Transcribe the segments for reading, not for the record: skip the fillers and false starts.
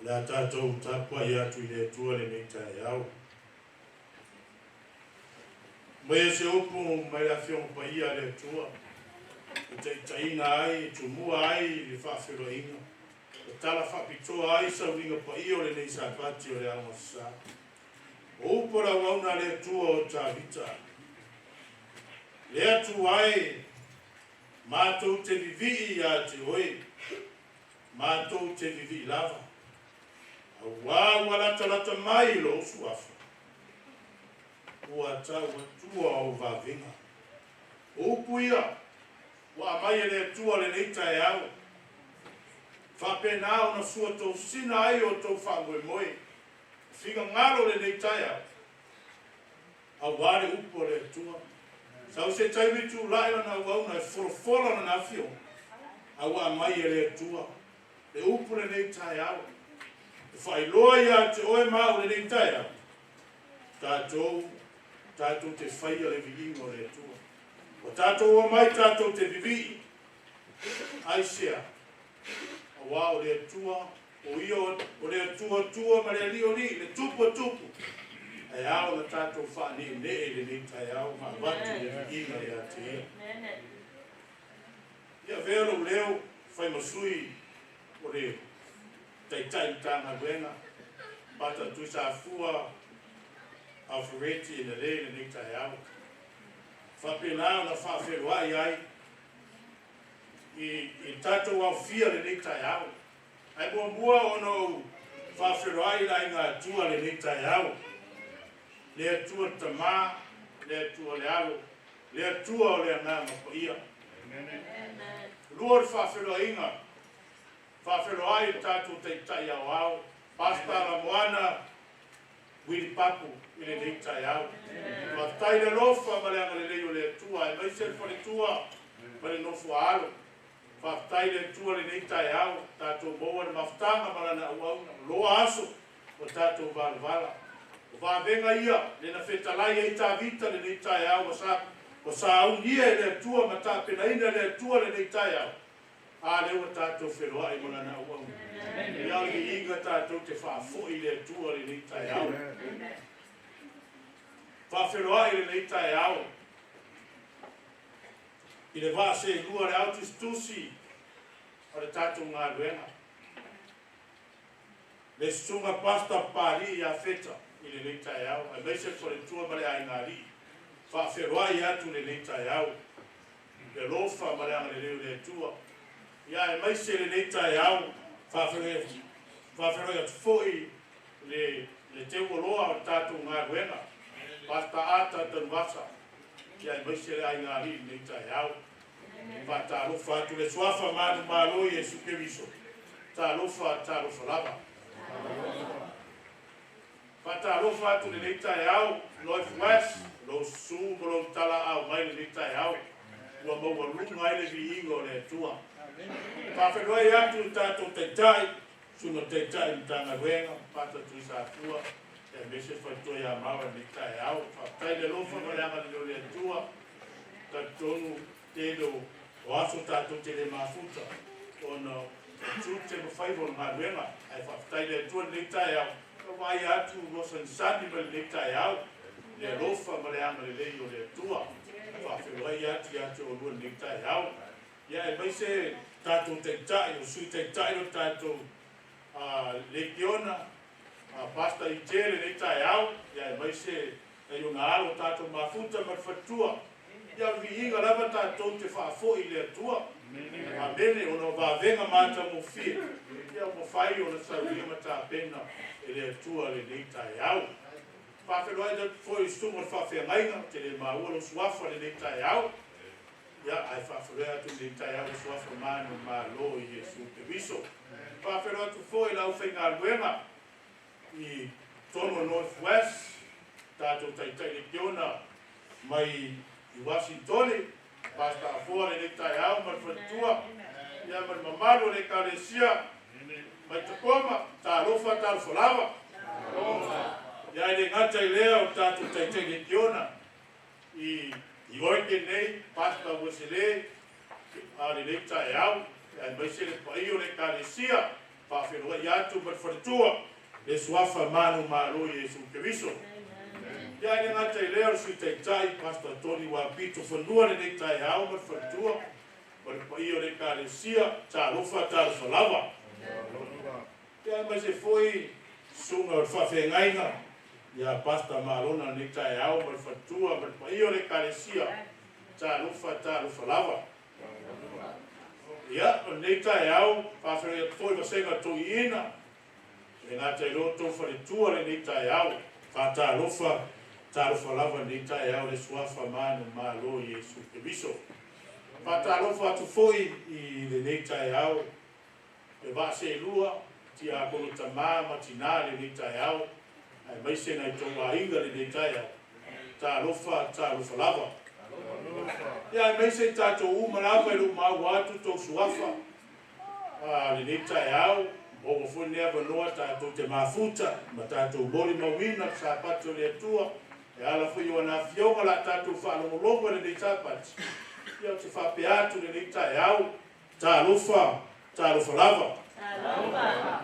O le a tatou tapuai atu i le Atua lenei taeao. Aumaia se upu mai le Afioga Paia a le Atua e taitaiina ai, e tumua ai le faafeiloaiga, e tala faapitoa ai sauniga paia o lenei Sapati o le Aoga Sasa. O upu a le auauna a le Atua o Tavita, Le Atua e, matou te vivii ia te oe, matou te vivii lava, auā ua latalata mai lou suafa, ua tau atua ou vavega. O upu ia ua aumai e le Atua lenei taeao, faapena ona suatosina ai o outou faamoemoe, finagalo lenei taeao, auā le upu a le Atua. Sau se taimi tulai lana auauna e folafola lana afioga, a ua aumai e le Atua le upu lenei taeao, e faailoa ia te oe ma au lenei taeao, tatou tatou te faia le viiga o le Atua. Ua tatou omai tatou te vivii, aisea? Auā o le Atua, o ia o le Atua Atua ma le Alii o alii, le Tupu o tupu, ae ao ona tatou faaneenee i lenei taeao ma avatu le viiga ia te Ia. Ia avea lou leo fai ma sui o le Taitai Matagaluega, Pata Tuisafua Alfreti Enele i lenei taeao. Faapena ona faafeiloai ai i tatou aofia lenei taeao. Ae muamua ona ou faafeiloai i le aiga Atua lenei taeao. Le Atua le Tama, le Atua le Alo, le Atua o le Agaga Paia. Lua o le faafeiloaiga, faafeiloai i le tatou Taitai Aoao, Pastor Lamoana Wili Papu i lenei taeao. Faafetai le alofa ma le agalelei o le Atua, aemaise le faletua ma le nofo a alo. Faafetai le Atua lenei taeao, tatou maua le mafutaga ma lana auauna, loa aso o tatou valavala. O vavega ia le na fetalai ai Tavita lenei taeao ua saunia e le Atua ma tapenaina e le Atua lenei taeao. A lea ua tatou feloai ma lana auauna. Ia o le viiga tatou te faafoi i le Atua lenei taeao. Faafeiloai lenei taeao i le vaa seelua le ao tusitusi o le tatou galuega. Le susuga Pastor Papalii Iafeta i lenei taeao, aemaise le faletua ma le aigaalii. Faafeiloai atu lenei taeao, le alofa ma le agalelei o le Atua. Ia aemaise lenei taeao, faafeiloai atu foi le teuoloa o le tatou galuega, Pastor Ata Tanuvasa, ia aemaise le aigaalii i lenei taeao. Faatalofa atu le suafa manumalo Iesu Keriso. Talofa, talofa lava. Faatalofa atu lenei taeao, North West, lou susu ma lou talaau mai lenei taeao, ua maualuga ai le viiga o le Atua. Faafeiloai atu le tatou Taitai, Susuga Taitai Matagaluega, Pata Tuisafua, aemaise le faletua ia Mao i lenei taeao. Faafetai le alofa ma le agalelei o le Atua. Talitonu tele o aso tatou te le mafuta ona o tiute ma faiva o le galuega. Ae faafetai le Atua lenei taeao, ua vaaia atu ua sanisani mai lenei taeao, le alofa ma le agalelei o le Atua. Faafeiloai atu ia te oulua lenei taeao. Ia aemaise tatou Taitai, o Sui Taitai o tatou Lekiona, Pastor Ite lenei taeao, ia aemaise nai ona alo tatou mafuta ma le faletua. Ia o le viiga lava tatou te faafoi i le Atua. Amene, ona o vavega matagofie, ia ua mafai ona saunia ma tapena e le Atua lenei taeao. Faafeiloai atu foi i susuga o le faafeagaiga, te le maua lou suafa lenei taeao. Ia ae faafeiloai atu lenei taeao le suafa manumalo i Iesu Keriso. Faafeiloai atu foi i le aufaigaluega i totonu o North West, tatou Taitai Lekiona mai i Wasitoni, Pastor Afoa lenei taeao ma le faletua, ia ma le mamalu o le Ekalesia mai Tacoma, talofa talofa lava. Ia e le gata i lea o tatou Taitai Lekiona i Oregon nei, Pastor Wesele lenei taeao, aemaise le paia o le Ekalesia. Faafeiloai atu ma le faletua le suafa manumalo Iesu Keriso. Ia e le gata i lea o le Sui Taitai Pastor Tony Wapito fanua lenei taeao ma le faletua ma le paia o le Ekalesia, talofa talofa lava. Ia aemaise foi susuga o le faafeagaiga ia Pastor Malona lenei taeao ma le faletua ma le paia o le Ekalesia, talofa talofa lava. Ia, o lenei taeao, faafeiloai atu foi vasega toeaiina, e le gata i lo outou faletua lenei taeao, faatalofa, talofa lava lenei taeao le suafa manumalo Iesu Keriso. Faatalofa atu foi i lenei taeao, le vaaseelua, tiakono tama ma tina lenei taeao, aemaise nai tou aiga lenei taeao, talofa, talofa lava. Ia aemaise i tatou uma lava i lou maua atu tou suafa lenei taeao, maua foi lenei avanoa tatou te mafuta ma tatou molimauina le Sapati o le Atua, e ala foi i ona afioga la tatou faalogologo i lenei Sapati. Ia ou te faapea atu lenei taeao, talofa, talofa lava. Talofa.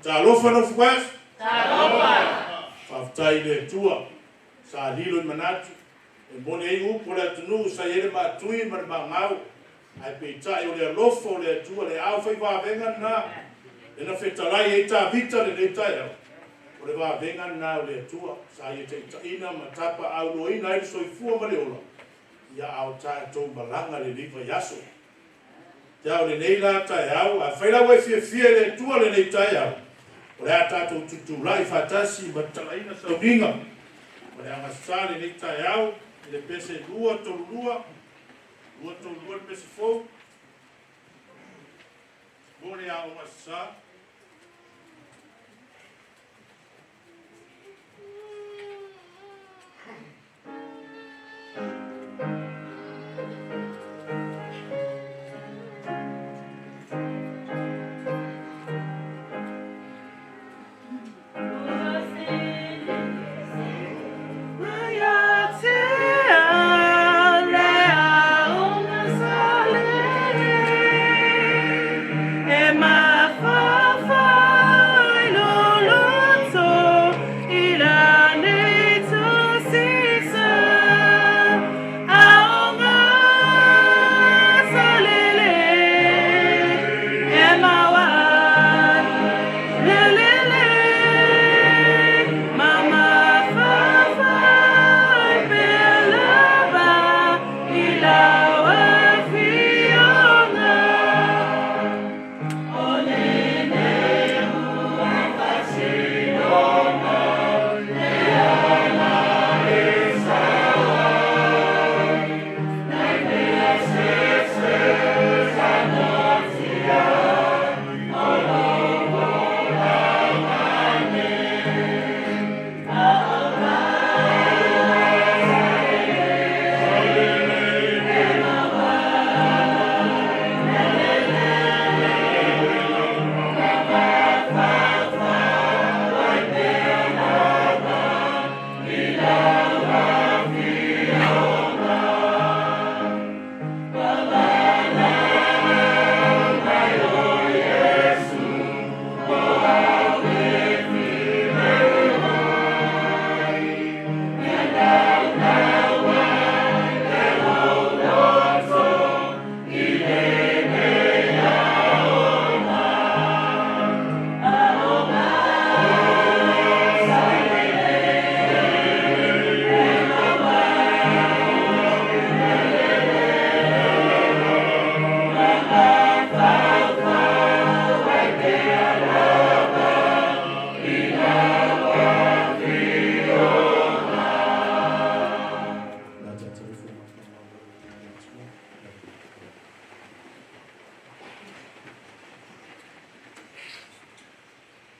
Talofa North West. Talofa. Faafetai i le Atua, sa lilo i manatu, e moni ai upu o le atunuu sa i ai le maatui ma le magau, ae peitai o le alofa o le Atua, le ao fai vavega lena, e na fetalai ai Tavita lenei taeao, o le vavega lena o le Atua, sa ia taitaiina ma tapaauloaina ai le soifua ma le ola, ia ao tatou malaga lenei vaiaso. Te ao lenei la taeao, afai la ua e fiafia i le Atua lenei taeao, o le a tatou tutulai faatasi ma tatalaina sauniga. O le agasā lenei taeao, i le pese 232, 232 le pese fou, mo le aoga sa.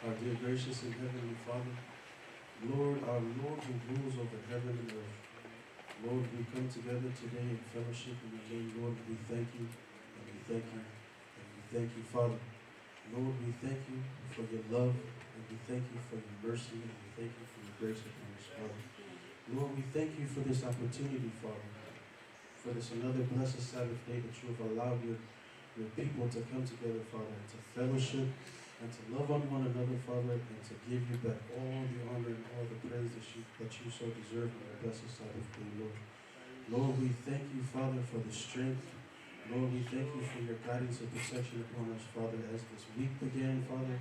Our dear gracious and heavenly Father, Lord, our Lord who rules over heaven and earth, Lord, we come together today in fellowship in your name. Lord, we thank you, and we thank you, and we thank you, Father. Lord, we thank you for your love, and we thank you for your mercy, and we thank you for your grace upon us, Father. Lord, we thank you for this opportunity, Father, for this another blessed Sabbath day that you have allowed your people to come together, Father, and to fellowship and to love on one another, Father, and to give you back all the honor and all the praise that you so deserve on your blessed Sabbath day, Lord. Lord, we thank you, Father, for the strength. Lord, we thank you for your guidance and protection upon us, Father, as this week began, Father,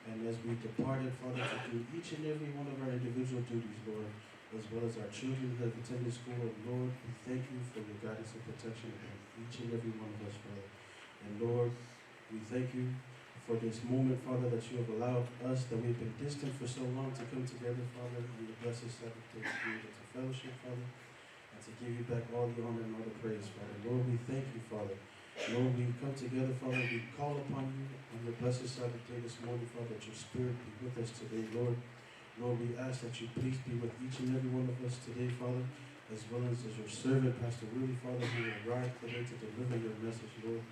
and as we departed, Father, to do each and every one of our individual duties, Lord, as well as our children who have attended school. And Lord, we thank you for your guidance and protection upon each and every one of us, Father. And Lord, we thank you for this moment, Father, that you have allowed us, that we've been distant for so long, to come together, Father, on your blessed Sabbath day, to be able to fellowship, Father, and to give you back all the honor and all the praise, Father. Lord, we thank you, Father. Lord, we come together, Father, we call upon you on your blessed Sabbath day this morning, Father, that your Spirit be with us today, Lord. Lord, we ask that you please be with each and every one of us today, Father, as well as your servant, Pastor Willie, Father, who will arrive today to deliver your message, Lord.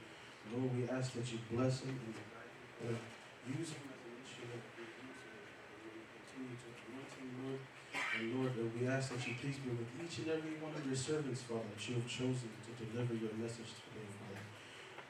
Lord, we ask that you bless him and use him as an instrument of your use, and continue to anoint him, Lord. And Lord, we ask that you please be with each and every one of your servants, Father, that you have chosen to deliver your message today, Father.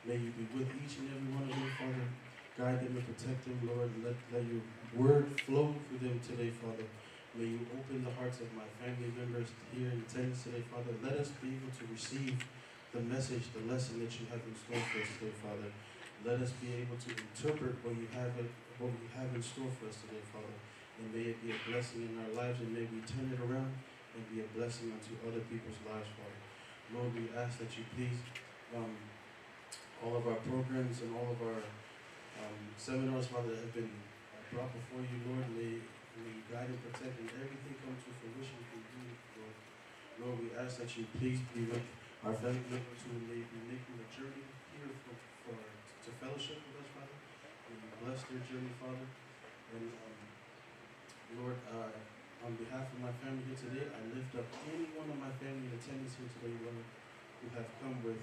May you be with each and every one of them, Father. Guide them and protect them, Lord. Let your word flow through them today, Father. May you open the hearts of my family members here in attendance today, Father. Let us be able to receive the message, the lesson that you have in store for us today, Father. Let us be able to interpret what you have in store for us today, Father. And may it be a blessing in our lives, and may we turn it around and be a blessing unto other people's lives, Father. Lord, we ask that you please, all of our programs and all of our seminars, Father, that have been brought before you, Lord, may you guide and protect, and everything come to fruition through you, Lord. Lord, we ask that you please be with our family members who may be making the journey here to fellowship with us, Father. May you bless their journey, Father. And Lord, on behalf of my family here today, I lift up any one of my family in attendance here today, Lord, who have come with,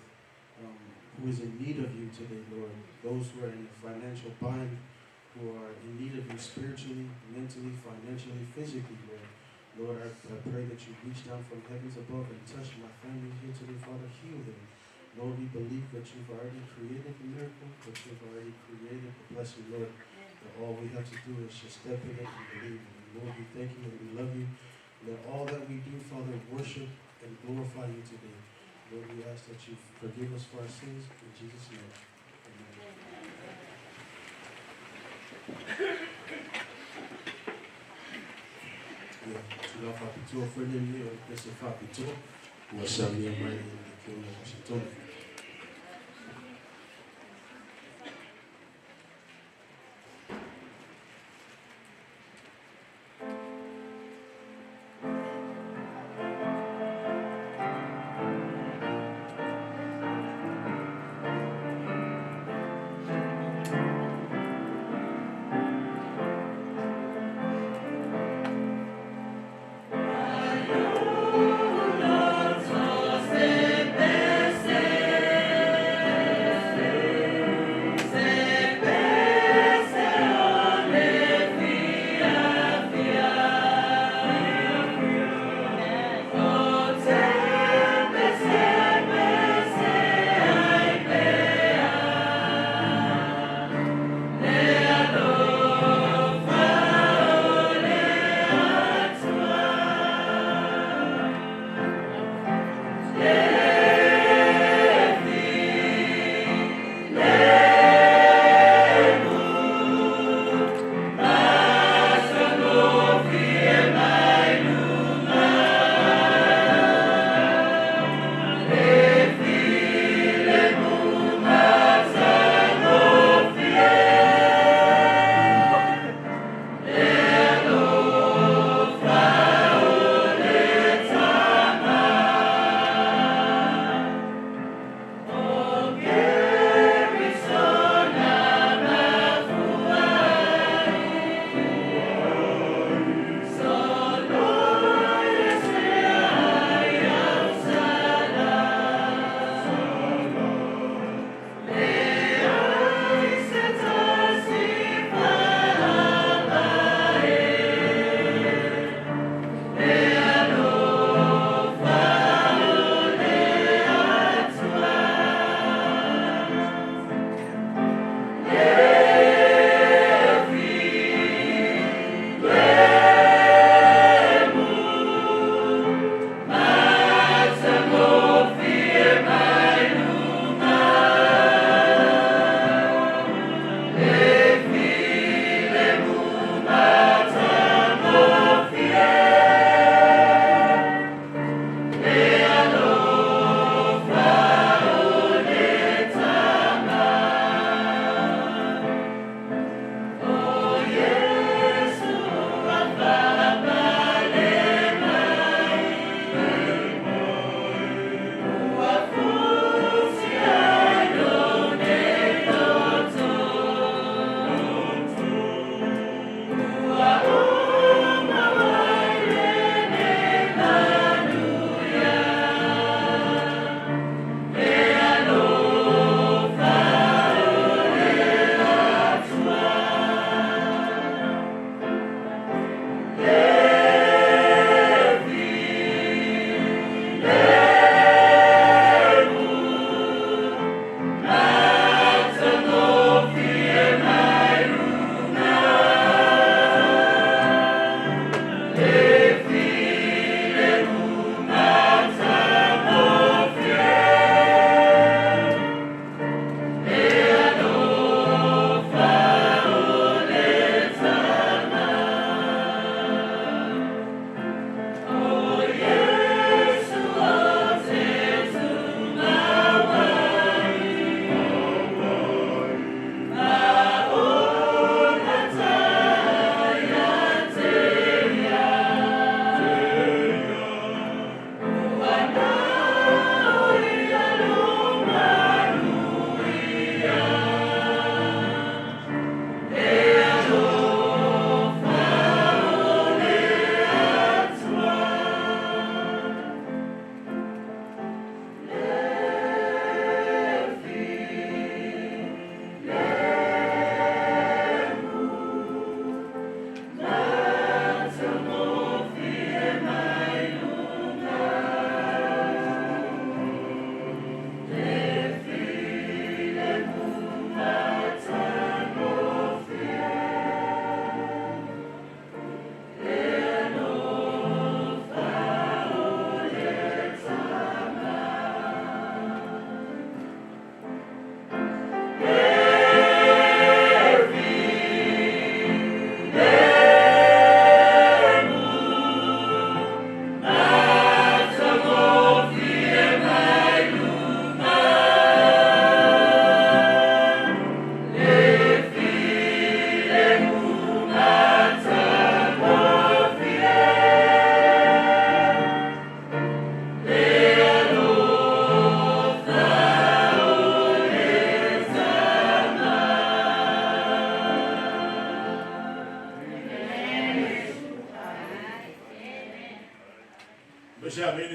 who is in need of you today, Lord. Those who are in a financial bind, who are in need of you spiritually, mentally, financially, physically, Lord. Lord, I pray that you reach down from heavens above and touch my family here today, Father. Heal them. Lord, we believe that you've already created the miracle, that you've already created the blessing, Lord. That all we have to do is just step in it and believe. And Lord, we thank you and we love you. Let all that we do, Father, worship and glorify you today. Lord, we ask that you forgive us for our sins. In Jesus' name, amen. Yeah, tula whapitoa wheneni o pese whapitoa. Ua samia mai e le Kiona Washington. Lord, so se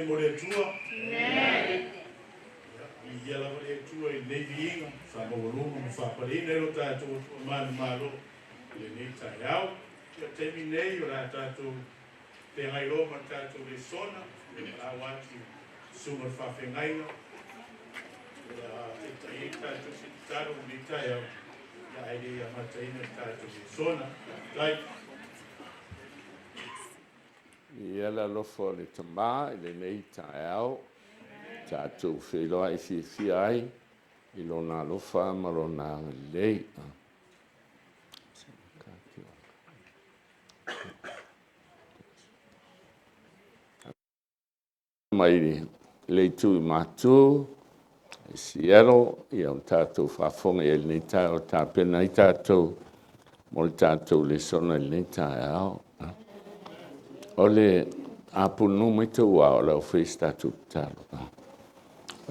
mo le Atua. Ia, viia lava le Atua i lenei viiga, faamaualuga ma faapaleina ai lo tatou Atua manumalo i lenei taeao. Ia, o le taimi lenei o le a tatou feagai loa ma le tatou lesona, ia valaau atu i le susuga i le faafeagaiga o le a taitai ai tatou i se tatalo i lenei taeao, ia ae le i amataina le tatou lesona. Faafetai. Viia le alofa o le Tama i lenei taeao, tatou feiloai fiafia ai i Lona alofa ma Lona agalelei. Mai le itu i Matu, i Seattle, ia o tatou faafofoga i lenei taeao tapena ai tatou mo le tatou lesona i lenei taeao. O le a punou mai tou ao, o le a fai se tatou tatalo.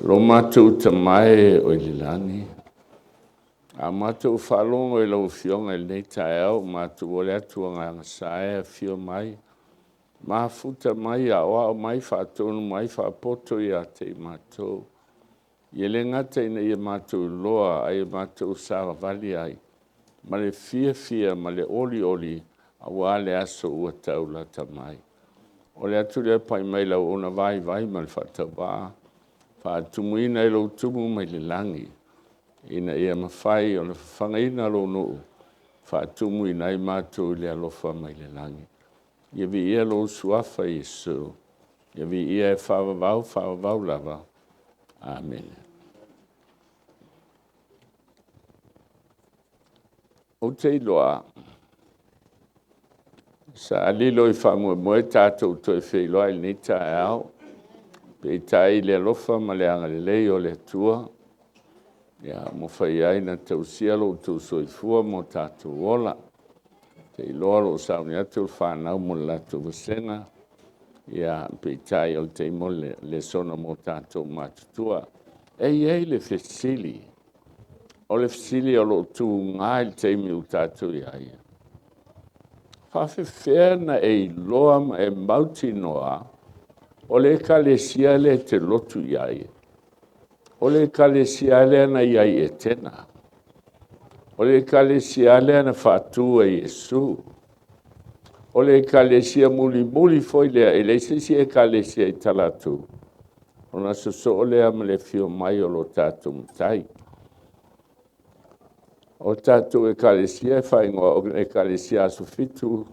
Lo matou Tama e o i le lagi, a matou faalogo i lau Afioga i lenei taeao, matou ole atu agaga sa e afio mai, mafuta mai, aoao mai, faatonu mai, faapoto ia te i matou. Ia le gata ina ia matou iloa, a ia matou savavali ai ma le fiafia ma le olioli aua le aso ua tau lata mai. O le atu lea pai mai lau auauna vaivai ma le faatauvaa, faatumuina i lou tumu mai le lagi, ina ia mafai ona fafagaina lou nuu, faatumuina ai matou i le alofa mai le lagi. Ia viia lou suafa Iesu, ia viia e faavavau, faavavau lava. Amene. Ou te iloa, sa lilo i faamoemoe tatou toe feiloai i lenei taeao, peitai i le alofa ma le agalelei o le Atua, ia ua mafai ai ona tausia lo outou soifua ma o tatou ola. Ou te iloa o lo o sauni atu le fanau mo le latou vasega, ia peitai o le taimi o le lesona mo tatou matutua. E i ai le fesili, o le fesili o lo o tuga i le taimi ua tatou i ai, faafefea na e iloa ma e mautinoa o le Ekalesia lea e te lotu i ai, o le Ekalesia lea na i ai i Etena, o le Ekalesia lea na faatu e Iesu, o le Ekalesia mulimuli foi lea, e leai se isi Ekalesia i talaatu, ona sosoo lea ma le afio mai o lo tatou Matai. O tatou Ekalesia e faaigoa o le Ekalesia Aso Fitu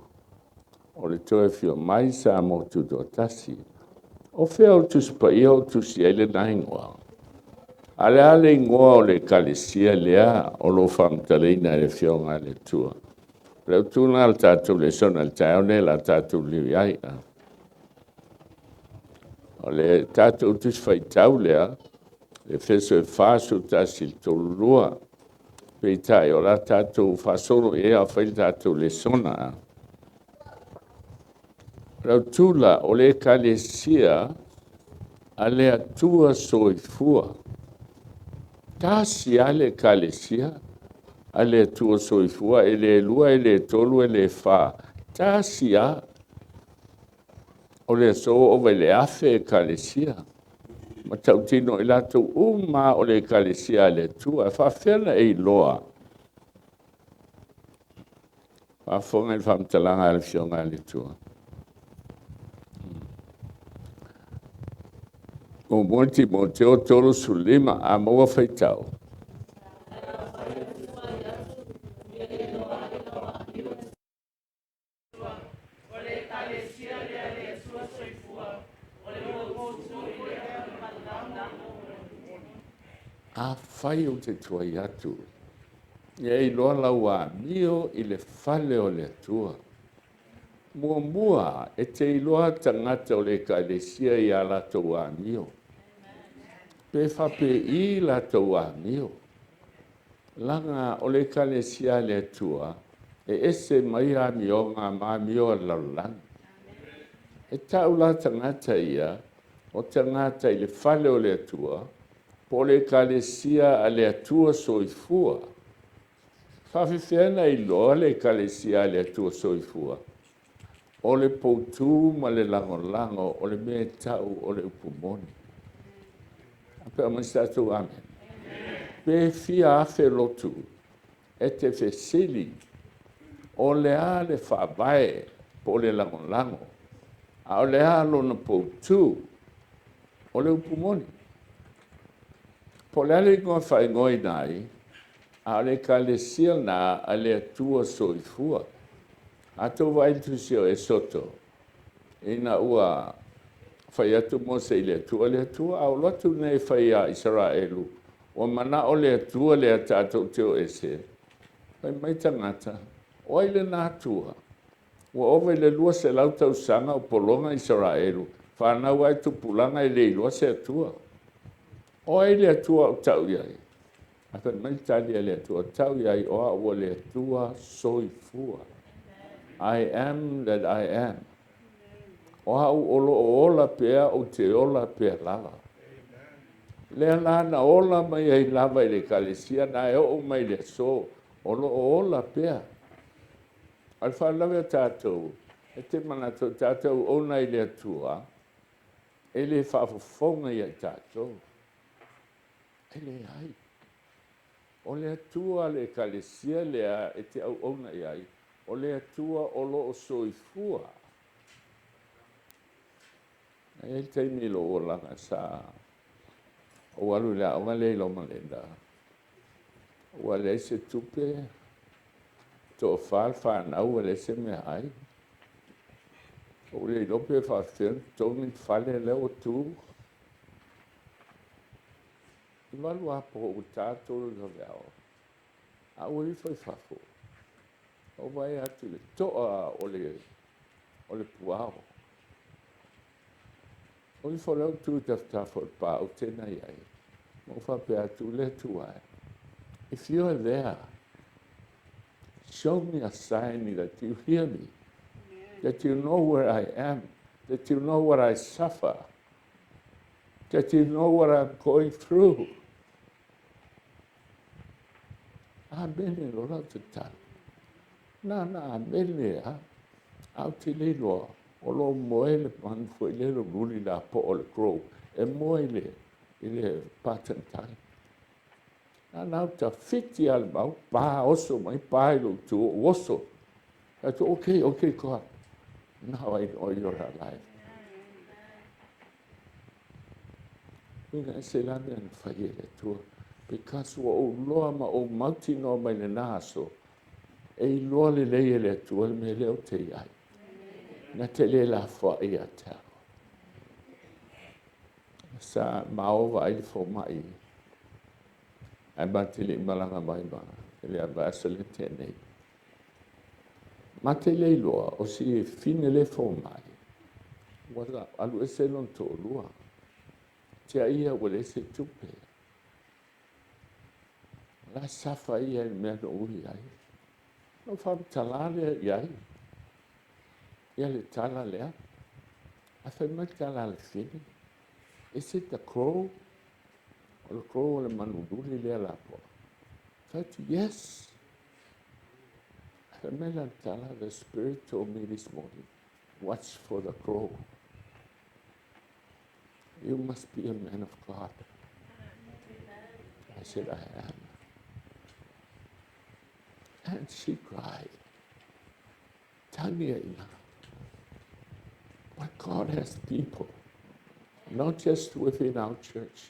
o le Toe Afio Mai Samoa Tutoatasi. O fea o Tusi Paia o tusi ai lena igoa? A o le a le igoa o le Ekalesia lea o lo o faamatalaina e le Afioga a le Atua? O le autu lena o le tatou lesona i le taeao lenei o le a tatou liu i ai. O le tatou Tusi Faitau lea, Efeso 4, 11 i le 32. Peitai, o le a tatou faasolo i ai a o fai le tatou lesona. O le autu la, o le Ekalesia a le Atua Soifua. Tasi lava le Ekalesia a le Atua Soifua, e le lua, e le tolu, e le fa. Tasi lava. O le aso ua ova i le 1,000 Ekalesia. Ma tautino i latou uma o le Ekalesia a le Atua. E faafefea ona e iloa? Faafofoga i le faamatalaga a le Afioga a le Atua. 1 Timoteo 3:15, a maua faitau. Afai ou te tuai atu, ia e iloa lau amio i le fale o le Atua. Muamua, e te iloa tagata o le Ekalesia i a latou amio. Pe faapei latou amio. Laga o le Ekalesia a le Atua, e ese mai amioga ma amio a le lalolagi. E tau la tagata ia, o tagata i le fale o le Atua, po o le Ekalesia a le Atua Soifua. Faafefea na iloa le Ekalesia a le Atua Soifua? O le poutū ma le lagolago o le mea e tau o le upu moni. A pe mai se tatou amen. Pe fia afe lotu e te fesili o le a le faavae po o le lagolago, a o le a lona poutū o le upu moni. Po o le a le igoa faaigoaina ai, a o le Ekalesia lena a le Atua soifua. A tou vaai i le tusi o Esoto, ina ua fai atu Mose i le Atua, le Atua a ou alu atu nei e fai iā Isaraelu, ua manao le Atua lea tatou te o ese, fai mai tagata, o ai lena Atua? Ua ova i le 200 tausaga o pologa Isaraelu, fanau ae tupulaga e le iloa se Atua. O ai le Atua o tau i ai? A fai mai le tali a le Atua, tau i ai o au o le Atua soifua. I am that I am. O au o lo o ola pea ou te ola pea lava. Lea la na ola mai ai lava i le Ekalesia na e oo mai le aso, o lo o ola pea. O le faalavelave o tatou, e te manatu o tatou ona i le Atua, e le faafofoga ia i tatou. E leai. O le Atua le Ekalesia lea e te auauna i ai, o le Atua o lo o soifua. E i ai le taimi i lou olaga sa ou alu i le aoga lea i Loma Linda. Ua leai se tupe, toafa le fanau ua leai se meaai. Ua le iloa pe faapefea ona totogi le fale lea ua tu. I 8 apo ua ta 3 i le vaveao, a ua ifo i fafo, ou vaai atu i le toa o le puao. O ifo lea ou tu i tafatafa o le pa ou tena i ai. Ma ou faapea atu, le Atua e, if you are there, show me a sign that you hear me, that you know where I am, that you know what I suffer, that you know what I'm going through. Amene lo lau tatalo. Na na amene a. Au te le iloa, o lo moe le manu foi le lo luli la po o le crow, e moe i le patantai. Na na ta fiti al mau, pa oso mai, pa i lo tu, oso. I thought, okay, okay, God, now I know you're alive. Uiga e se la mea na fai e le Atua. Because ua ou loa ma ou mautinoa mai lena aso, e iloa lelei e le Atua le mea lea o te i ai. Na te le lafoai ia te au. Sa maova ai le fomai. Ae ma te le i malaga mai ma le vaiaso le tea nei. Ma te le iloa o si fine le fomai. Ua alu ese lona toalua. Tia ia ua leai se tupe. La safa ia i le mea na ui ai. Na faamatala lea i ai. Ia le tala lea. A fai mai le tala a le fine. Is it the crow? O le crow o le manululi lea la poa. Fai atu, yes. Fai mai la le tala, the Spirit told me this morning, watch for the crow. You must be a man of God. I said, I am. And she cried. Tania ina. But God has people, not just within our church,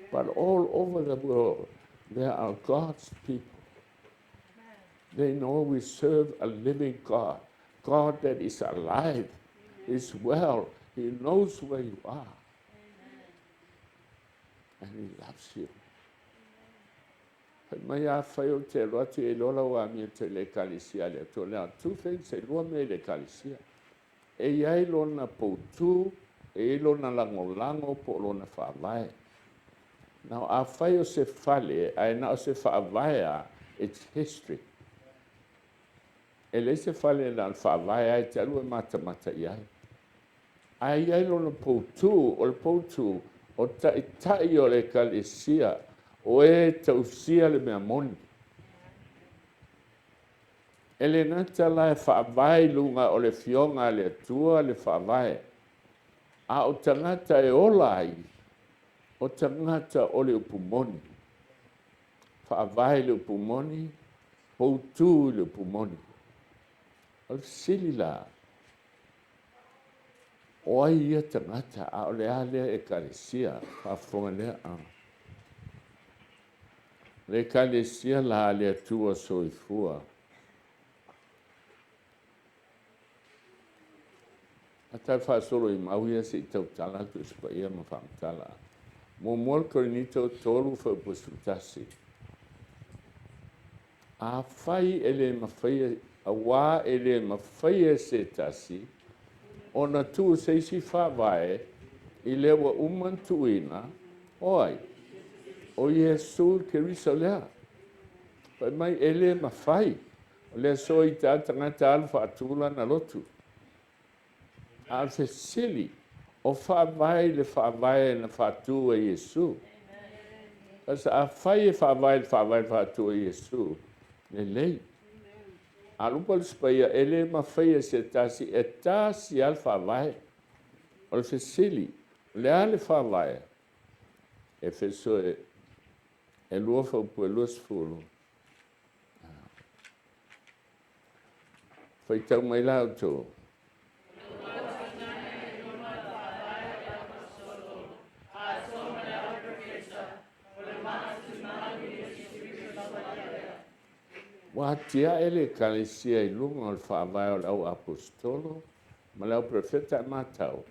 but all over the world. There are God's people. They know we serve a living God, God that is alive, is well. He knows where you are. And He loves you. Fai mai a fai o te alu atu e lola ua amia te le Ekalesia le Atua. Lea, two things, e lua mea i le Ekalesia. E i ai lona poutū, e i ai lona lagolago po o lona faavae. Now, a fai o se fale, ae na o se faavae a, it's history. E leai se fale na o le faavae ai te alu e matamata i ai. Ae i ai lona poutū, o le poutū, o taitai o le Ekalesia, o e tausia le mea moni. E le gata la e faavae i luga o le Afioga a le Atua le faavae, a o tagata e ola ai, o tagata o le upu moni. Faavae i le upu moni, poutu i le upu moni. O le fesili la, o ai ia tagata, a o le a lea ekalesia? Faafofoga lea. Le ekalesia la a le Atua soifua. A tau faasolo i mau ia se i tautala atu i se paia ma faamatala. Muamua le Korinito 3 fuaiupu 11. Afai e le mafaia, auā e le mafaia e se tasi ona tuu se isi faavae i lea ua uma ona tuuina, o ai? O Iesu Keriso lea. Fai mai e le mafai. O le aso i ta tagata alu faatu lana lotu. A o le fesili, o faavae i le faavae na faatu e Iesu. Kasi afai e faavae i le faavae na faatu e Iesu, lelei. A lupa le Paia, e le mafai e se tasi e tasi lava le faavae. O le fesili, o le a le faavae? Efeso e 2 fuaiupu e 20. Faitau mai la outou. Ua atiae le ekalesia i luga o le faavae o le au aposetolo ma le au perofeta e matau,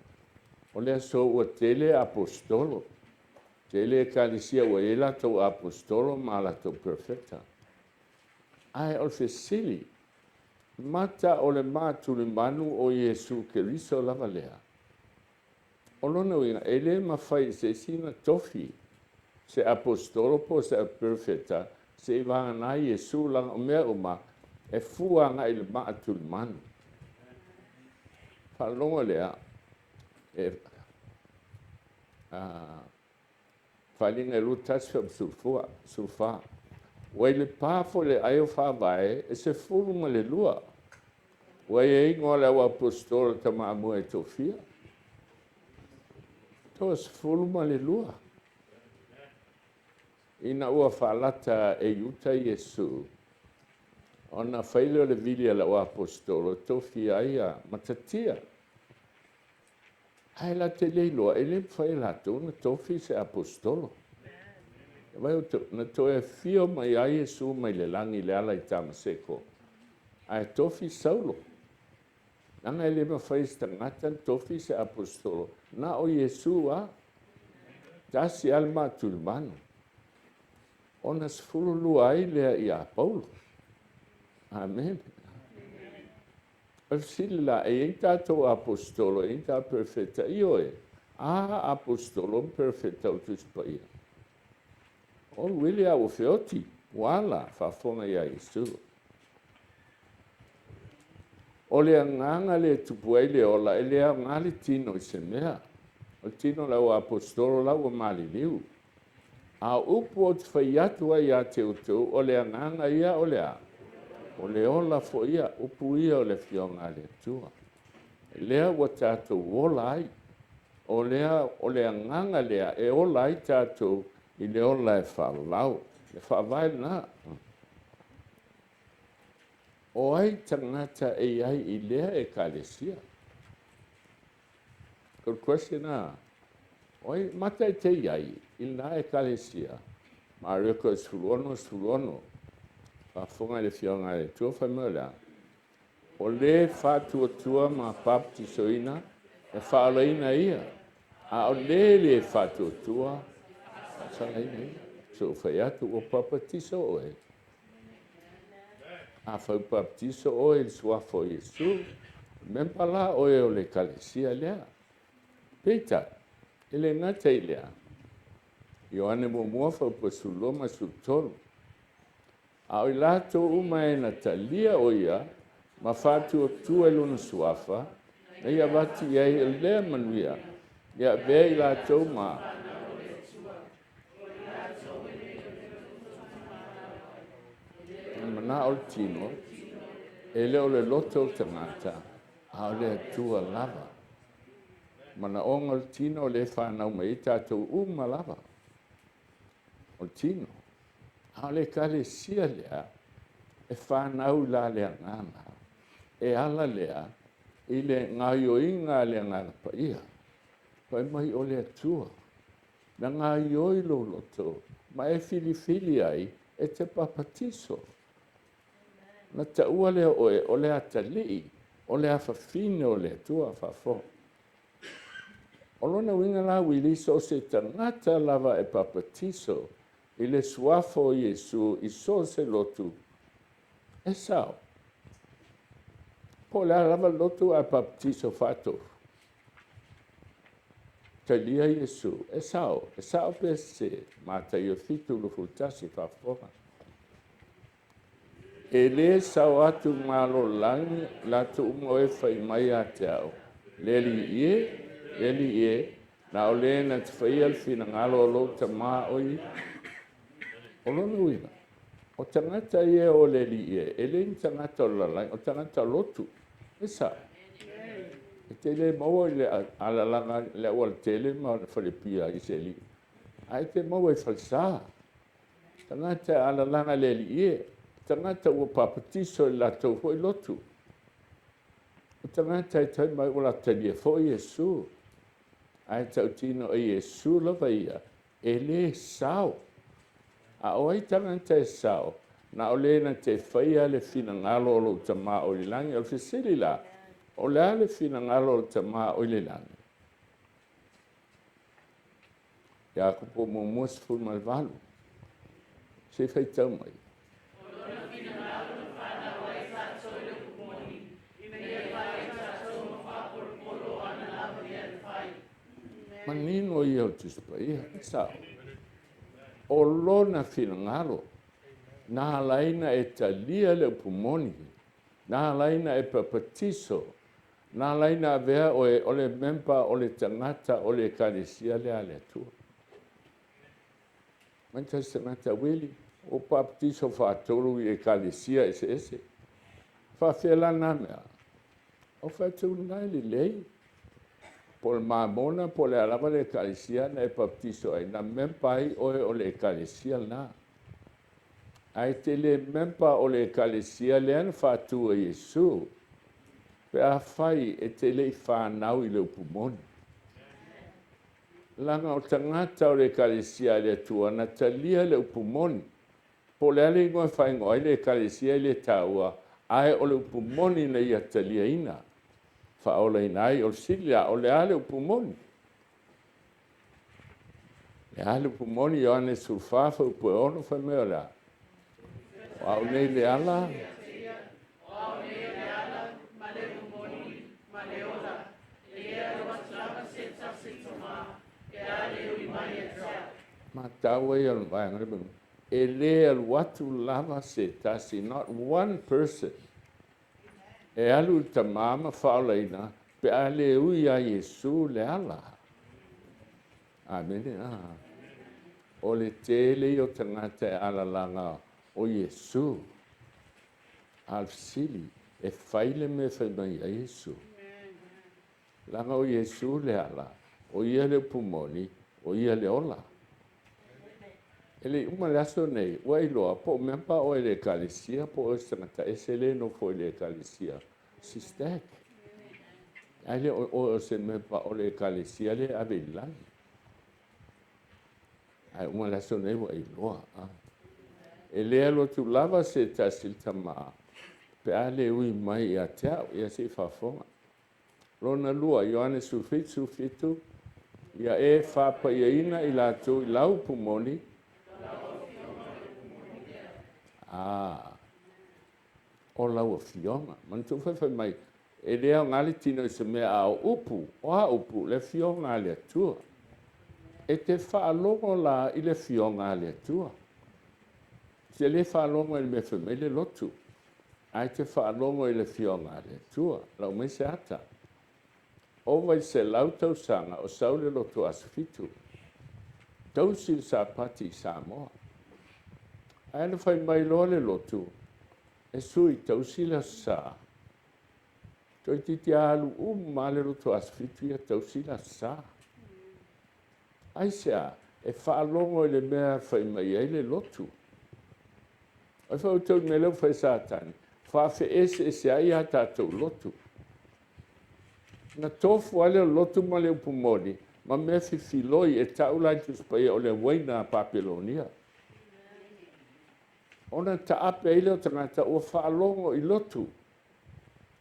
o le aso ua tele aposetolo, tele ekalesia ua i ai latou aposetolo ma latou perofeta. Ae o le fesili, mata o le matulimanu o Iesu Keriso lava lea. O lona uiga, e le mafai e se isi ona tofi se aposetolo po o se perofeta seia vagana Iesu, leaga o mea uma e fua agai i le maatulimanu. Faalogo lea, e Faaaliga e 21 14. Ua i le pa foi le ai o faavae e 12. Ua i ai igoa o le au aposetolo tamaamua e tofia. 12. Ina ua faalata e Iuta Iesu, ona fai lea o le vili a le au aposetolo e tofia ai a Matatia. Ae la te le iloa, e le mafai e latou ona tofi se aposetolo. Vai na toe afio mai ai Iesu mai le lagi le ala i Tamaseko, ae tofi Saulo. Leaga e le mafai e se tagata ona tofi se aposetolo, na o Iesu a. Tasi lava le matulimanu. Ona 12 ai lea ia Paulo. Amen. O le fesili la, e i ai tatou aposetolo, e i ai tatou perofeta, ioe, a aposetolo ma perofeta o le Tusi Paia. O le uili a ua feoti, ua ala faafofoga ia Iesu. O le agaga le tupu ai le ola, e le aoga le tino i se mea. O le tino o le au aposetolo la ua maliliu. A o upu ou te fai atu ai ia te outou, o le agaga ia o le a? O le ola foi ia, upu ia o le Afioga a le Atua. Lea ua tatou ola ai. O lea, o le agaga lea e ola ai tatou i le ola e faavavau. Le faavae lena. O ai tagata e i ai i lea ekalesia? Good question, ah. O ai mata e te i ai i lena ekalesia? Mareko 16, 16. Faafofoga i le Afioga a le Atua, fai mai o le a? O le faatuatua ma baptisoina e faaolaina ia, a o le le faatuatua, faasalaina ia. So fai atu ua papatiso oe. A fai baptiso oe i le suafa o Iesu, memba la oe o le ekalesia lea. Peitai, e le gata i lea, Ioane muamua fuaiupu 12 ma 13. A o i latou uma e na talia o ia ma faatuatua i lona suafa, na ia avatu i ai lea manuia, ia avea i latou ma manao o le tino, E le o le loto o le tagata, a o le Atua lava. Manaoga o le tino lea e fanau mai ai tatou uma lava. O le tino. A o le ekalesia lea, e fanau i la le agaga, e ala lea i le gaoioiga a le Agaga Paia. Fai mai o le Atua na gaoioi lou loto ma e filifili ai e te papatiso. Na taua lea o oe o le atalii, o le afafine o le Atua faafofoga. O lona uiga la Wili, so o se tagata lava e papatiso i le suafa o Iesu i so o se lotu, e sao. Po o le a lava le lotu ae papatiso faatofu, talia Iesu, e sao, e sao pe sese. Mataio 7:21 faafofoga. E lē sao atu i malo o le lagi latou uma o e fai mai ia te a'u, Le Alii e, le Alii e, na o le na te faia le finagalo o lou Tamā o i. O lona uiga, o tagata ia o le Alii e, e le ni tagata o le lalolagi, o tagata o lotu. E sao. E te le maua i le alalaga le aualatele ma le falepia i se alii, ae te maua i falesa. Tagata e alalaga le Alii e, tagata ua papatiso i latou foi lotu. O tagata e tai mai ua latou talia foi Iesu, ae tautino e Iesu lava ia, e lē sao. A o ai tagata e sao, na o le na te faia le finagalo o lou Tamā o i le lagi. O le fesili la, o le a le finagalo o le Tamā o i le lagi? Iakopo muamua 18. Se i faitau mai. O lona finagalo na fanau ai tatou i le upu moni, ina ia fai ai tatou ma faapolopolo o ana lava mea na fai. Manino ia o le Tusi Paia, e sao. O lona finagalo, na ala ai ona e talia le upu moni, na ala ai ona e papatiso, na ala ai ona avea oe o le memba o le tagata o le ekalesia lea a le Atua. Mai tasi tagata wili, o papatiso faatolu i ekalesia eseese. Faafefea la na mea? O fai atu lena e lelei. Po o le Mamona po o le a lava le ekalesia na e papatiso ai, na memba ai oe o le ekalesia lena. Ae te le memba o le ekalesia lea na faatu e Iesu, pe afai e te le i fanau i le upu moni. Leaga o tagata o le ekalesia a le Atua na talia le upu moni. Po o le a le igoa e faaigoa ai le ekalesia e le taua, ae o le upu moni na ia taliaina, faaolaina ai. O le fesili la, o le a le upu moni? Le a le upu moni? Ioane 14 fuaiupu e 6, fai mai o le a? O au nei le ala. O au nei le ala, ma le upu moni, ma le ola, e le alu atu lava se tasi i Tamā, pe a le ui mai ia te au. Matau ai o le vaega le manu. E le alu atu lava se tasi, not one person, e alu i le Tamā ma faaolaina pe a le ui ia Iesu le ala. Amene. O le tele ia o tagata e alalaga o Iesu. A o le fesili, e fai le mea e fai mai ai Iesu? Leaga o Iesu le ala, o ia le upu moni, o ia le ola. E le i uma le aso nei, ua e iloa po o memba oe i le ekalesia po o oe o se tagata ese lea e nofo i le ekalesia SISTAC. Ae le o oe o se memba o le ekalesia lea e ave i le lagi. Ae uma le aso nei ua e iloa. E le alu atu lava se tasi i le Tamā pe a le ui mai ia te au, ia se i faafofoga. Lona lua, Ioane 17, 17, Ia e faapaiaina i latou i lau upu moni. Ah, o lau Afioga. Manatua foi fai mai, e le aoga le tino i se mea a o upu, o a upu? Le Afioga a le Atua. E te faalogo la i le Afioga a le Atua. E te le faalogo i le mea fai mai le lotu, ae te faalogo i le Afioga a le Atua. Lau mai se ata. Ova i le 100 tausaga o sau le lotu Aso Fitu, tausi le Sapati i Samoa. Ae na fai mai loa le lotu, E sui tausi le Aso Sa. Toeitiiti alu uma lava le loto Aso Fitu ia tausi le Aso Sa. Aisea? E faalogo i le mea e fai mai ai le lotu. Ai foi outou i le mea lea ua fai e Satani, faafeeseese ai a tatou lotu. Na tofu lava lea o le lotu ma le upu moni ma mea fifiloi e tau la i le Tusi Paia o le uaina a Papelonia. Ona taape ai lea o tagata ua faalogo i lotu,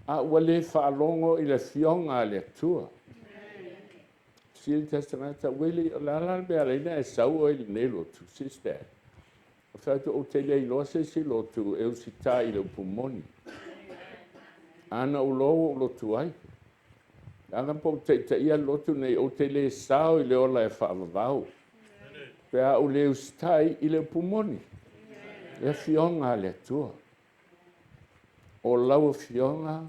a ua le faalogo i le Afioga a le Atua. Fesili tasi tagata, Wili, o le a la le mea e ala ai ona e sau oe i lenei lotu, sister? Ou fai atu, ou te le iloa se isi lotu e usitai i le upu moni. A na ou iloa ua ou lotu ai. Leaga po ou taitaia le lotu nei, ou te le sao i le ola e faavavau. Pe a ou le usitai i le upu moni. Le Afioga a le Atua. O lau Afioga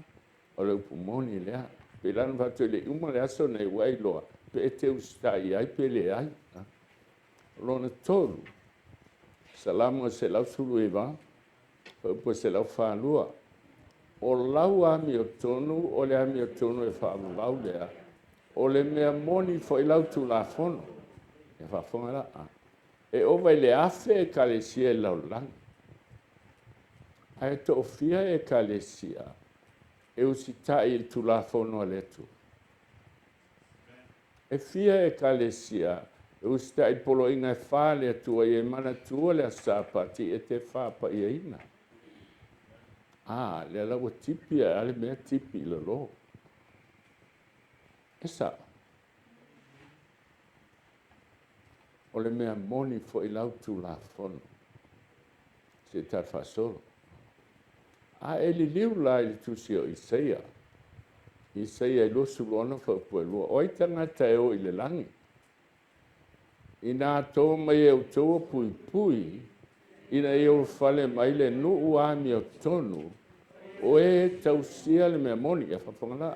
o le upu moni lea. Pei la ona fai atu e le i uma le aso nei ua e iloa pe e te usitai i ai pe leai. Lona tolu, Salamo 119, upu 142. O lau amiotonu o le amiotonu e faavavau lea, o le mea moni foi lau Tulafono. E faafofoga la, e ova i le 1,000 ekalesia i le lalolagi. Ae toafia ekalesia e usitai i le Tulafono a le Atua? E fia ekalesia e usitai i poloaiga e fa a le Atua ia e manatua le Aso Sapati e te faapaiaina? A, lea la ua tipi a le mea tipi i lalo. E sao. O le mea moni foi lau Tulafono. Se i tala faasolo. A e liliu la i le tusi o Isaia, Isaia 26 faaupu e 2, o ai tagata e o i le lagi? Ina to mai e outou puipui, ina ia ulufale mai le nuu amiotonu, o e tausia le mea moni. Ia faafofoga la.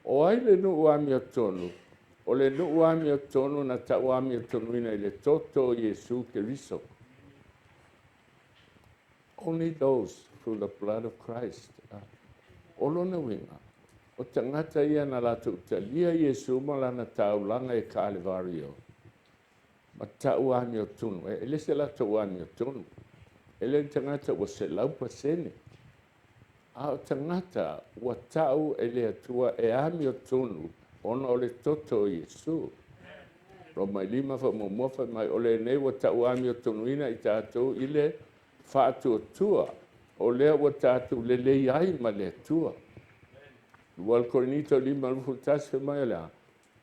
O ai le nuu amiotonu? O le nuu amiotonu na tau amiotonuina i le toto o Iesu Keriso. Only those through the blood of Christ. O lona uiga, o tagata ia na latou talia Iesu ma lana taulaga e Kalevario, ma tau amiotonu. E le se latou amiotonu. E le tagata ua 100%. A o tagata ua tau e le Atua e amiotonu ona o le toto o Iesu. Roma 5 faamuamua fai mai, o lenei ua tau amiotonuina i tatou i le faatuatua, o lea ua tatou lelei ai ma le Atua. 2 Korinito 5:21 fai mai o le a?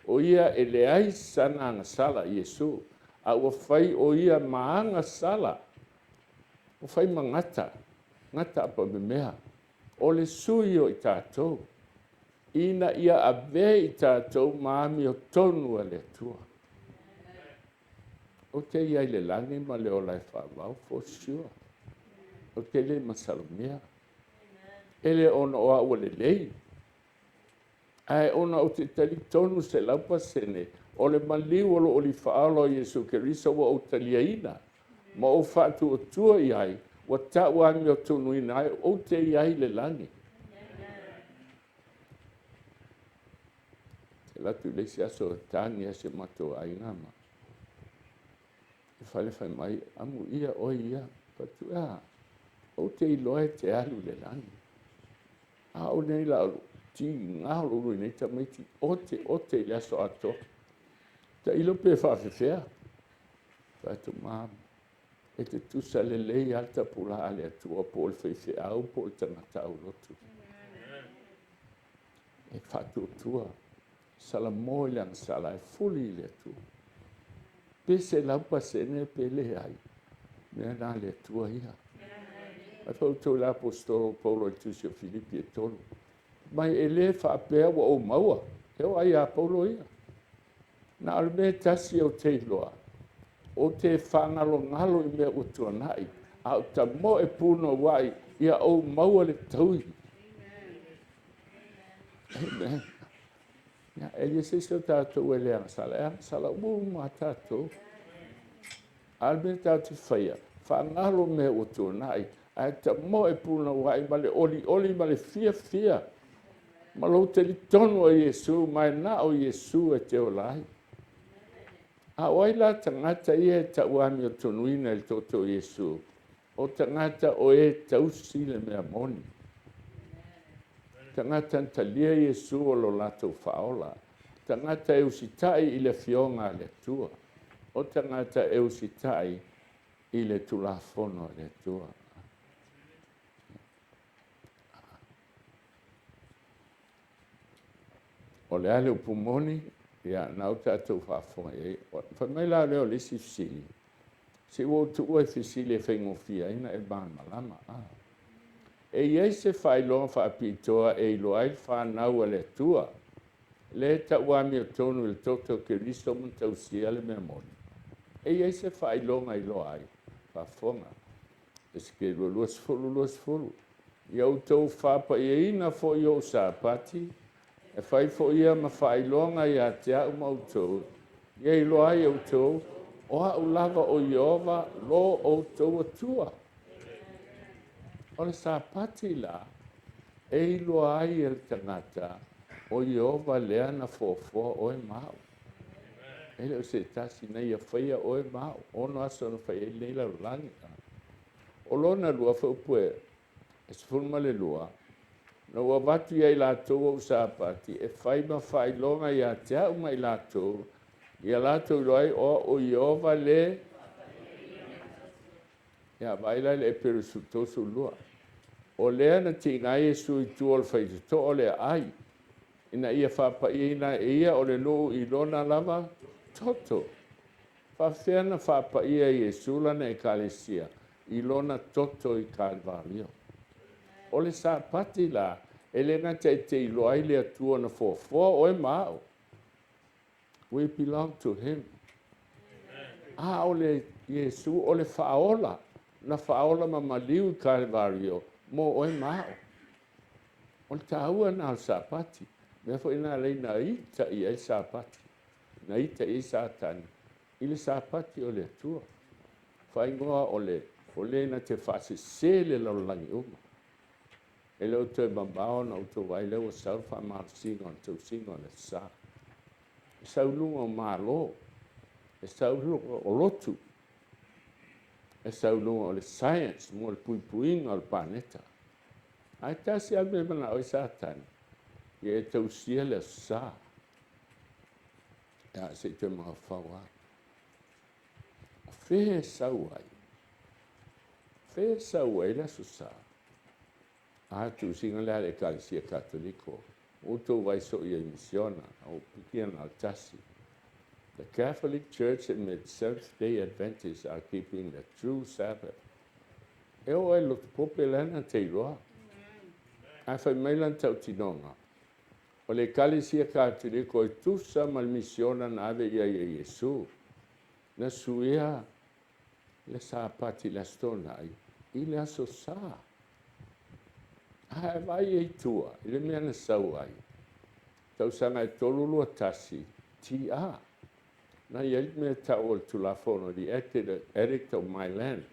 O ia e leai sana agasala, Iesu, a ua fai o ia ma agasala, ua fai ma gata, gata apamemea, o le sui o i tatou, ina ia ave i tatou ma amiotonu a le Atua. Ou te i ai le lagi ma le ola e faavau, for sure. Ou te le masalomia. E le ona o au lelei. Ae ona ou te talitonu 100% o le maliu o loo lifaala o Iesu Keriso ua ou taliaina ma ou faatuatua i ai, ua tau amiotonuina ai, ou te i ai le lagi. Te latu i le isi aso tagi a se matou aiga ma e fale fai mai, amu ia oi ia, fatu a, ou te iloa e te alu le lagi. A o nei la ti ngā ulu nei tamaiti ote ote i le aso atoa. Ta ilo pe whaafewhea. Whatu mā, e te tusa le lei alta pula ale atua po o le whaiwheau po o le tangata au lotu. E whaatuatua, sala mo i le agasala e fuli i le Atua. Pe 100% pe le ai, mea nā le Atua ia. Ai whautou le apostolo Paulo i tusi o Filipi e 3. Mai e le whaapea ua o maua, e o ai a Paulo ia. Na o le mea tasi o te iloa, o te whangalongalo i mea ua tuanai, a o ta mo e puno wai, ia o maua le taui. Amen. Ia, e le se se o tātou e le agasala, e agasala uma tātou. A le mea tātou whaia, whangalo mea ua tuanai, Ae tamoe punouai ma le olioli ma le fiafia ma lou talitonu o Iesu ma e na o Iesu e te ola ai. A o ai la tagata ia e tauamiotonuina i le toto o Iesu, o tagata o e tausi le mea moni. Tagata na talia Iesu o lo latou faaola. Tagata e usitai i le afioga a le Atua. O tagata e usitai i le Tulafono a le Atua. O le a le upu moni, ia, na o tatou faafofoga i ai. Fai mai la lea o le isi fesili, se ua ou tuua i fesili e faigofie ai ona e malamalama. E i ai se faailoga faapitoa e iloa ai le fanau a le Atua, lea e tau amiotonu i le toto o Keriso ma tausia le mea moni. E i ai se faailoga e iloa ai, faafofoga. Esekielu 20, 20. Ia outou faapaiaina foi ou Sapati, e fai foi ia ma faailoga ia te au ma outou, ia iloa ai outou, o au lava o Ieova lo outou Atua. O le Sapati la, e iloa ai e le tagata o Ieova lea na foafoa oe ma au. E le o se tasi na ia faia oe ma au, 6 aso na fai ai lenei lalolagi. O lona lua faaupu e 12, na ua avatu ia i latou ou Sapati e fai ma faailoga ia te au ma i latou, ia latou iloa ai o au o Ieova le. Ia, vaai la i le Eperu 32. O lea na tiga ai Iesu i tua o le faitotoa o le aai, ina ia faapaiaina e ia o le nuu i lona lava toto. Faafefea na faapaia e Iesu lana ekalesia i lona toto i Kalivario. O le Sapati la, e le gata e te iloa ai le Atua na foafoa oe ma au. We belong to him. A o le Iesu o le faaola, na faaola ma maliu i Kalivario mo oe ma au. O le taua na o le Sapati. Mea foi na lei na ita i ai Sapati. Na ita i ai Satani i le Sapati o le Atua. Faaigoa o le o le na te faasese le lalolagi uma. E le o toe mamao na outou vaai lea ua sau le faamalosiga o le tausiga o le sa. E sau luga o malo, e sau luga o lotu, e sau luga o le science mo le puipuiga o le paneta. Ae tasi lava le mea e manao ai Satani, ia e tausia le aso Sa. Ia, se i toe mafaufau lava. O fea e sau ai? Fea e sau ai le aso Sa? A tuusiga lea a le Ekalesia Katoliko, ua outou vaai soo i ai misiona, a ua pikia na o le tasi. The Catholic Church and Seventh-day Adventists are keeping the true Sabbath. E oo ai i le lotu pope la na te iloa. Ae fai mai lana tautinoga, o le Ekalesia Katoliko e tusa ma le misiona na ave i ai e Iesu, na suia le Sapati i le Aso Toonai i le Aso Sa. Ae vaai ai i tua i le mea na sau ai, tausaga e 321 TA, na i ai le mea e tau o le Tulafono, the Edict of Milan.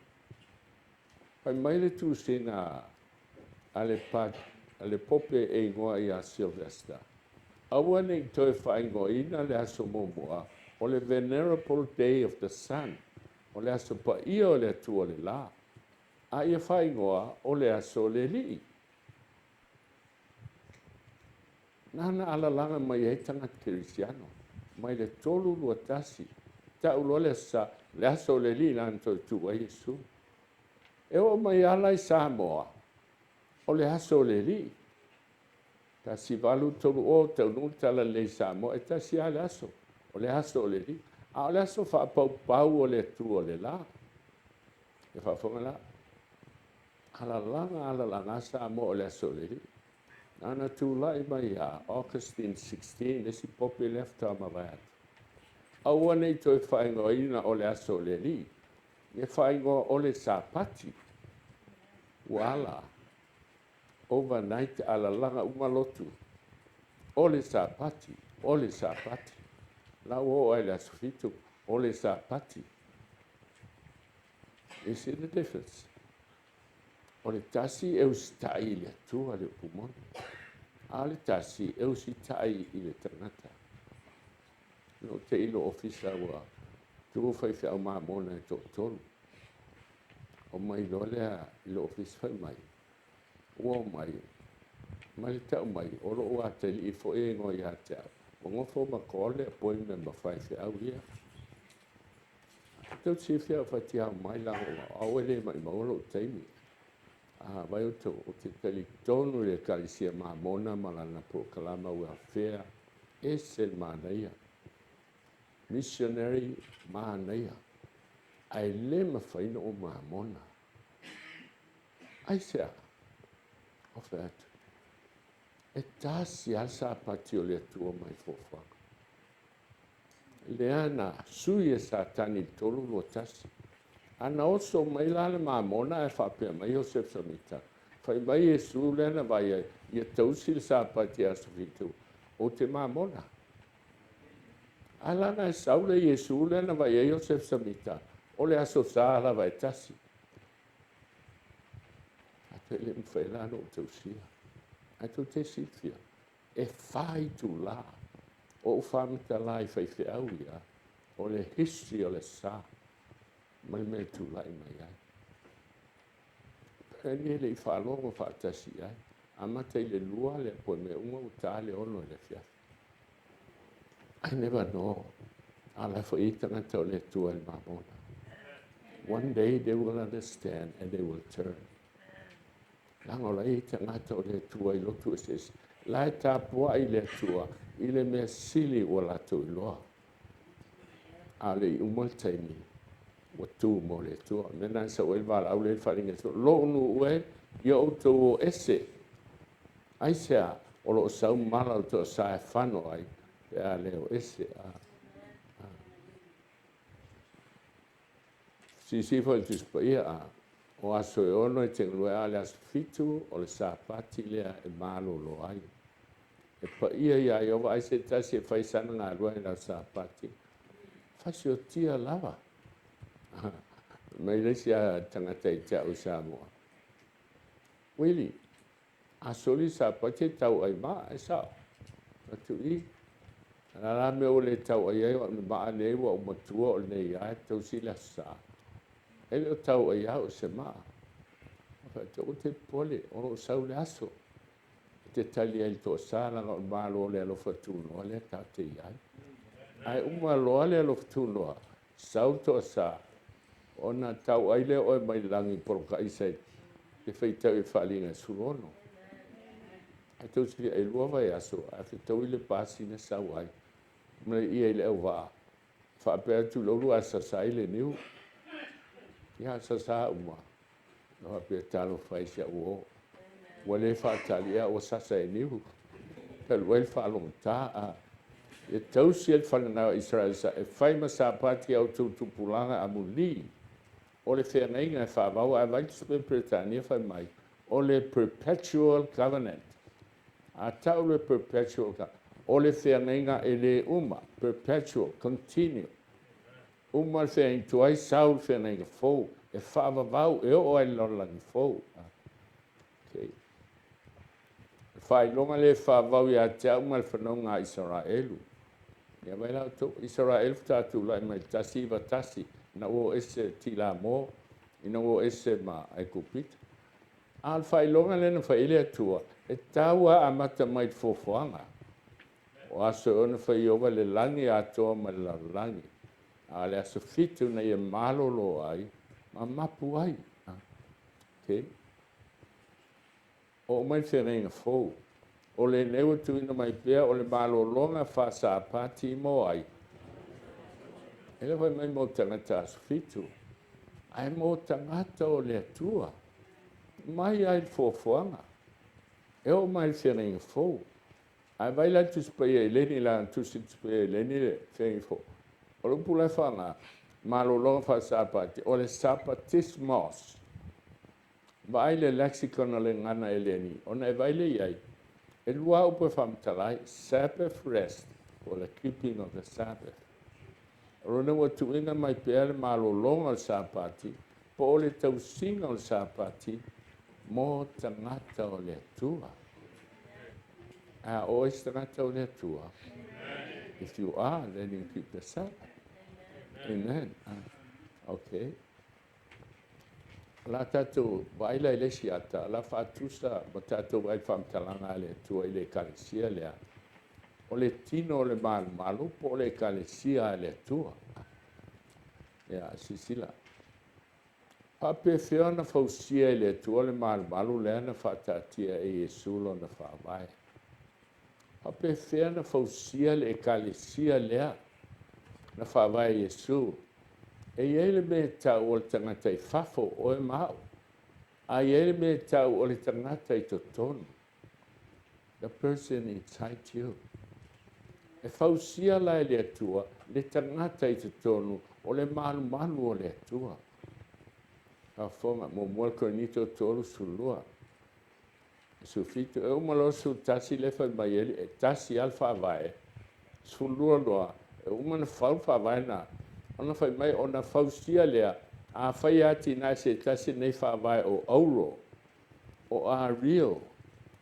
Fai mai le tusiga a le Pope e igoa ia Sylvester, aua ne i toe faaigoaina le aso muamua o le Venerable Day of the Sun, o le aso paia o le Atua o le la, a ia faaigoa o le aso o le Alii. Nana alalaga mai ai tagata kerisiano mai le 321 tau loa le aso Sa, le aso o le Alii lana toe tu ai Iesu. E oo mai ala i Samoa, o le aso o le Alii. 1830 taunuu le talalelei i Samoa, e tasi lava le aso, o le aso o le Alii. A o le aso faapaupau o le Atua o le la. E faafofoga la, alalaga alalaga Samoa o le aso o le Alii. Na tulai mai ia Augustine 16, le isi pope lea faatoa mavae atu. Aua ne i toe faaigoaina o le aso o le Alii, ia faaigoa o le Sapati. Ua ala, overnight alalaga uma lotu. O le Sapati, o le Sapati. La ua oo ai le aso 7, o le Sapati. You see the difference? O le tasi e usitai i le Atua le upu moni, a o le tasi e usitai i le tagata. Na ou te i lou ofisa ua tu faifeau mamona e toatolu. Omai loa lea i lou ofisa fai mai, ua omai ma le tau mai o lou atalii foi e igoa ia te au, ua nofo ma call le appointment ma faifeau ia. Tou te silafia au faitihau mai lago o au e le maʻimau lou taimi. A vai outou, ou te talitonu i le Ekalesia Mamona ma lana polokalama welfare, ese le manaia. Missionary manaia. Ae le mafai ona ou mamona. Aisea? Ou fai atu, e tasi lava le sapati o le Atua mai fuafuaga. Lea na sui e Satani i le 3:21. A na oso mai la le mamona ae faapea mai Iosef Samita, fai mai Iesu lea na vaai ai, ia tausi le sapati aso 7, ou te mamona. Ae la na e sau le Iesu lea na vaai ai Iosef Samita, o le aso Sa lava e tasi. A e le mafai la ona ou tausia. Ae tou te silafia, e fa itulā o ou faamatala i faifeau ia, o le history o le sa ma le mea e tulai mai ai. Pe le i faalogo faatasi i ai. Amata i le 2 le appointment uma ua ta le 6 i le afiafi. I never know. A la foi tagata o le Atua i le mamona. One day they will understand and they will turn. Laga o la e i ai tagata o le Atua i lotu eseese. La e tapuai le Atua i le mea sili ua latou iloa. A o le i uma le taimi, ua tu mo le Atua. O le mea lena e sau ai le valaau lea i le faaliga e lou nuu e, ia outou o ese. Aisea? O lo o sau mala o le toasa e fano ai pe a le o ese. Silasila foi i le Tusi Paia, a o aso e 6 e te galue ai, a o le aso 7 o le Sapati lea e malolo ai. E paia iā Ieova ai se tasi e fai sana galuega i le aso Sapati, fasiotia lava. Mai le isi tagata i te au i Samoa. Wili, a soli Sapati e tau ai maa, e sao. Atu i, la la mea ua le tau ai ai o le maa nei ua ou matua o lenei lava e tausi le aso Sa. E le o tau ai au se maa. Faatoa te popole, o lo o sau le aso. E te tali ai i le toasa leaga o le Malo o le alofa tunoa lea tatou te i ai. Ae uma loa le alofa tunoa, sau le toasa, ona tau ai lea oe mai le lagi polokaisa e te faitau i le faaaliga e 16. Ae tou te fia 2 vaiaso ae fetaui le pasi na sau ai ma le ia i le auvaa. Faapea atu loulu a sasa ai le niu. Ia sasa uma. Na faapea talofa e si au uo. Ua le faatali ea ua sasa e niu. Talu ai le faalogotā. A e tausi ai le fananau a Isaraelu sa e fai ma sapati a outou tupulaga amuli. O le feagaiga e faavau ae vaai le Peretania fai mai o le perpetual covenant. A tau le perpetual covenant, o le feagaiga e le uma, perpetual, continue. Uma le feagaiga tuai, sau le feagaiga fou, e faavavau, e oo ai i le lalolagi fou. Okay. Faailoga le faavavau ia te au ma le fanauga a Isaraelu. Ia vai la outou, Isaraelu faatoa tulai mai le 191, ina ua o ese Tilamo, ina ua o ese ma Aikupita. A o le faailoga lea na fai ai le Atua, e tau lava amata mai i le foafoaga. O aso e 6 fai Ieova le lagi atoa ma le lalolagi, a o le aso 7 na ia malolo ai ma mapu ai. Okay. Oo mai le feagaiga fou. O lenei ua tuuina mai pea o le malologa faasapati mo ai. E le fai mai mo tagata aso 7, ae mo tagata o le Atua. Mai ai le foafoaga. E oo mai le feagaiga fou. Ae vai la le Tusi Paia i leni la tusi Tusi Paia i leni le feagaiga fou. O le upu la e faaaoga, malologa faasapati, o le sapatismos. Vaai le lexicon o le gagana Eleni, ona e vaai lea i ai, e lua upu e faamatala ai, Sabbath rest, po o le keeping of the Sabbath. O lona ua tuuina mai pea le malologa o le Sapati, po o le tausiga o le Sapati, Mo tagata o le Atua. A o se tagata o le Atua. If you are, then you keep the Sabbath. Amen. Okay. La tātou vaila i le isi ata, la faatusa ma tātou ai whamtalanga le Atua i le ekalesia lea. O le tino o le malumalu po o le ekalesia a le Atua. Ia, sisila. Faapefea ona fausia e le Atua le malumalu lea na faataatia e Iesu lona faavae. Faapefea ona fausia le ekalesia lea na faavae e Iesu. E i ai le mea e tau o le tagata i fafo, oe ma au. A i ai le mea e tau o le tagata i totonu. The person inside you. E fausia la e le Atua le tagata i totonu o le malumalu o le Atua. Faafofoga, muamua le Korinito 32. 17, e uma loa 11 lea fai mai ai, e tasi lava le faavae, 12 loa, e uma ona fau le faavae lena, ona fai mai, ona fausia lea, afai e atinae se tasi lenei faavae o auro, o ario,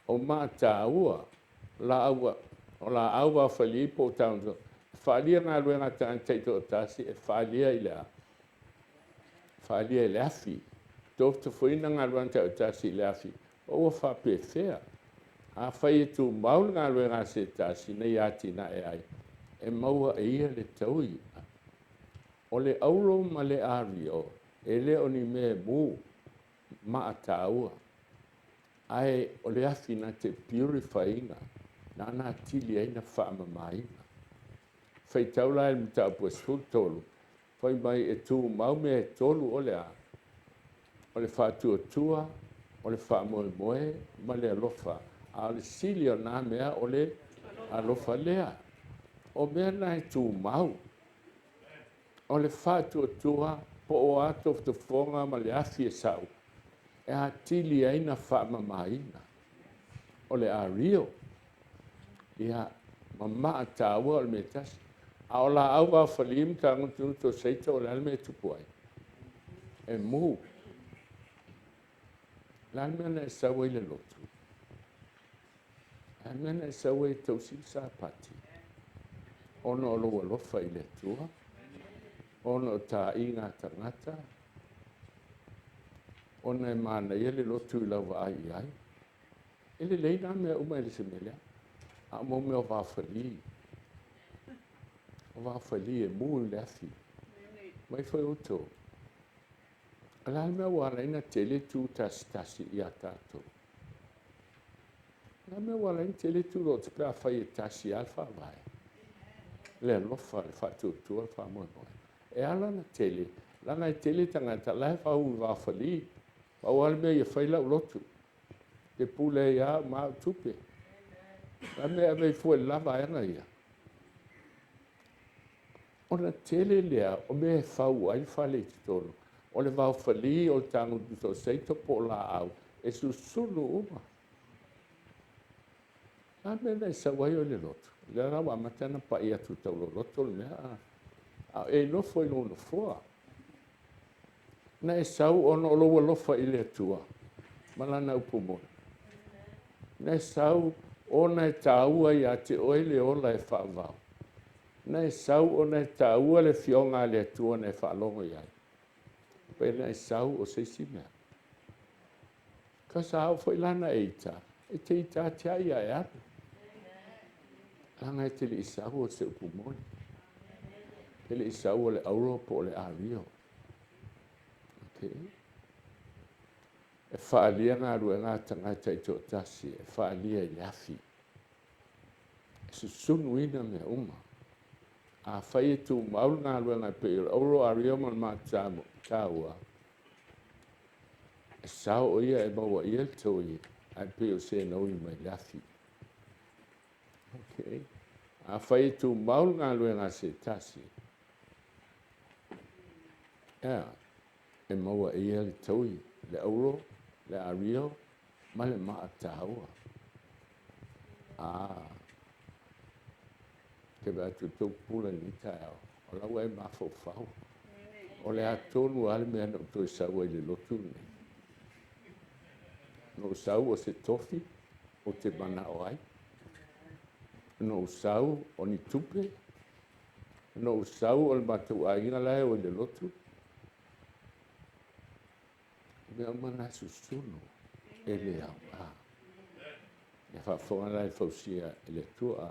o mataua, laau, o laau vaofalii po o tago, e faaalia galuega a tagata taitoatasi, e faaalia i le a? Faaalia i le afi. Tofotofoina galuega taitoatasi i le afi, o ua faapefea. Afai e tumau le galuega a se tasi ina ia atinae ai, e maua e ia le taui. O le auro ma le ario, e le o ni mea e mu maataua, ae o le afi na te purify ina, na atili ai na faamamaina. Faitau la i le mataupu e 13, fai mai e tumau mea e tolu o le a, o le faatuatua, o le faamoemoe ma le alofa. A o le sili o nā mea o le alofa lea. O mea na e tumau. O le faatuatua po o a tofotofoga ma le afi e sau, e atili ai na faamamaina. O le ario, ia, ma maataua o le mea tasi. A o laau vaofalii ma tagutugutu o seita o le a le mea e tupu ai? E mu. O le a le mea na e sau ai le lotu? O le a le mea na e sau ai e tausi le Sapati? Ona o lou alofa i le Atua, ona o taaiga a tagata, ona e manaia le lotu i lau vaai i ai. E lelei nā mea uma e le se mea lea. A o mau mea o vaofalii. O vaofalii e mu i le afi. Mai foi outou. O le a le mea ua ala ai ona tele tu tasitasi ia tātou? O le a le mea ua ala ai ona tele tu loto pe afai e tasi lava le faavae? Le alofa, le faatuatua, le faamoemoe. E ala ona tele, leaga e tele tagata la e fau i vaofalii. Pau lava le mea ia fai lau lotu. Te pule ai au ma au tupe. O le a le mea e ave ai fua i le la vaega ia? Ona tele lea o mea e fau ai le fale i totonu, o le vaofalii, o le tagututu o seito po o laau, e susunu uma. O le a le mea na e sau ai oe i le lotu? O lea la ua amata ona pai atu tauloloto le mea, a e nofo i lou nofoa. Na e sau ona o lou alofa i le Atua ma lana upu moni. Na e sau ona e taua ia te oe le ola e faavavau. Na e sau ona e taua le afioga a le Atua na e faalogo i ai. Pe na e sau o se isi mea. Ka sa oo foi la na e ita, e te ita atiae ia e alu. Leaga e te le i sau o se upu moni. E le i sau o le auro po o le ario. Okay. E faaalia galuega a tagata taitoatasi, e faaalia i le afi. E susunuina mea uma. Afai e tumau le galuega e pei o le auro, ario ma le mataua, e sao o ia e maua ia le toi, ae pei o se naui mai le afi. Okay. Afai e tumau le galuega a se tasi, ea, e maua e ia le taui, le auro, le ario, ma le maataua. Ah, ke vaai atu i tou pupula i lenei taeao, o la ua e mafaufau. O le a tonu lava le mea na ou toe sau ai i le lotu lenei. Na ou sau o se tofi ou te manao ai. Na ou sau o ni tupe. Na ou sau o le matou aiga la e o i le lotu. O mea uma na e susunu e le aoga. Ia faafofoga la i le fausia e le Atua,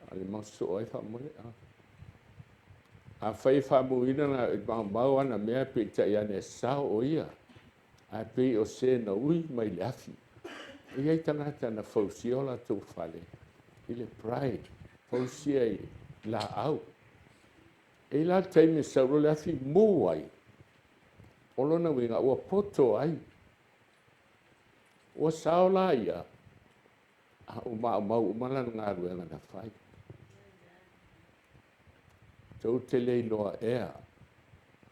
a le mau sosoo ai faamolemole. Afai e faamuina na i maumau ana mea, peitai ane e sao o ia, ae pei o se na ui mai le afi. E i ai tagata na fausia o latou fale i le pride, fausia i laau. E i la le taimi e sau loa le afi mu ai, o lona uiga ua poto ai. Ua sao la ia, a ua maumau uma lana galuega na fai. Tou te le iloa ea,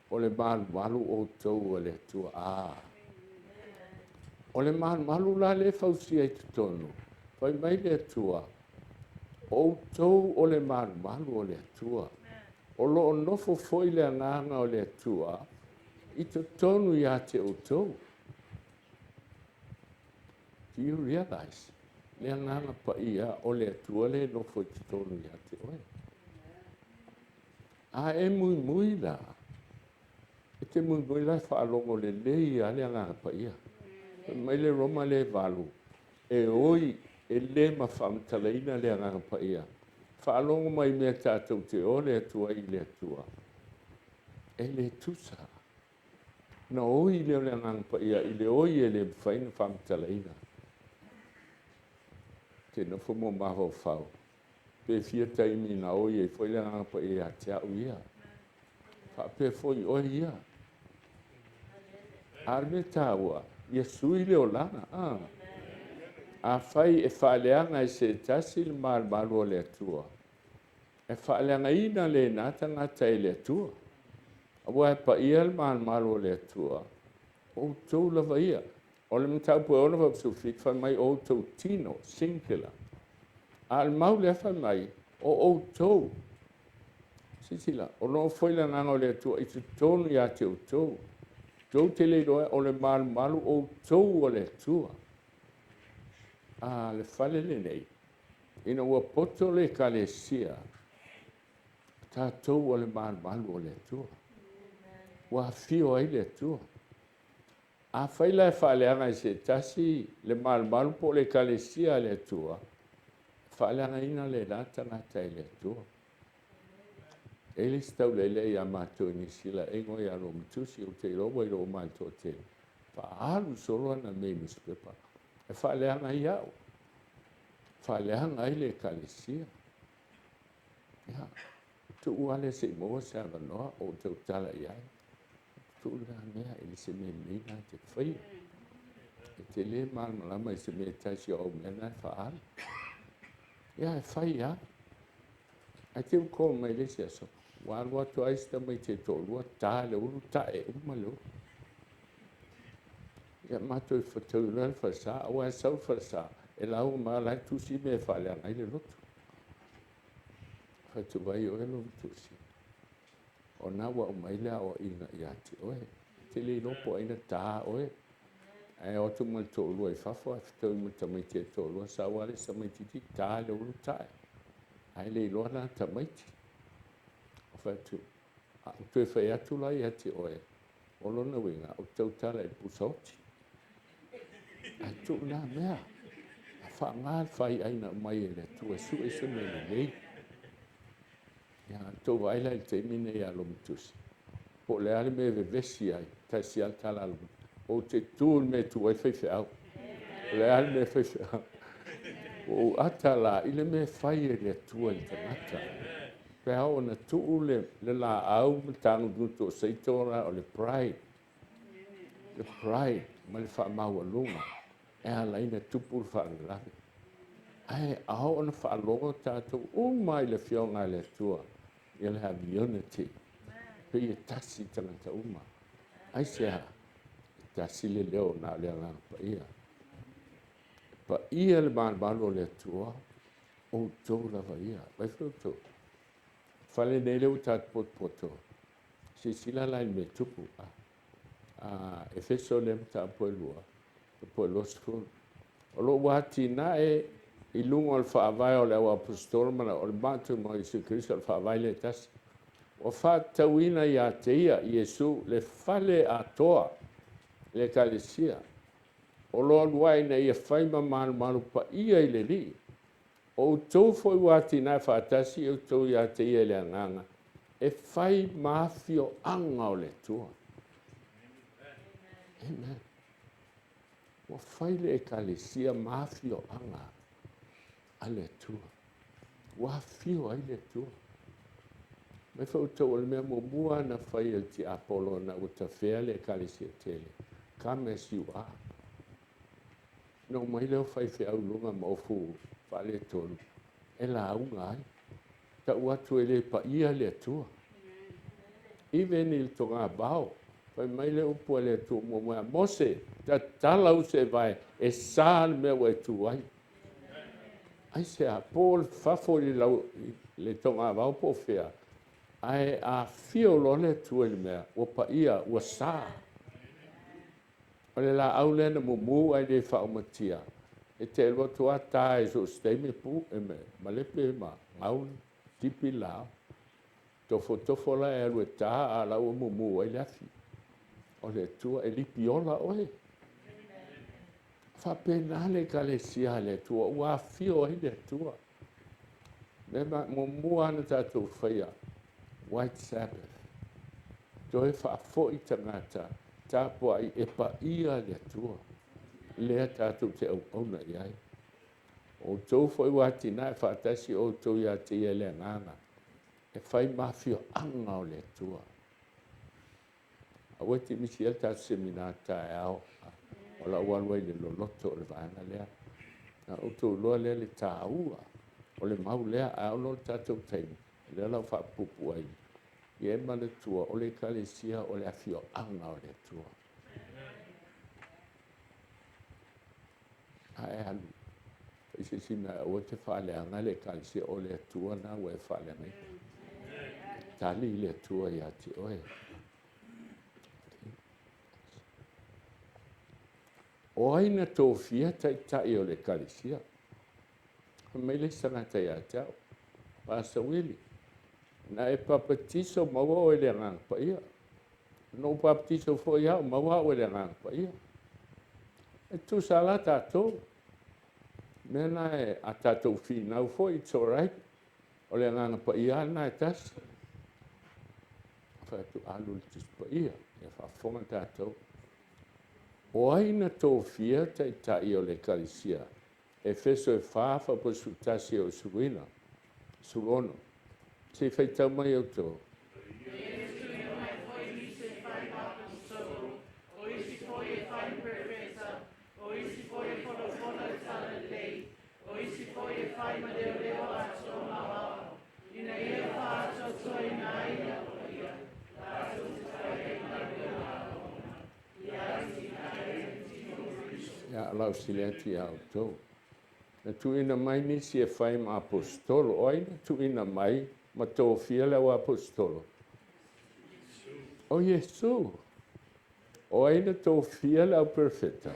o le malumalu outou a le Atua. A o le malumalu la lea e fausia i totonu, fai mai le Atua, outou o le malumalu o le Atua. O lo o nofo foi le agaga o le Atua i totonu ia te outou. Do you realize? Le agaga paia o le Atua le nofo i totonu ia te oe. A e muimui la, e te muimui la e faalogo lelei lava le agaga paia. Fai mai le Roma le 8, e oi e le mafaamatalaina le agaga paia. Faalogo mai mea tatou te ole atu ai i le Atua, e le tusa. Na oi lea o le agaga paia i le oi e le mafai ona faamatalaina. Te nofo mo mafaufau, pe fia taimi na oi ai foi le agaga paia ia te au ia. Faapea foi oe ia. A o le mea taua, ia sui le olaga. Afai e faaleaga e se tasi le malumalu o le Atua, e faaleagaina lena tagata e le Atua. Aua e paia le malumalu o le Atua, outou lava ia. O le mataupu e 6 fai mai outou tino, singular. A o le mau lea fai mai, o outou. Silasila, o lo o foi le agaga o le Atua i totonu ia te outou. Tou te le iloa o le malumalu outou o le Atua. A le fale lenei, ina ua poto le ekalesia, tatou o le malumalu o le Atua. Ua afio ai le Atua. Afai la e faaleaga e se tasi le malumalu po o le ekalesia a le Atua, faaleagaina lena tagata e le Atua. E le isi taulele ia matou i Niu Sila e igoa ia Lomatusi, ou te iloa ua iloa uma e le toatele. Faaalu solo ana mea i newspaper. E faaleaga ai au. Faaleaga ai le ekalesia. Ia, tuu lea se i maua se avanoa o ou tautala i ai. Tuu lena mea e le se mea lelei na te faia. E te le malamalama i se mea tasi o au mea na e faaalu. Ia, e fai lava. Ae te call mai le isi aso. Ua alu atu ai si tamaiti e toalua, ta le ulu, ta'e uma le ulu. Ia matou i fatau loa le falesa, aua e sau le falesa, e lauga mai la e tusi mea e faaleaga ai le lotu. Fai atu vai oe Lomatusi. O na ua aumai le aoaiga ia te oe. E te le iloa po o ai na ta oe. Ae o atu ma le toalua i fafo, ae fetaui ma tamaiti e toalua, sau lava le isi tamaititi, ta le ulu, ta'e. Ae le iloa la tamaiti. O fai atu, a ou toe fai atu la ia te oe, o lona uiga, ou tautala i le pusaoti. Ae tuu na mea. A faaaoga le faiaina mai e le Atua e sue se mea lelei. Ia, tou vaai la i le taimi nei ia Lomatusi. Po o le a le mea e vevesi ai, tasi lava le tala a Lomatusi. Ou te tu i le mea e tu ai faifeau. O le a le mea e faifeau. Ua ou ata la i le mea e fai e le Atua i le tagata. Pe ao ona tuu le laau ma tagututu o seito la o le pride. Le pride ma le faamaualuga e ala ai ona tupu le faalavelave. Ae ao ona faalogo tatou uma i le afioga a le Atua, ia le have unity. Pei e tasi tagata uma. Aisea? E tasi le leo na o le agaga paia. E paia le malumalu o le Atua, outou lava ia. Vai foi outou. Fale nei le ua tatou potopoto. Silasila la i le mea tupu. Efeso lea mataupu e 2. Po 20. O loo ua atinae i luga o le faavae o le au aposetolo ma o le matou ma Iesu Keriso o le faavae lea e tasi. Ua faatatauina ia te ia Iesu le fale atoa le ekalesia. O lo alu ai ina ia fai ma malumalu paia i le Alii. O outou foi ua atinae faatasi outou ia te ia i le agaga e fai ma afioaga o le Atua. Amen. Ua fai le ekalesia ma afioaga a le Atua. Ua afio ai le Atua. Mai foi outou o le mea muamua na fai e le tiapolo na ua tafea le ekalesia tele. Come as you are. Na omai lea o faifeau i luga ma ofu faaletonu e lauga ai. Tau atu e le paia le Atua. Even i le togavao, fai mai le upu a le Atua muamua, Mose, tatala usevae, e sa le mea ua e tu ai. Ai se a, po o le fafo i le togavao po o fea, ae afio loa le Atua i le mea, ua paia, ua sa. O le laau lea na mumu ae le faaumatia, e te alu atu lava ta i so o se taimi pu, e malepe ma gauli, tipi le laau. Tofotofo la e alu e ta a la ua mumu ai le afi. O le Atua e lipi ola oe. Faapena le ekalesia a le Atua, ua afio ai le Atua. Mea muamua na tatou faia, White Sabbath. Toe faafoi tagata, tapuai e paia le Atua. Lea tatou te auauna i ai. O outou foi ua atinae faatasi outou ia te ia i le agaga, e fai ma afioaga o le Atua. Aua e te misi ai le tatou seminar taeao, o lau alu ai le loloto o le vaega lea. Na outou iloa lea le tāua o le mau lea, ae ono le tatou taimi, lea lau faapupu ai. Ia e manatua, o le ekalesia o le afioaga o le Atua. Ae alu, fai se isi mea, aua te faaleaga le ekalesia o le Atua na ua e faaleagaina. Tali le Atua ia te oe. O ai na tofia taitai o le ekalesia? Fai mai le isi tagata ia te au, Pastor Willie, na e papatiso maua oe i le agaga paia. Na ou papatiso foi au, maua au i le agaga paia. E tusa la tatou. Mea na e a tatou finau foi, it's all right. O le agaga paia lena e tasi. Fai atu alu le Tusi Paia, ia faafofoga tatou. O ai na tofia taitai o le ekalesia? Efeso e 4, 11 e o 16. 16. Se i faitau mai outou. E tuuina mai foi nisi e fai ma aposetolo, o isi foi e fai perofeta, o isi foi e folafola le talalelei, o isi foi e fai ma leoleo atoa ma aoao, ina ia faaatoatoaina ai le Au Paia, latou te fai ai galuega a auauna, ia atinae ai le tino o Keriso. Ia, lau sili atu ia outou. Na tuuina mai nisi e fai ma aposetolo. O ai na tuuina mai ma tofia le au aposetolo? O Iesu. O ai na tofia le au perofeta?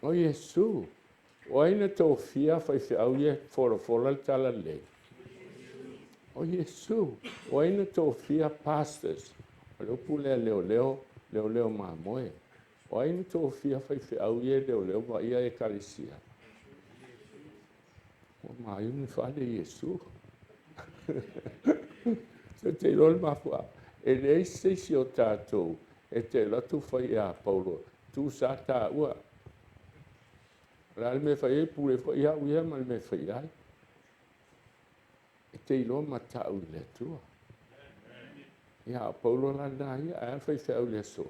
O Iesu. O ai na tofia faifeau ia folafola le talalelei? O Iesu. O ai na tofia pastors? O le upu lea leoleo, leoleo mamoe. O ai na tofia faifeau ia leoleo ma ia ekalesia? Ua maiu ni fale Iesu. Se te iloa le mafuaaga. E leai se isi o tatou e te alu atu fai ia Paulo, tu sa taua. O le a le mea e fai ai, pule foi au ia ma le mea e fai ai. E te iloa matau i le Atua. Ia, o Paulo la lena ia, ae a le faifeau i le aso.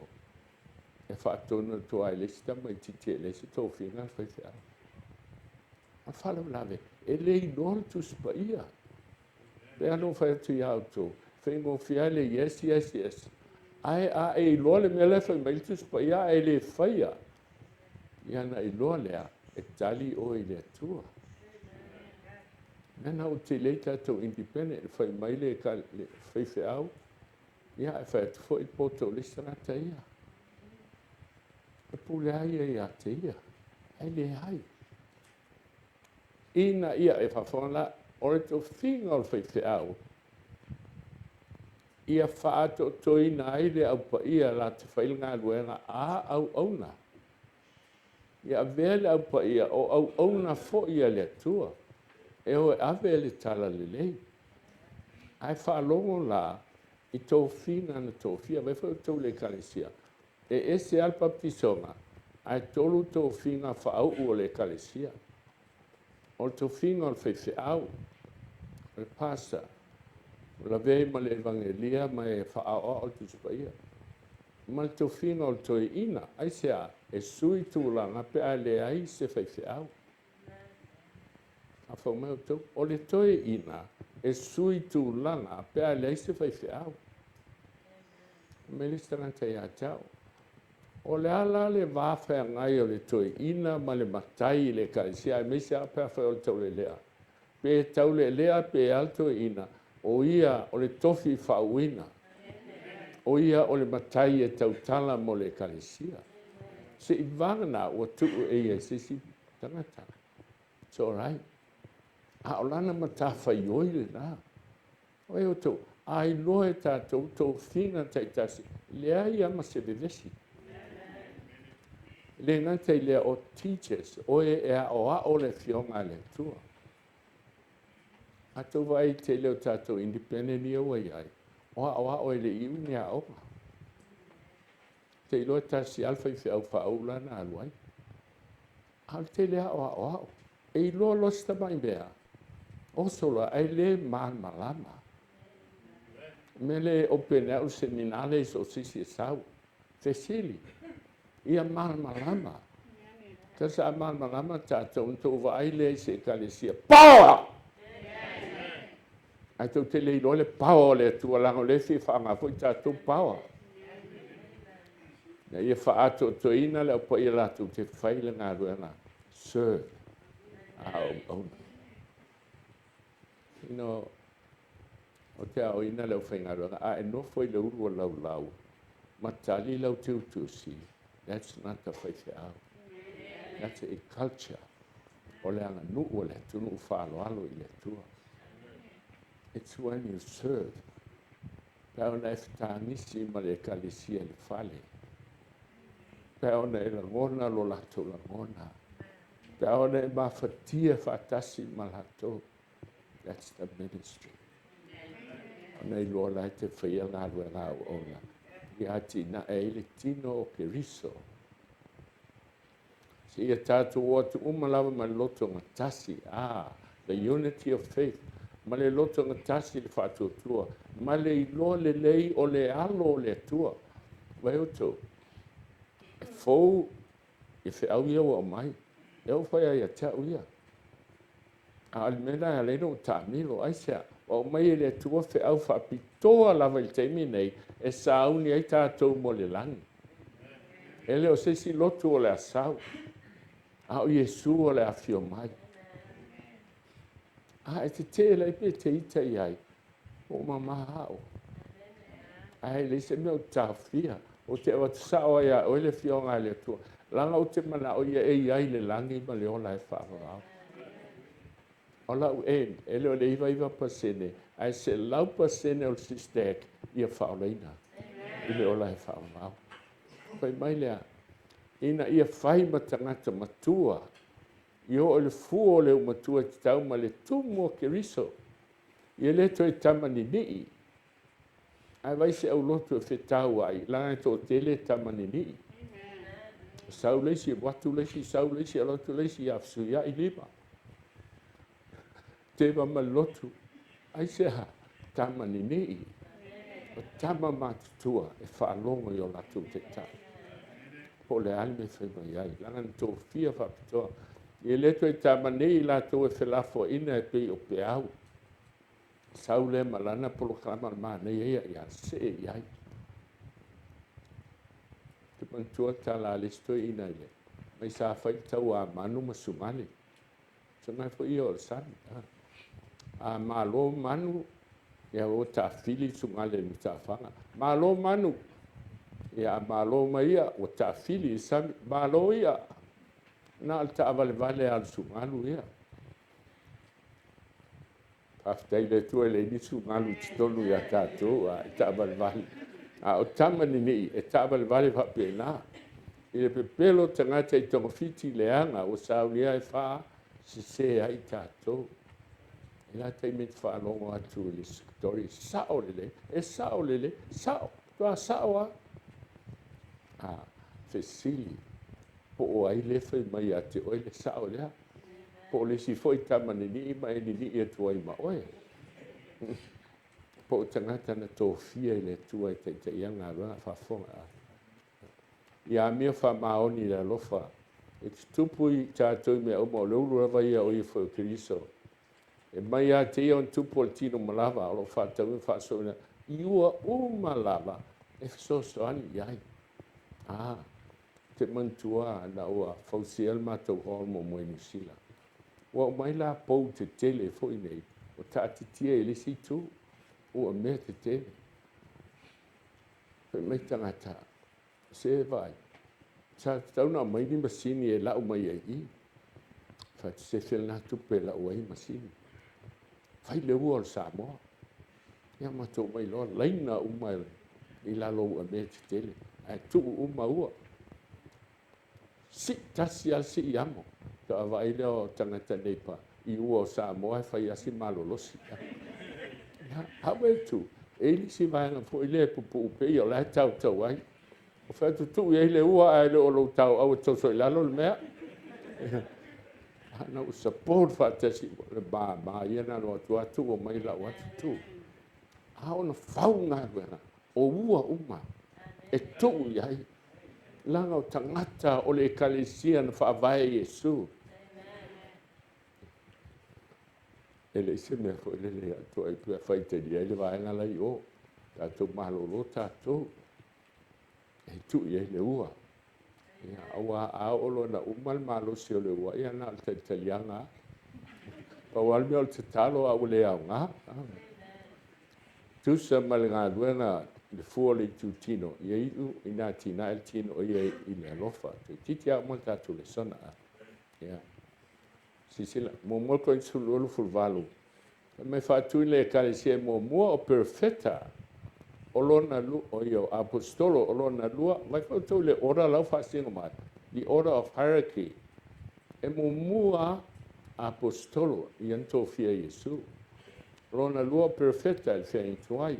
E faatonu atu ai le isi tamaitiiti e leai se tofiga le faifeau. O le faalavelave, e le iloa le Tusi Paia. Pe a na fai atu ia outou, faigofie lava le yes, yes, yes. Ae a e iloa le mea lea e fai mai le Tusi Paia, a e le faia, ia na iloa lea, e tali oe i le Atua. Mea na ua tele ai tatou independent, e fai mai le faifeau, ia e fai atu foi le poto o le isi tagata ia. E pule ai ia ia te ia, ae leai. Ina ia e faafofoga la, o le tofiga o le faifeau, ia faaatoatoina ai le aupaia latou te fai le galuega a auauna. Ia avea le aupaia o auauna foi a le Atua, e o e ave le talalelei. Ae faalogo la i tofiga na tofia. Vaai foi outou i le ekalesia, e ese lava le papatisoga, ae 3 tofiga faauu o le ekalesia. O le tofiga o le faifeau, o le pastor, o lavea ai ma le evangelia ma e faaoao le Tusi Paia. Ma le tofiga o le toeaina, aisea, e sui tulaga pe a leai se faifeau. Afau mai outou, o le toeaina e sui tulaga pe a leai se faifeau. Mai le isi tagata ia te au, o le a la le va feagai o le toeaina ma le matai i le ekalesia, aemaise lava pe afai o le taulelea. Pe taulelea pe a le toeaina, o ia o le tofi faauuina. O ia o le matai e tautala mo le ekalesia. Se i vagana ua tuu e ia i se isi tagata. It's all right. A o lana matafaioi lena. O e outou, a iloa e tatou tofiga taitasi, leai lava ma se vevesi. E le gata i lea o teachers, o e e aoao le afioga a le Atua. A tou vaai i le tele o tatou independent ia ua i ai, o aoao e le i iu ni aoga. Te iloa e tasi lava le faifeau faauu la na alu ai. A o le tele lava o aoao. E iloa loa se tamai mea, oso loa, ae le malamalama. O le mea lea e open ai au le seminar lea i so o se isi e sau. Fesili, ia malamalama. Tasi a malamalama tatou, ona tou vaai lea i se ekalesia. Power! Ae tou te le iloa le power o le Atua, leaga o lea e fia faaaoga foi tatou power. Ina ia faaatoatoaina le aupaia latou te fai le galuega. Serve a auauna. You know, o te aoina le aufaigaluega, a e nofo i le ulu o laulau, ma tali lau teutusi, that's not the faifeau. That's a culture. O le aganuu o le atunuu faaaloalo i le Atua. It's when you serve. Pe ona e fetagisi ma le ekalesia i le fale. Pe ona e lagona lo latou lagona. Pe ona e mafatia faatasi ma latou. That's the ministry. Ona iloa la e te faia galuega auauna. Ia atinae ai le tino o Keriso. Se ia tatou o atu uma lava ma le loto gatasi. Ah, the unity of faith. Ma le loto gatasi le faatuatua. Ma le iloa lelei o le alo o le Atua. Vaai outou, e fou i feau ia ua aumai. E oo foi lava ia te au ia. A o le mea la e ala ai ona ou taamilo, aisea? Ua aumai e le Atua feau faapitoa lava i le taimi nei e sauni ai tatou mo le lagi. E le o se isi lotu o le a sau, a o Iesu o le a afio mai. A e tetee lai pe te ita i ai, ua ou mama au. Ae leai se mea ou te taofia. Ou te avatu sao ai ia oe le afioga a le Atua, leaga ou te manao ia e i ai le lagi ma le ola e faavavau. O lau aim, e le o le 99%, ae 100% o le SYSTAC ia faaolaina i le ola e faavavau. Fai mai lea, ina ia fai ma tagata matua, ia oo i le fua o le aumatua e tatau ma le tumu o Keriso. Ia le toe tama ninii, ae vaai se aulotu e fetau ai, leaga e toatele tama ninii. Sau le isi, alu atu le isi, sau le isi, alu atu le isi, ia fesuiai lima. Teva ma le lotu. Aisea? Tama ninii. O tama matutua e faalogo i o latou taitai. Po o le a le mea e fai mai ai, leaga na tofia faapitoa. Ia le toe tama nei i latou e felafoaiina e pei o peau. Sau lea ma lana polokalama o le manaia ia, ia see i ai. Te manatua tala a le isi toeaina i le mai sa fai le taua a manu ma sugale. Sugale foi ia o le sami. A malo manu, ia ua taafili sugale i le matafaga. Malo manu! Ia a malo mai i'a ua taafili i le sami, malo i'a, na o le taavalevale lava o le sugalu ia. Faafetai i le Atua e leai ni sugalu i totonu ia tatou a e taavalevale. A o tama ninii e taavalevale faapena. I le pepelo o tagata i togafiti leaga ua saunia e faasese ai tatou. I la taimi e te faalogo atu i le story sao lelei, e sao lelei, sao, matua sao lava. A fesili, po o ai lea e fai mai ia te oe le sao lea? Po o le isi foi tama ninii ma e ninii atu ai ma oe? Po o tagata na tofia e le Atua e taitaia le galuega faafofoga. Ia amio faamaoni i le alofa e tutupu i tatou i mea uma, o le ulu lava ia o ia foi o Keriso. E mai ia te ia ona tupu o le tino malava o lo o faatauina faasoaina i ua uma lava e fesoasoani i ai. A, te manatua na ua fausia le matou hall muamua i Niu Sila. Ua aumai la pou tetele foi nei, ua taatitia i le isi itu, ua mea tetele. Fai mai tagata, se vaai, sa tatau ona aumai ni masini e lau mai ai i i. Fai atu, se fea lena tupe e lau ai masini. Fai le ua o le Samoa. Ia matou omai loa, laina uma i lalo o uamea tetele, ae tuu uma ua. Sii tasi lava le sii amo. Faatoa vaai lea o tagata nei pa i ua o Samoa e fai lava si malolosi. Ia, a ua e tu, e i ai le isi vaega foi lea e pupuu pea o la e tautau ai. O fai atu tuu i ai le ua ae le o lou tauau e toso i lalo le mea. A na ua support faatasi le mama ia na alu atu atu ua mai lau atu tu. A ona fau galuega o ua uma e tuu i ai. Leaga o tagata o le ekalesia na faavae i Iesu. E leai se mea foi lele ia te oe pe faitalia ai le vaega la i o. Tatou malolo tatou. E tuu i ai le ua. Ia, aua a oo loa ina uma le malosi o le ua, ia na o le talitaliaga lava. Pau lava le mea o le tatalo a ua le aoga. Tusa ma le galuega le fua o le itutino, ia iu ina atinae le tino o ia i le alofa. Toeitiiti lava uma le tatou lesona. Ia. Silasila, muamua Korinito 12, 18, fai mai faatu i le ekalesia e muamua o perofeta, o lona lua, o ia o aposetolo, o lona lua, vaai foi outou i le order la ua faasino mai, the order of hierarchy, e muamua aposetolo, ia na tofia e Iesu. O lona lua o perofeta i le feagaiga tuai.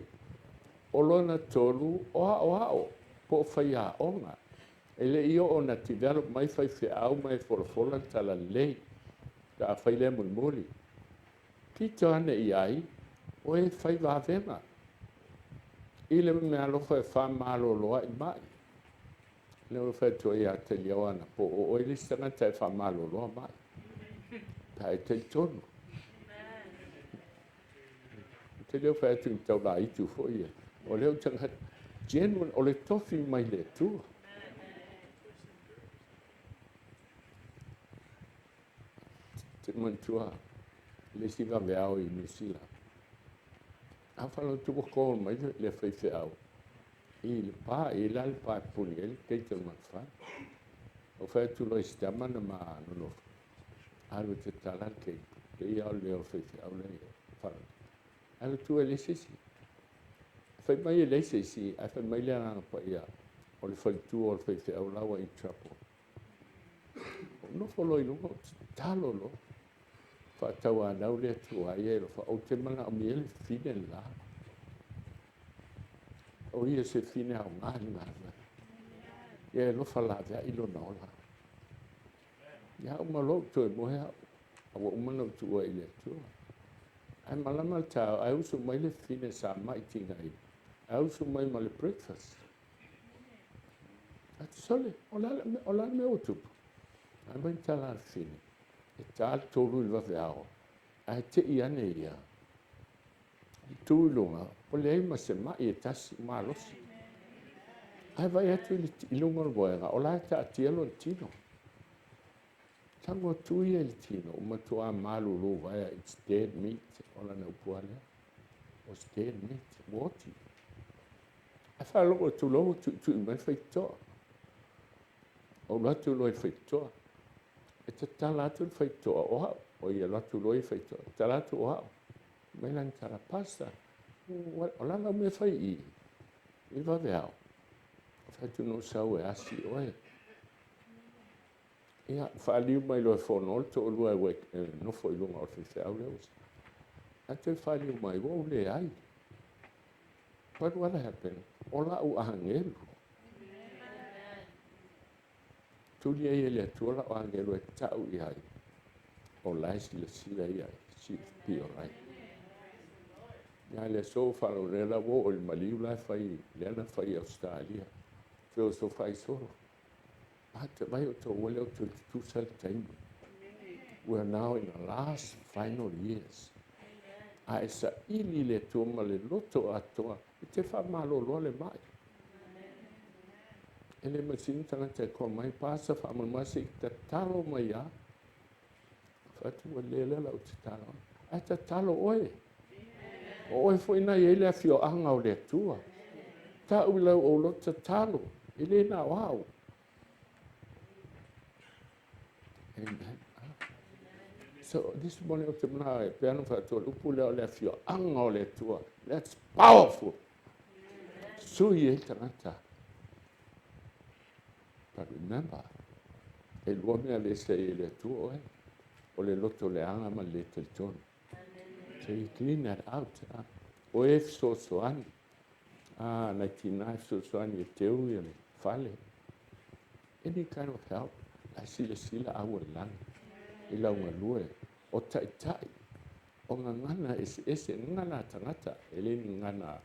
O lona tolu o aoao po o faiaoga. E le i oo ina develop mai faifeau ma e folafola le talalelei pe a fai lea mulimuli. Pito ane i ai o e fai vavega i le meaalofa e faamalolo ai mai. Lea ua fai atu ai ia Taliao anapo, o oe le isi tagata e faamaloloa mai pe a e talitonu. Te leo fai atu i taulaitu foi ia. O lea tagata genuine, o le tofi mai le Atua. Te manatua le isi vaveao i Niu Sila. A faalogo ua call mai le faifeau i le pa, i la le pa e puni ai le gate o le matou. O fai atu loa i si tama na ma nonofo, alu e tatala le gate, te ia o le leo o le faifeau lea e faalogo. Alu atu e leai se isi. Fai mai e leai se isi, ae fai mai le Agaga Paia, o le faletua o le faifeau la ua in trouble. Ou nofo loa i luga, ou tatalo loa. Faatauanau le Atua ia e alofa, ou te manaomia le fine le la. O ia se fine aoga i le galuega. Ia e alofa laveai lona ola. Ia uma loa ou toe moe au, a ua uma ona ou tuua i le Atua. Ae malama le taeao, ae usu mai le fine sa mai tigaina, ae usu mai ma le breakfast. Atu sole, o le a le mea ua tupu? Ae mai le tala a le fine, e ta le 3 i le vaveao, ae tei ane ia, tu i luga, o leai ma se mai e tasi malosi. Ae vaai atu i luga o le moega, o la e taatia lona tino. Tago atu ia i le tino, ua matua malulu vaea, it's dead meat, o lana upu lava lea. Was dead meat, ua oti. Ae faalogo atu loa ua tuitui mai le faitotoa. Ou alu atu loa i le faitotoa. E tatala atu le faitotoa o au. Oi, alu atu loa i le faitotoa. Tatala atu o au. Mai lana tala, Pastor, o le a lau mea e fai i i? I le vaveao. Fai atu na ou sau e asi oe. Ia, faaliu mai loa e fono le toalua e nofo i luga o le faifeau lea ua Ae toe faaliu mai, ua ou leai. But what happened? O la'u agelu. Tuli ai e le Atua la'u agelu e ta'u i ai, o la e silasila ia i be alright. Ia le aso ua faalogo nei la ua oo i le maliu la e fai, lea na fai i Ausetalia. Feosofai solo. A te vai o tou e le o toe tutusa le taimi. We are now in the last final years. A e saili i le Atua ma le loto atoa, e te faamaloloa le mai. E le masini tagata e koa mai, pasa faamolemole se i tatalo mai a. Fai atu ua le lea lau tatalo. Ae tatalo oe. O oe foi na i ai le afioaga o le Atua. Tau i lau ou loto tatalo, e le na o au. Amen. So this morning o te mana e pea no whatua upu lea o le afioaga o le Atua. That's powerful. Sui e tagata. But remember, e lua mea le se i le Atua oe. O le loto leaga ma le le talitonu. So you clean that out. O e fesoasoani. Ah, nai tina e fesoasoani e teu ia le fale. Any kind of help. Lai silasila au o le lagi. I lau galue. O taitai. O gagana eseese. Gagana a tagata. E le ni gagana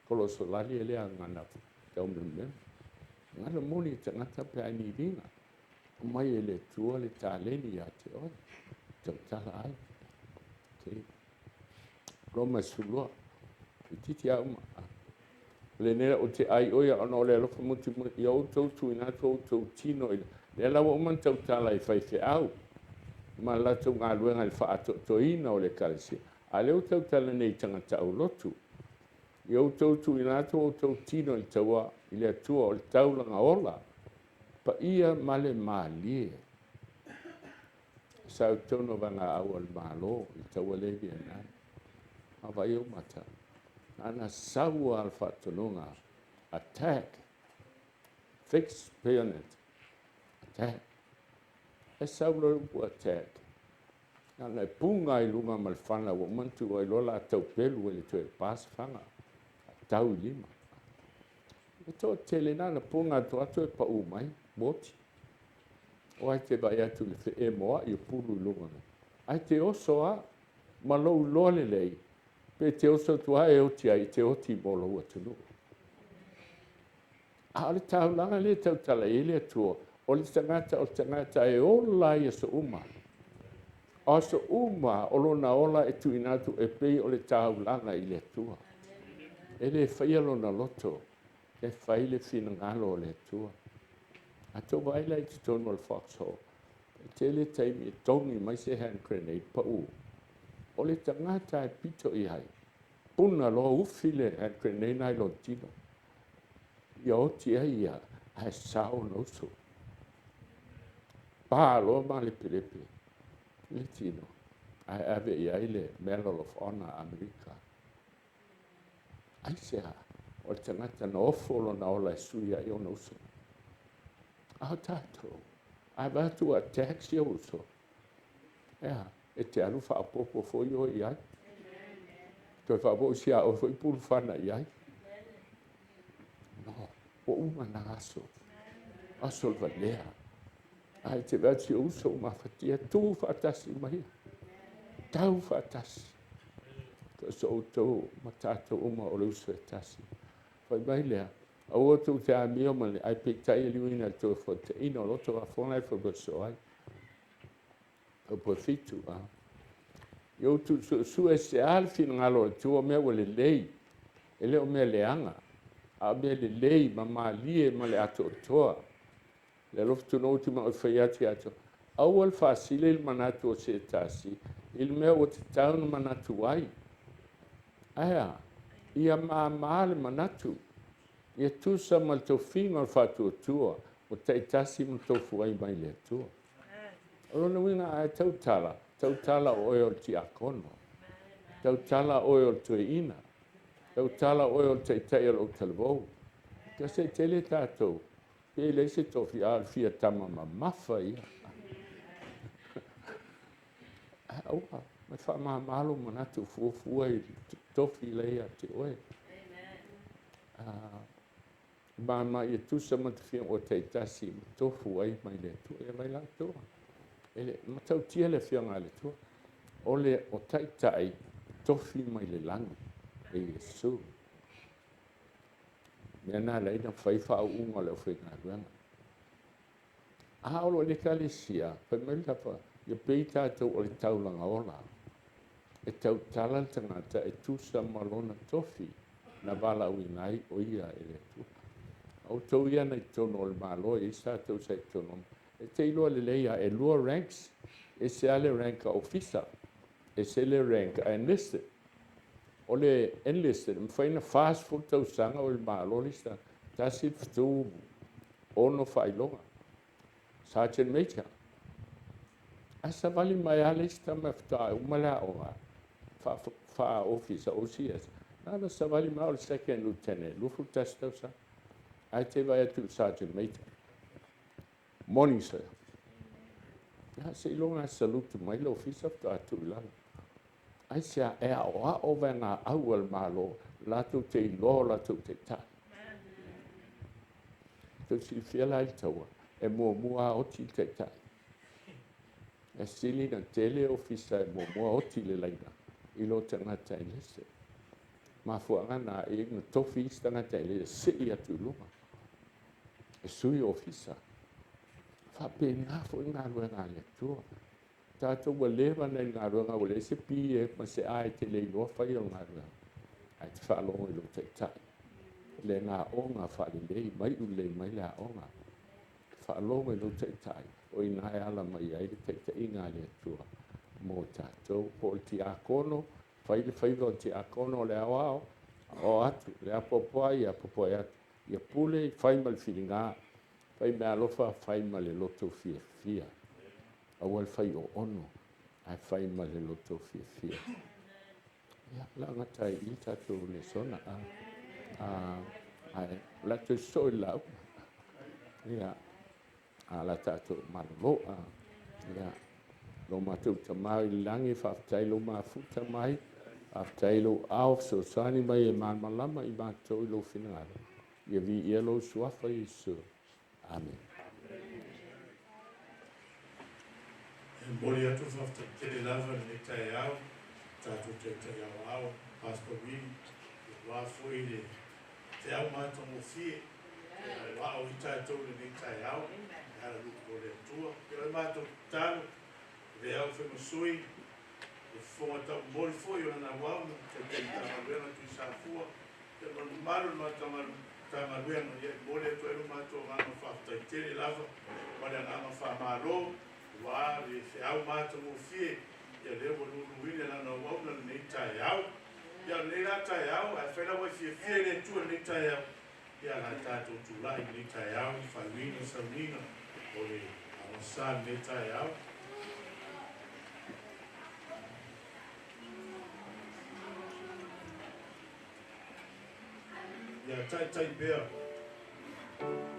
kolosolali e le a gagana taumemememe. Gagana moni e tagata pe a e ni liga. Aumai e le Atua le taleni ia te oe. Tautala ai. Okay. Roma 12. Itiiti a uma. O lenei o te ai oia ona o le alofa mutimuli ia outou tuuina atu outou tino i lea la ua uma ona tautala i faifeau ma le latou galuega i le faaatoatoina o le Ekalesia. A o lea ua tautala nei i tagata aulotu. Ia outou tuuina atu outou tino i le taua i le Atua o le taulaga ola, paia ma le malie. Sa i totonu o vagaau a le Malo i taua lea i Vietnam. A vaai ou mata, na sau lava le faatonuga, attack, fix bayonet, attack. E sau loa le upu attack, na ona e puga i luga ma le fana ua uma ona tuu ai loa la taupelu e le toe pa se faga, a tau i lima. E toatele na ona puga atu lava toe pau mai, ua oti. O ai te vaai atu i le feemoa'i o pulu i luga nei. Ae te oso lava ma lou iloa lelei, pe te oso atu lava e oti ai, e te oti mo lou atunuu. A o le taulaga lea e tautala i ai le Atua, o le tagata o le tagata e ola i aso uma. O aso uma o lona ola e tuuina atu e pei o le taulaga i le Atua. E le faia lona loto, e fai le finagalo o le Atua. A tou vaai la i totonu o le foxhole, e tele taimi e togi mai se hand grenade pau. O le tagata e pito i ai, puna loa ufi le hand grenade na i lona tino. Ia oti ai ia, ae sao ona uso. Pa loa malepelepe le tino, ae ave i ai le Medal of Honor a Amerika. Aisea? O le tagata na ofo lona ola e sui ai ona uso. A o tatou, a avatu a tax ia uso, ea, e te alu faaopoopo foi oe i ai. Toe faaopoopo si a oe foi pulufana i ai. No, ua uma na aso. Aso o le valea. Ae te vaai atu si ou uso ua mafatia, tu faatasi ma ia. Tau faatasi. So outou ma tatou uma o le uso e tasi. Fai mai lea, aua tou te amio ma le, ae peitai e liuina i le toefuataiga o loto afoga e fauvaso ai. Upu e 7, a. Ia outou suesue se a le finagalo o le Atua, o mea ua lelei, e le o mea leaga, a o mea lelei ma malie ma le atoatoa. Le alofa tuno'u ma oe fai atu ia te aua le faasili i le manatu o se tasi i le mea ua tatau ona manatu ai. Ae a? Ia māmā le manatu. Ia tusa ma le tofiga o le faatuatua ua taitasi ma tofu ai mai le Atua. O lona uiga a e tautala, tautala oe o le tiakono, tautala oe o le toeaina, tautala oe o le taitai o le autalavou. Kasi e tele tatou, pe leai se tofi, a o le fia tama mamafa ia. Aua, mai faamama lou manatu fuafua i tofi la e ia te oe. Ma ia tusa ma tofiga ua taitasi ma tofu ai mai le Atua. Ia vai la outou. E le matautia le afioga a le Atua. O le o taitai tofi mai le lagi e Iesu. Mea na ala ai ona fai faauuga o le aufaigaluega. A o lo o i le ekalesia, fai mai le tapa, ia pei tatou o le taulaga ola. E tautala le tagata e tusa ma lona tofi na valaauina ai o ia e le Atua. Outou ia na i totonu o le Malo, e i ai se tatou sa i totonu, e te iloa lelei lava, e lua ranks, ese lava le rank a ofisa, ese le rank a enlisted. O le enlisted, e mafai ona 40 tausaga o i le Malo le isi tagata, 1, 7, 6 faailoga, Sergeant Major. Ae savali mai lava le isi tama faatoa uma le aoga faa-ofisa OCS, na ona savali mai o le second lieutenant, 21 tausaga. Ae te vaai atu i le Sergeant Major. Morning, sir. Ia, seiloga e salute mai le ofisa faatoa tuu i lalo. Aisea? E aoao vaegaau a le Malo latou te iloa o latou taitai. Tou silafia la i le taua, e muamua lava oti le taitai. E sili ona tele ofisa e muamua oti le laina i lo tagata e lese. Mafuaaga na e na tofi isi tagata e le sei atu i luga. E sui ofisa. Faapena foi galuega a le Atua. Tatou ua leva ona i le galuega ua leai se P ma se A e te le iloa faia o le galuega. Ae te faalogo i lou taitai. Le aoga faalelei, maiu lelei mai le aoga. Faalogo i lou taitai, o ina e ala mai ai le taitaiga a le Atua mo tatou. Po o le tiakono, fai le faiva o le tiakono o le aoao, o atu, le apoapoai, ia apoapoai atu. Ia pule, fai ma le filiga, fai mea alofa, fai ma le loto fiafia. Aua le fai o ono, ae fai ma le loto fiafia. Ia, la gata ai i tatou lesona. Ae o le a toe sosoo i le lauga. Ia, a la tatou malolo. Ia, lo matou Tama i le lagi, faafetai lou mafuta mai, faafetai lou ao fesoasoani mai e malamalama i matou i lou finagalo. Ia viia lou suafa Iesu. Amene. E momoli atu le faafetai tele lava i lenei taeao, tatou taitai aoao, Pastor Willie, aua foi le feau matagofie e aoao ai tatou i lenei taeao e ala i le Atua. Ia o le matou tatalo, avea au fai ma sui, le fofoga taumoli foi o lana auauna, taitai Matagaluega Tuisafua, ia ma le mamalu o le Matagaluega, ia e momoli atu ai lo matou agaga faafetai tele lava ma le agaga faamalo, aua le feau matagofie, ia lea ua luluina lana auauna lenei taeao. Ia lenei la taeao, ae fai lau ai fiafia i le Atua lenei taeao, ia la tatou tulai lenei taeao, faaiuina sauniga o le aogasa lenei taeao. Ia taitai pea. Oh.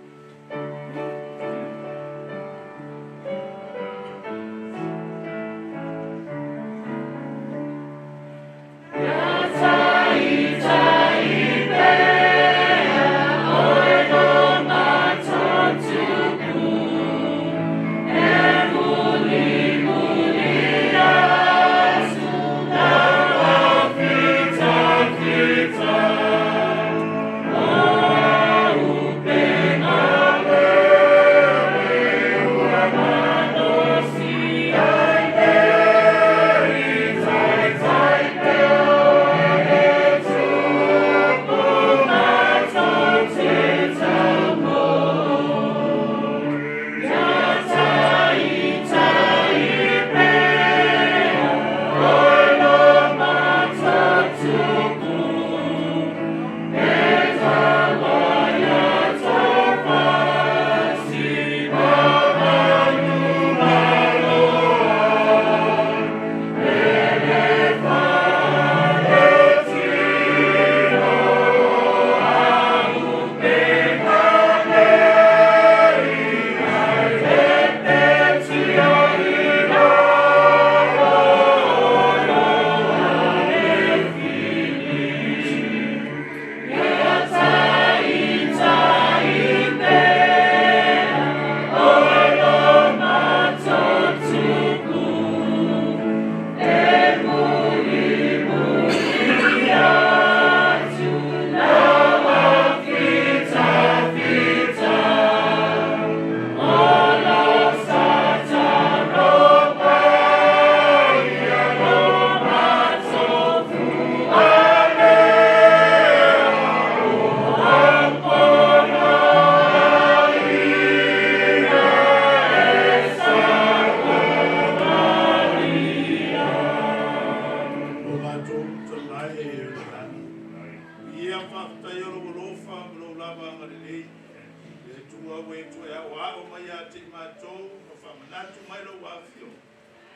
aoao mai ia te i matou ma faamanatu mai lou afio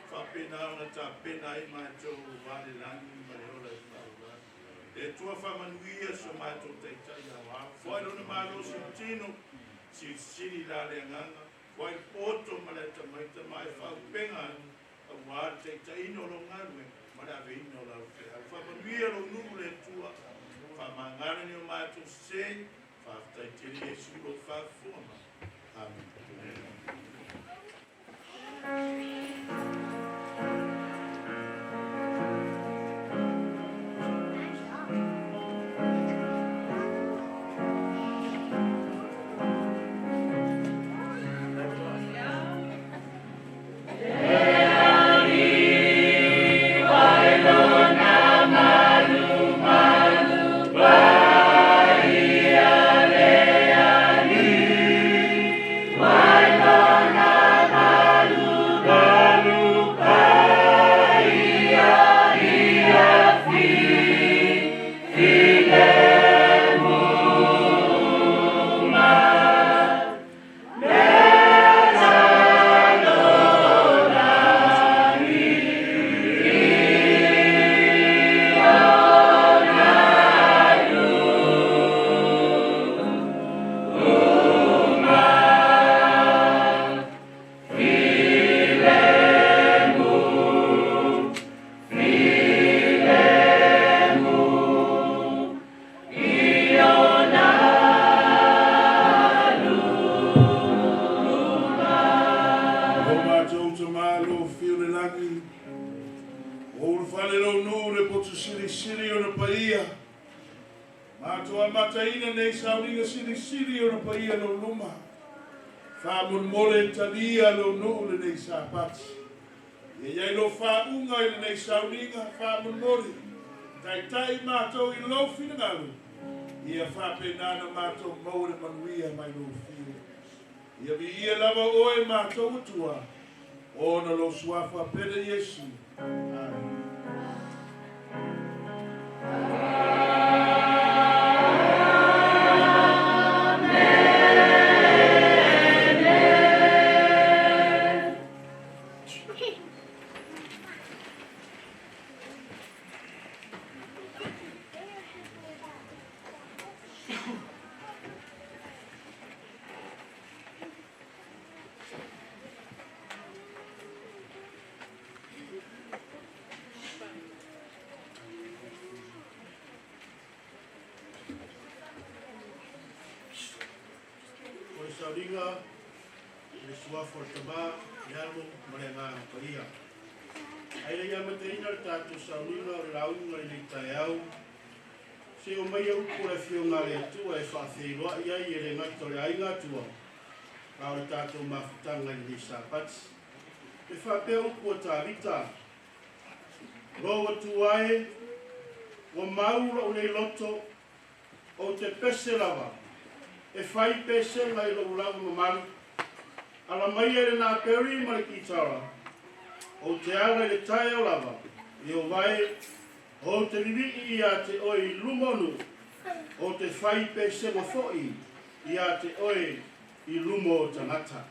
faapena ona tapena ai matou aua le lagi ma le ola e faavavau. Le Atua faamanuia so matou taitai aoao. Foai lona malosi i tino, silisili la le agaga, foai le poto ma le atamai tamae faaupega aua le taitaiina o lou galuega ma le aveina o lau feau. Faamanuia lou nuu le Atua, faamagalo ni o matou sesē, faafetai tele Iesu lou faafofoga mai. Amen. O matou tamalo fiu le lagi, o ulufale lou nuu le poto silisili ona paia. Matou amataina nei sauniga silisili ona paia lou luma. Faamolemole talia lou nuu lenei Sapati. Ia i ai lou faauga i lenei sauniga, faamolemole. Taitai matou i lou finagalo, ia faapena ona matou maua le manuia mai lou fiu. Ia viia lava oe matou Atua, ona lou suafa pele Iesu. Amen. O le sauniga i le suafa o le Tama, le Alo ma le Agaga Paia. Ae le i amataina le tatou sauniga o le lauga i lenei taeao, se o mai upu o le afioga a le Atua e faafeiloai ai e le gata o le aiga Atua, a o le tatou mafutaga i lenei Sapati. E faapea upu a Tavita, lou Atua e, ua mau lou nei loto, ou te pese lava, e fai pesega i lou lava mamalu. Ala mai e le nā peri ma le kitara, ou te ala i le taeao lava, i o vai, ou te vivii ia te oe i luma o nuu, ou te fai pesega foi ia te oe i luma o tagata.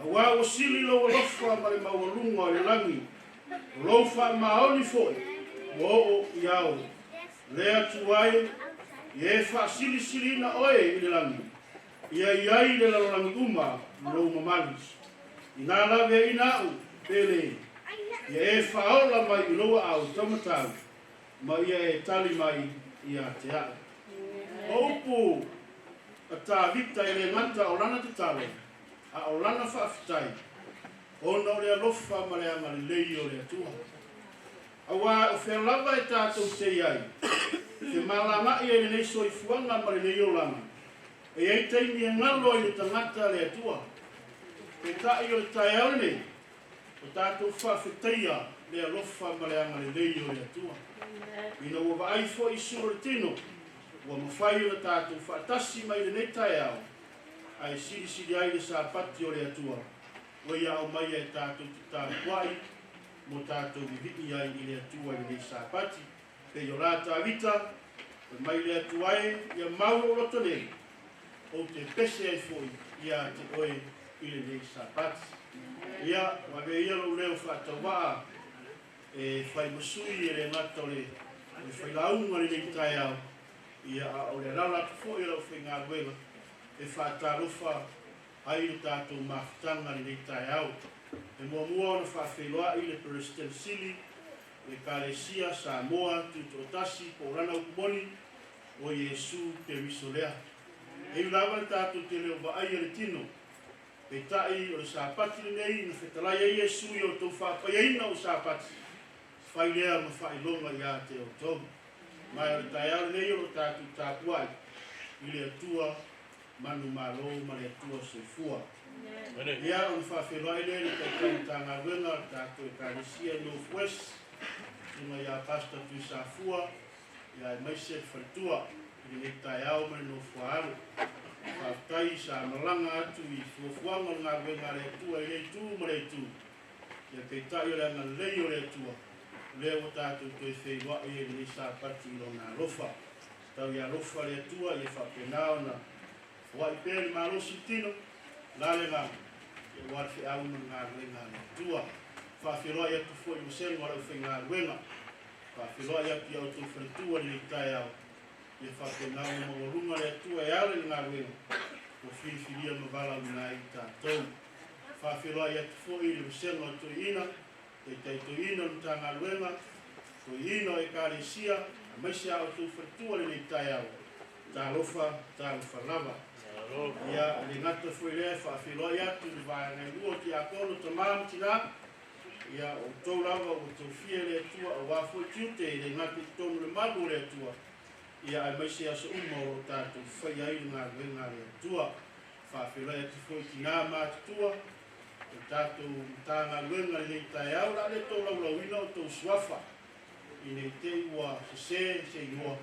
Auā ua sili lou alofa ma le maualuga o le lagi, o lou faamaoni foi ua oo i ao. Le Atua e, ia e faasilisiliina oe i le lagi, ia i ai le lalolagi uma lou mamalu. Inā laveaiina au, pele, ia e faaola mai i lou aao taumatau, ma ia e tali mai ia te au. O upu a Tavita e le gata o lana tatalo, a o lana faafetai, ona o le alofa ma le agalelei o le Atua. Auā o fea lava e tatou te i ai, femalagaai ai lenei soifuaga ma lenei olaga, e i ai taimi e galo ai le tagata le Atua. Peitai o le taeao lenei, o tatou faafetaia le alofa ma le agalelei o le Atua. Ina ua vaai foi i sulu o le tino, ua mafai ona tatou faatasi mai lenei taeao, ae silisili ai le Sapati o le Atua, ua ia aumaia e tatou te tapuai mo tatou vivii ai i le Atua i lenei Sapati. Pei o la Tavita, e mai le Atua e, ia mau lou loto nei, ou te pese ai foi Ia te oe i lenei Sapati. Ia, ua avea ia lou leo faatauvaa e fai ma sui e le gata o le failauga i lenei taeao, ia a o le alaala atu foi o lau faigaluega e faatalofa ai le tatou mafutaga i lenei taeao. E muamua ona faafeiloai le Peresetene Sili o le Ekalesia Samoa Tutoatasi po o lana upu moni, o Iesu Keriso lea. E ui lava le tatou te le o vaaia le tino, peitai o le Sapati lenei na fetalai ai Iesu ia outou faapaiaina o Sapati, fai lea ma faailoga ia te outou. Ma o le taeao lenei o lo tatou tapuai i le Atua manumalo ma le Atua soifua. Ia, ona faafeiloai lea i le Taitai Matagaluega o le tatou Ekalesia North West, susuga ia Pastor Tuisafua, ia aemaise le faletua i lenei taeao ma le nofoa alo. Faafetai sa malaga atu i fuafuaga o le galuega a le Atua i lea itu ma lea itu. Ia peitai o le agalelei o le Atua, lea ua tatou toe feiloai ai i lenei Sapati i Lona alofa. Tau ia alofa le Atua ia faapena ona foai pea le malosi i tino, la le agaga, ia ua le feau ma le galuega a le Atua. Faafeiloai atu foi i vasega o le aufaigaluega. Faafeiloai atu ia outou faletua i lenei taeao, ia faapena ona maualuga le Atua e ala i le galuega ua filifilia ma valaauina ai i tatou. Faafeiloai atu foi i le vasega o toeaiina, taitai toeaiina o le Matagaluega, toeaiina o Ekalesia, aemaise a outou faletua i lenei taeao. Talofa, talofa lava. Ia, e le gata foi lea, e faafeiloai atu i le vaega e lua o tiakono, tamā ma tinā. Ia, o outou lava ua tofia e le Atua aua foi tiute e le gata i totonu o le malu o le Atua, ia aemaise aso uma o lo o tatou faia ai le galuega a le Atua. Faafeiloai atu foi i tinā matutua o le tatou Matagaluega i lenei taeao, o le a le tolaulauina outou suafa i nei te i ua sese se igoa,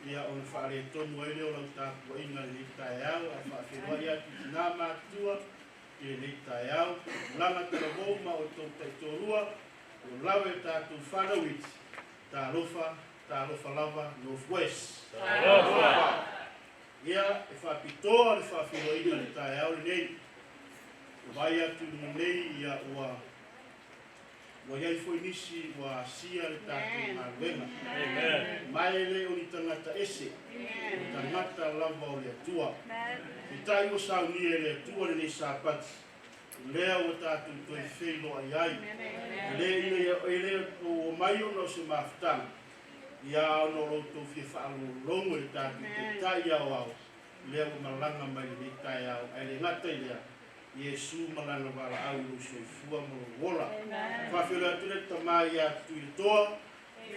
ia ona faaletonu ai lea o lau tapuaiga i lenei taeao. Ae faafeiloai atu i tinā matutua i lenei taeao, malaga talavou ma outou taitoalua, o lava e tatou whanau iti. Talofa, talofa lava, North West. Talofa! Ia, e faapitoa le faafeiloaiga i le taeao lenei. Ua vaai atu i luga nei, ia ua ua i ai foi nisi ua asia le tatou galuega. Ma e le o ni tagata ese, o tagata lava o le Atua. Peitai ua saunia e le Atua lenei Sapati, lea ua tatou toe feiloai ai. E le ina ia e le o omai ona o se mafutaga, ia ona o lo outou fia faalogologo i le tatou Taitai Aoao, lea ua malaga mai lenei taeao. Ae le gata i lea, Iesu ma lana valaau i lou soifua ma lou ola. Faafeiloai atu le Tama ia Tuiletoa,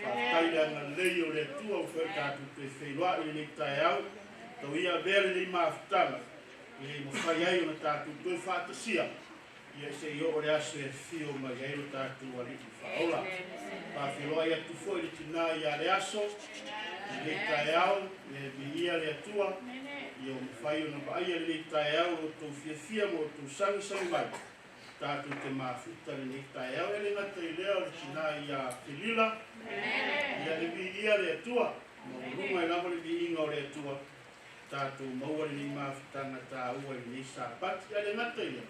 faafetai le agalelei o le Atua ua fai o tatou toe feiloai i lenei taeao. Tau ia avea lenei mafutaga i le mafai ai ona tatou toe faatasia, ia se i oo le aso e afio mai ai lo tatou Alii Faaola. Faafeiloai atu foi le tinā ia le aso i lenei taeao, le viia le Atua, ia ua mafai ona vaaia lenei taeao lo outou fiafia ma outou sagisagi mai tatou te mafuta lenei taeao. E le gata i lea o le tinā ia Felila, ia le viia le Atua, maualuga ai lava le viiga o le Atua, tatou maua lenei mafutaga taua i lenei Sapati. Ae le gata i lea,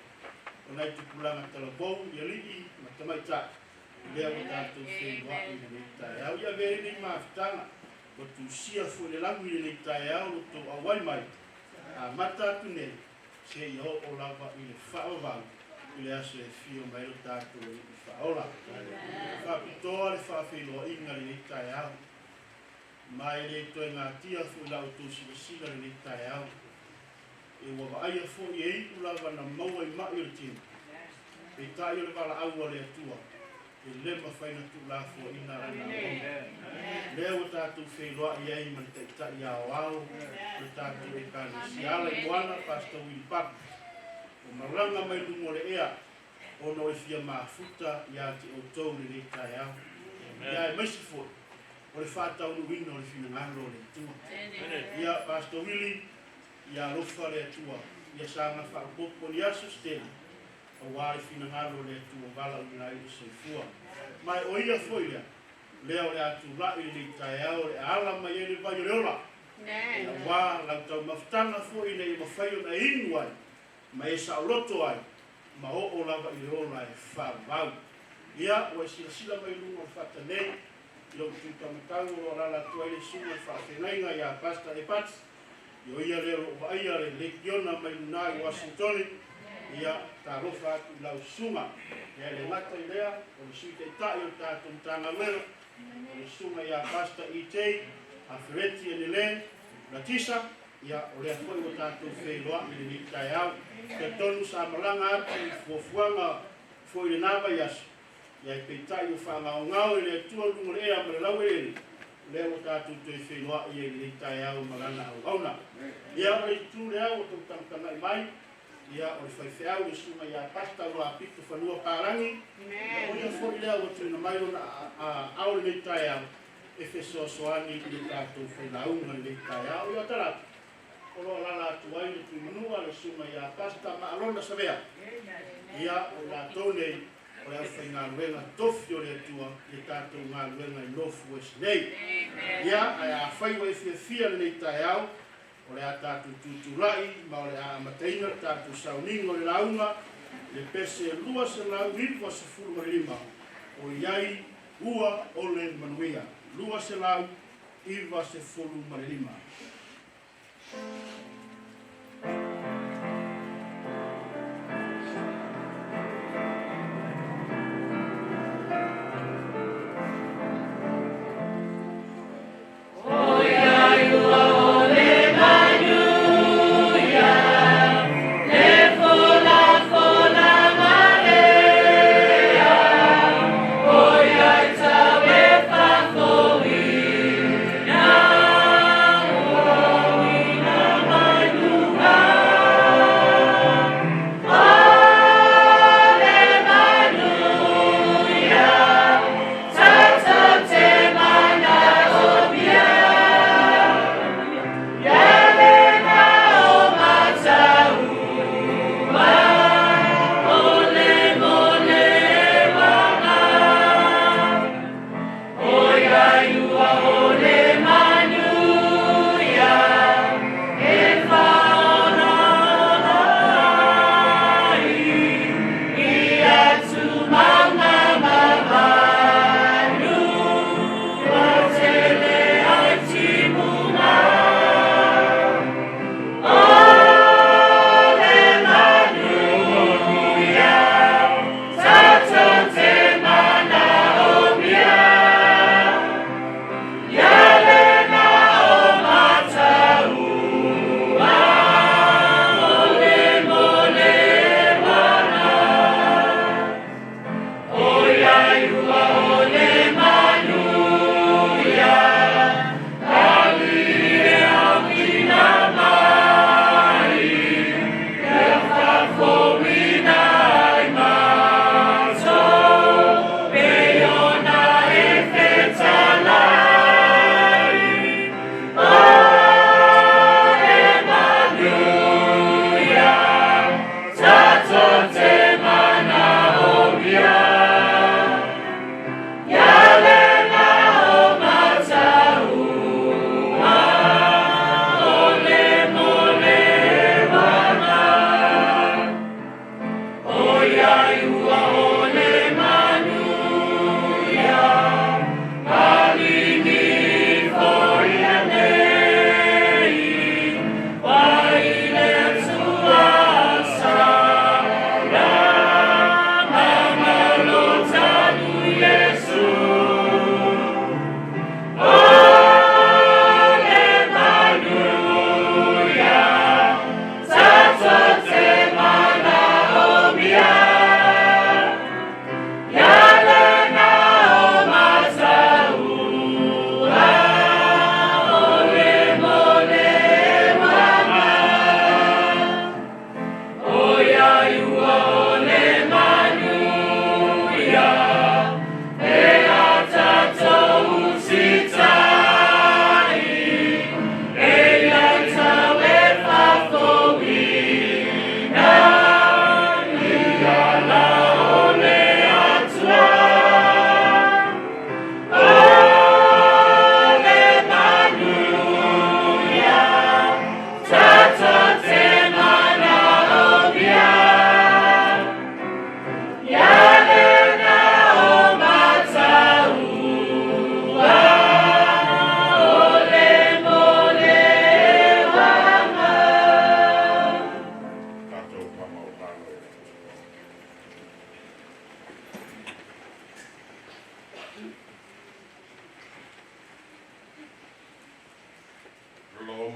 o nai tupulaga talavou i alii ma tamaitai, lea ua tatou feiloai i lenei taeao. Ia avea ai lenei mafutaga ua tusia foi le lagi i lenei taeao lo outou auai mai, amata atu nei seia oo lava i le faavavau i le aso e afio mai ai lo tatou Alii Faaola. Faapitoa le faafeiloaiga i lenei taeao, ma e le toe gatia foi la outou silasila i lenei taeao. E ua vaaia foi e iu lava na maua i mai o le tino, peitai o le valaau a le Atua e le mafai na tuulafoaiina lana auauna. Lea ua tatou feiloai ai ma le Taitai Aoao o le tatou Ekalesia ala i Moana, Pastor Willie Paku, ua malaga mai luga o le ea ona o le fia mafuta ia te outou lenei taeao. Ia aemaise foi o le faataunuuina o le finagalo o le Atua. Ia, Pastor Willie, ia alofa le Atua, ia saga faaopoopo ni aso se tele, aua le finagalo o le Atua valaauina ai le soifua. Ma o ia foi lea, lea o le a tulai lenei taeao o le a ala mai ai le vai o le ola. Aua lau taumafataga foi ina ia mafai ona e inu ai. Ma e saoloto ai, ma oo lava i le ola e faavavau. Ia, ua e silasila mai i luga o le fata nei, i lou Tuitamatau o lo o alaala atu ai le susuga i le faafeagaiga ia Pastor Epati, ia o ia lea o lo o vaaia le leikiona mai luna i Uasintone, ia, talofa atu i lau susuga. Ia, e le gata i lea, o le Sui Taitai o le tatou Matagaluega, o le susuga ia Pastor E.J. Afereti Enele Latisa, ia, o lea foi ua tatou feiloai i lenei taeao. Talitonu sa malaga atu i fuafuaga foi i lena vaiaso, ia peitai ua faagaogao e le Atua luga o le ea ma le laueleele, lea ua tatou toe feiloai ai i lenei taeao ma lana auauna. Ia, o le itu lea ua outou tagatagai mai, ia, o le faifeau le susuga ia Pastor Luapito Fanua Palagi, ia, o ia foi lea ua tuuina mai lona aao lenei taeao e fesoasoani i le tatou failauga i lenei taeao. Ia, o Talata, o lo o alaala atu ai le Tuimanua le susuga ia Pastor Maalona Savea. Ia, o latou nei o le aufaigaluega tofi o le Atua i le tatou galuega i North West nei. Ia, ae afai ua e fiafia lenei taeao, o le a tatou tutulai ma o le a amataina le tatou sauniga o le lauga i le pese 295, o i ai ua o le manuia. 295. Oi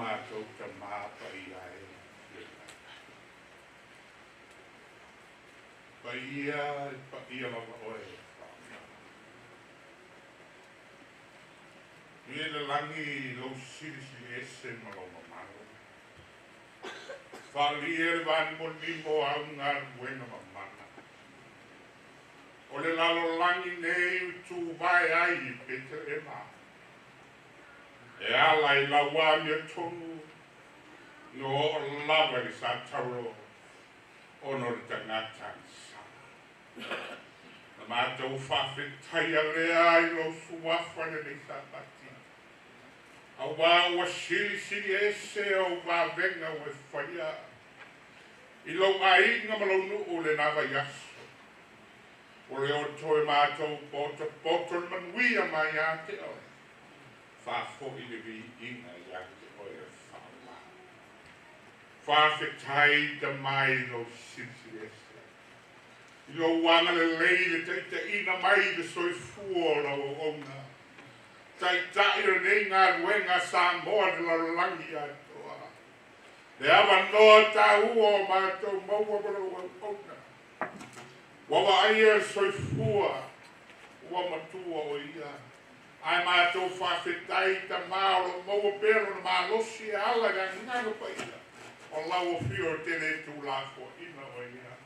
matou Tamā paia e. Paia e paia lava oe e whaanga. Nui e le lagi lou silisili ese ma lou mamalu. Faalia le vanimonimo o au galuega mamana. O le lalolagi nei ua tuvae ai i Petelema. E ala i lau amiotonu na oo lava i le satauro ona o le tagata agasala. Na matou faafetaia lea i lou suafa i lenei Sapati, auā ua silisili ese ou vavega ua e faia i lou aiga ma lou nuu lena vaiaso. Ua le o toe matou potopoto le manuia mai ia te oe, faafoi le viiga ia te oe e faaola. Faafetai Tamā i lou silisili ese, i lou agalelei i le taitaiina mai i le soifua o lau auauna, taitai o lenei galuega a Samoa i le lalolagi atoa. Le avanoa taua o matou maua ma lou auauna, ua vaaia le soifua ua matua o ia. Ae matou faafetai Tamā o lo o maua pea lona malosi e ala i le Agaga Paia o lau afio e te le tuulafoaiina o ia.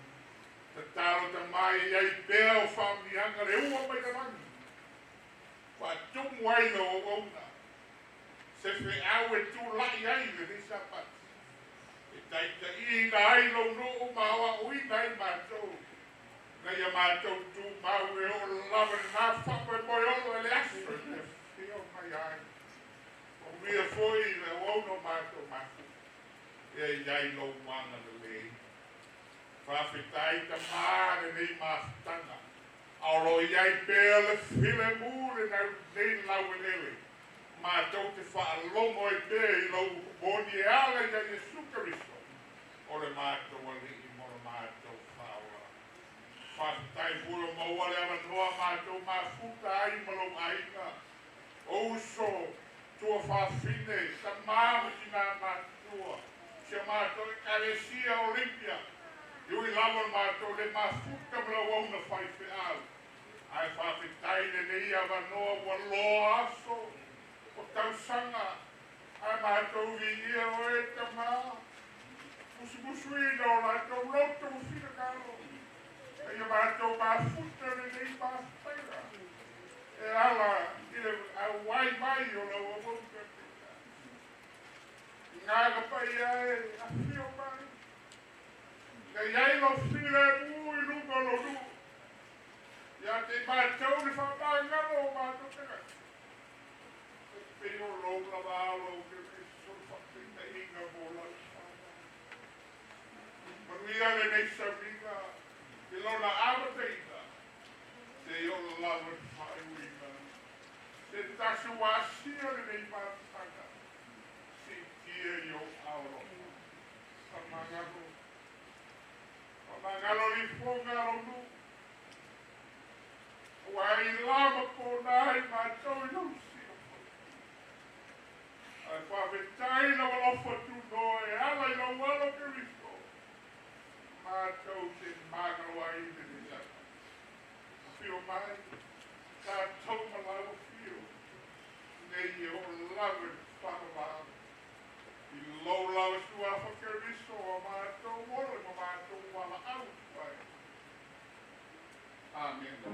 Tatalo Tamā ia i ai pea o faamanuiaga le ua mai le lagi, faatumu ai lau auauna, se feau e tulai ai lenei Sapati, e taitaiina ai lou nuu ma aoaoina ai matou, ina ia matou tumau e oo lava i lena faamoemoe olo e le aso e te afio mai ai. Manuia foi le auauna o matou mafuta, ia i ai lou agalelei. Faafetai Tamā lenei mafutaga, a o lo o i ai pea le filemu i lenei laueleele, matou te faalogo ai pea i lou moni e ala ia Iesu Keriso, o le matou Alii mo le matou faaola. Faafetai foi o maua le avanoa matou mafuta ai ma lou aiga, o uso, tuafafine, tamā ma tinā matutua, si o matou Ekalesia Olympia, e ui lava o le matou le mafuta ma lau auauna faifeau, ae faafetai lenei avanoa ua loa aso o tausaga, ae matou viia oe Tamā, musumusuina o latou loto ma finagalo, a ia matou mafuta lenei mafutaga e ala i le auai mai o lau auauna. Agaga Paia e, afio mai, na i ai lou filemu i luga o lou nuu, ia te i matou le faamagalo o matou tagata, e pei o lou lava alo Keriso le faataitaiga mo lau faaola. Manuia lenei sauniga i lona amataina, seia oo lava i le faaiuina. Se tasi ua asia lenei mafutaga, siitia i ou aao alofa. Faamagalo, faamagalo lifoga a lou nuu, aua e i la ma pona ai matou i lou silafia. Ae faafetai lau alofa tunoa e ala i lou alo Keriso, matou te magalo ai i lenei Sapati. Afio mai, tatou ma lau afio, nei e oo lava i le faavavau. I lou lava suafa Keriso o matou ola ma matou valaau atu ai. Amene.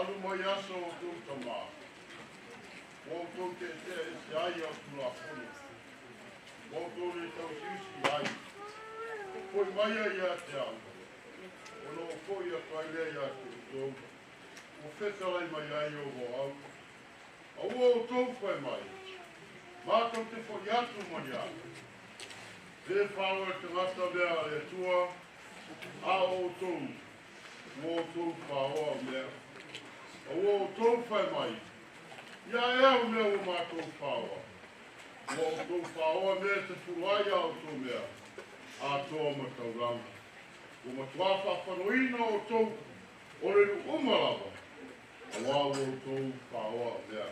Alu mai aso o outou tamā, ua outou teʻeteʻe ese ai i au tulafono, ua outou lē tausiusi ai. Foʻi mai ai ia te au, ona ou foʻi atu ai lea iā te outou, ua fetalai mai ai ou hoaau. A ua outou fai mai, matou te foʻi atu ma ni aga. Lē faoa e le tagata mea a le Atua, a o outou, ua outou faoa o mea. A ua outou fai mai, ia ea o mea ua matou faoa? Ua outou faoa mea e tefulu ai a outou mea, atoa ma taulaga. Ua matuā faafanoina outou o le nuu uma lava, auā ua outou faoa o mea.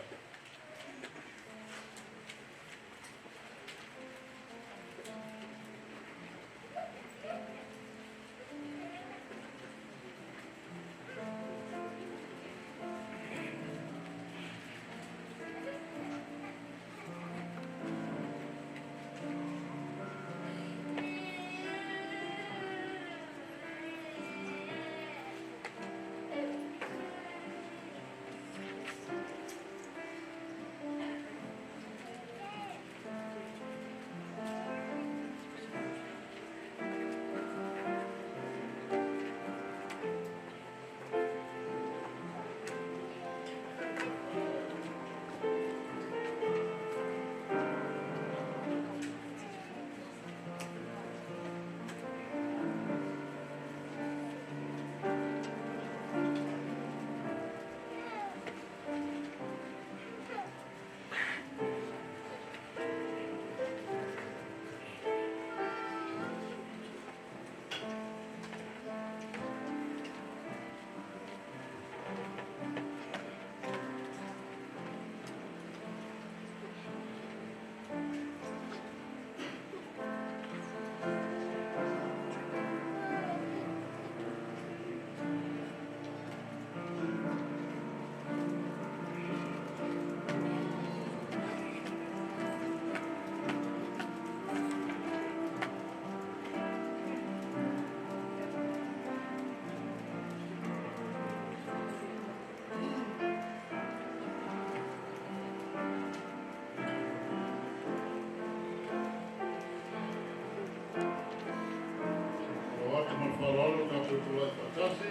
Alo atu ma le faaaloalo tatou tulai faatasi.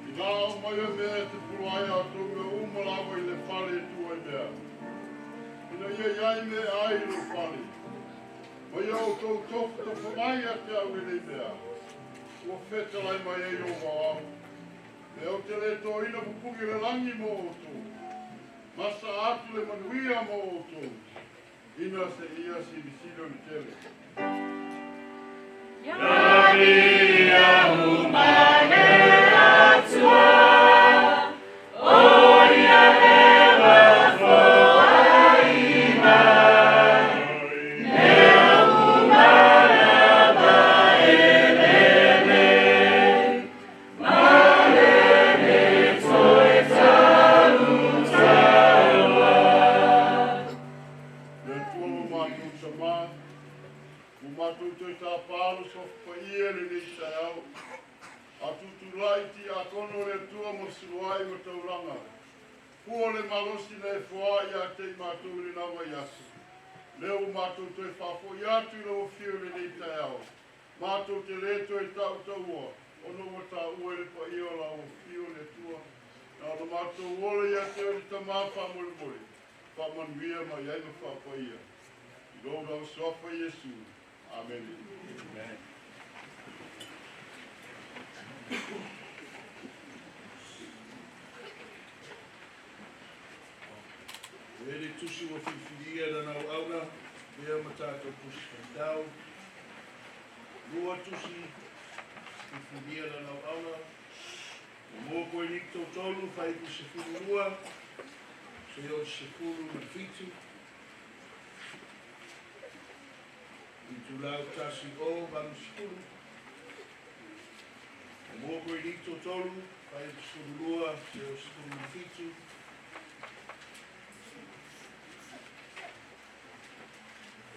Inā aumaia mea e tefulu ai a outou mea uma lava i le fale e tuu ai mea, ina ia i ai mea e ai i lou fale, ma ia outou tofotofo mai ia te au lenei mea, ua fetalai mai ai ou maoao, me ou te lē toina pupugi le lagi mo outou, masa atu le manuia mo outou, ina seia silisili o le tele. Le Atua lo matou Tamā, ua matou toe tāpā lo Suafa Paia i lenei taeao, a tutulai tiakono o le Atua mo le suluai ma taulaga. Pua le malosi na e foā ia te i matou i lena vaiaso. Lea ua matou toe faafoʻi atu i lau afio i lenei taeao. Matou te lē toe taʻutaua, ona ua taua i le paia o lau afio le Atua. Na ona matou ola ia te oe le Tamā faamolemole, faamanuia mai ai ma faapaia. I lou lava Suafa Iesu. Amene. Amen. E le tusi ua filifilia lana auauna, lea ma tatou tusi faitau. Lua tusi filifilia lana auauna, mo Korinito 3, fuaiupu 12, seia oo i le 17. Itulau 10 80. Mo Korinito 3, fuaiupu 12, seia oo i le 17.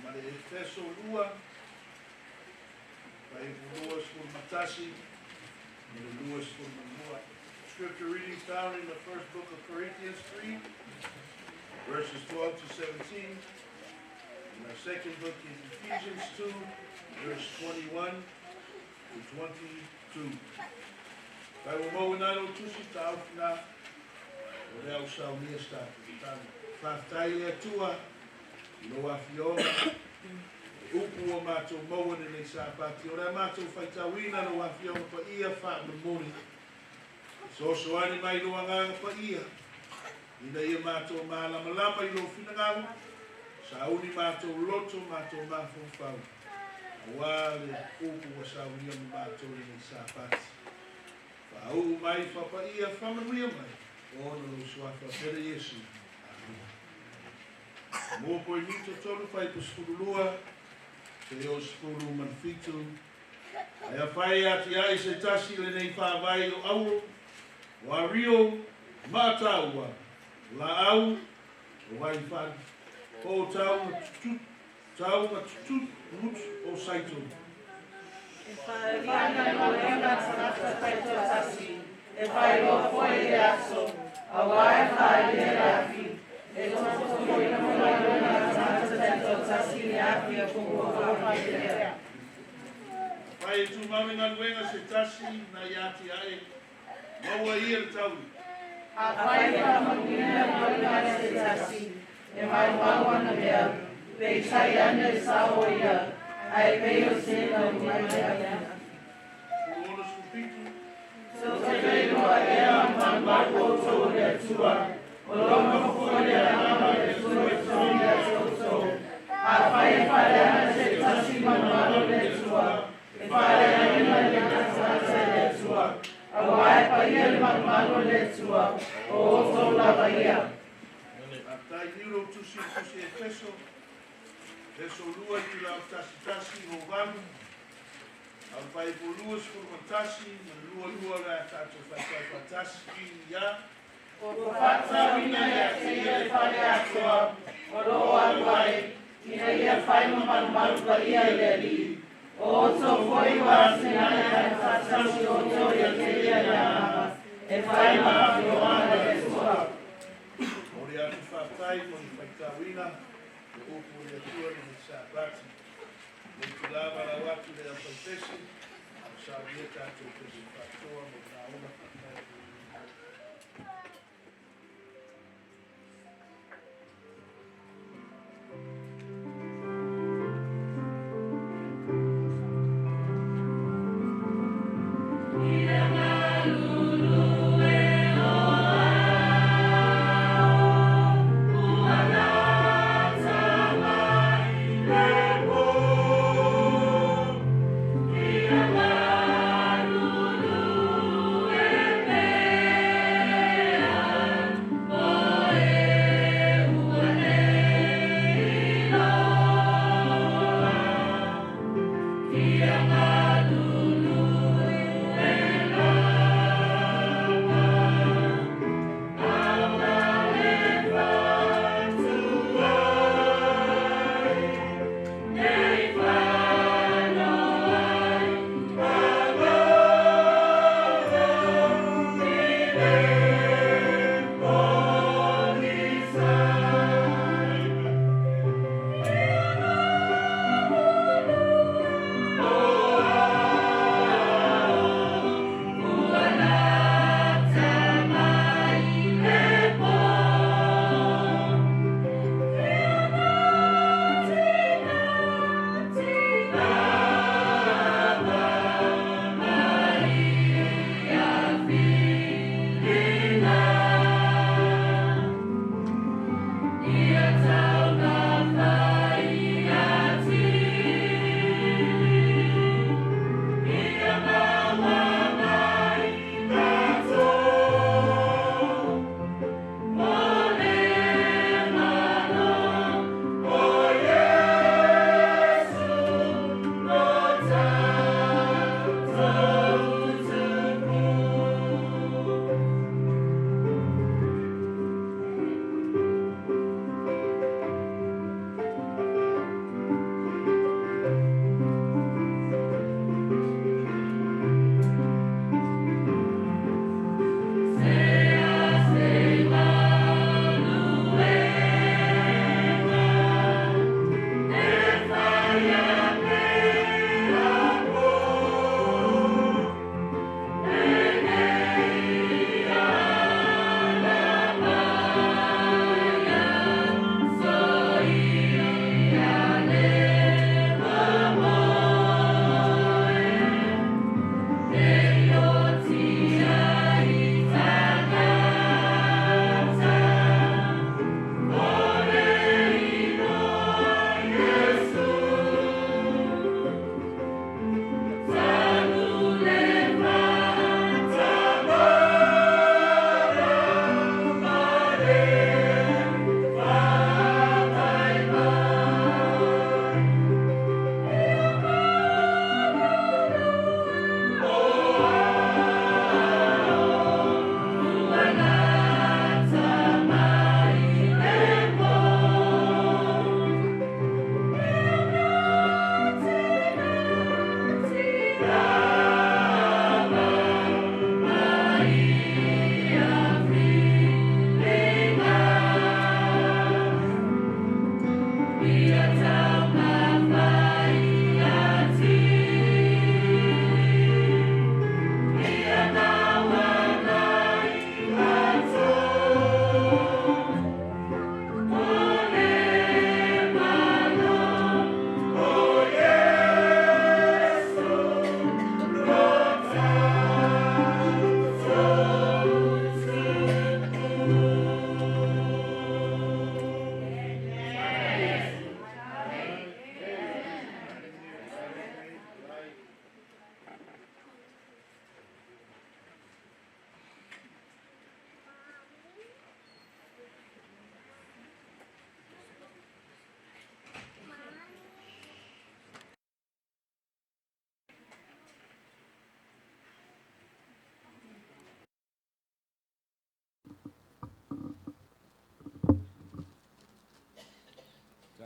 Ma le Efeso 2, fuaiupu 21, ma le 22. Scripture readings found in the first book of Corinthians 3, verses 12 to 17. And our second book is Ephesians 2, verse 21 to 22. Tai o mau nā lo tusi ta au na o le au saunia sta tano. Whaftai le atua i lo afioga upu o mātou maua nei sāpati. O le mātou whaitauina lo afioga pa ia wha mamori. So so ani mai lo anganga pa ia. Ina ia mātou mālamalama i lo finangalo. Sauni mātou loto mātou mafofau. Awa le upu wa saunia ma mātou nei sāpati. Whaau mai whapa ia whamanuia mai. Ona lo suafa pere Yesu. Amen. Mō koe nito tolu whai pa 12, te o sefulu ma le fitu. Ae afai ati ai se tasi le nei whāwai o auro, o ario, mātaua, la au, o vai whare, o taunga tutu, taunga tutu, mutu o saitonu. E whaarina galuega a tagata taitoatasi, e faailoa foi le aso, auā e faaalia le afi, e tofotofoina foi galuega a tagata taitoatasi i le afi o ua faafailea. Whai e tū maui galuega se tasi na ia ati ae, maua ia le taui. Afai e faamanuiina galuega a se tasi, e maumau ana mea, peitai ane e sao ia, ae pei o se laumai le aina. 67. Tou te leiloa ea ma malumalu outou i le Atua, o lona foi le agaga o le Atua i totonu ia te outou. Afai e faaleaga se tasi malumalu i le Atua, e faaleagaina le tagata i le Atua, auā e paia le malumalu o le Atua, o outou lava ia. Tai niuro tusi tusi Efeso, Efeso lua i tula o tasi tasi o valu, au pai po lua sefulu ma tasi, ma le lua lua le a tātou whaitai whatasi i ia. Ua faatatauina ia te ia le fale atoa, o loo alu ai, ina ia fai ma malumalu paia i le Alii. O outou foi ua atinae ai faatasi outou ia te ia le agaga, e fai ma afioaga i le Atua. O le atu whātai mo ni whaitauina, le upu o le Atua ni he sāpati. Le tula lau atu le au whaipesi, au saunia tātou pesi whātoa mo nā ona whātai. Ia malulu e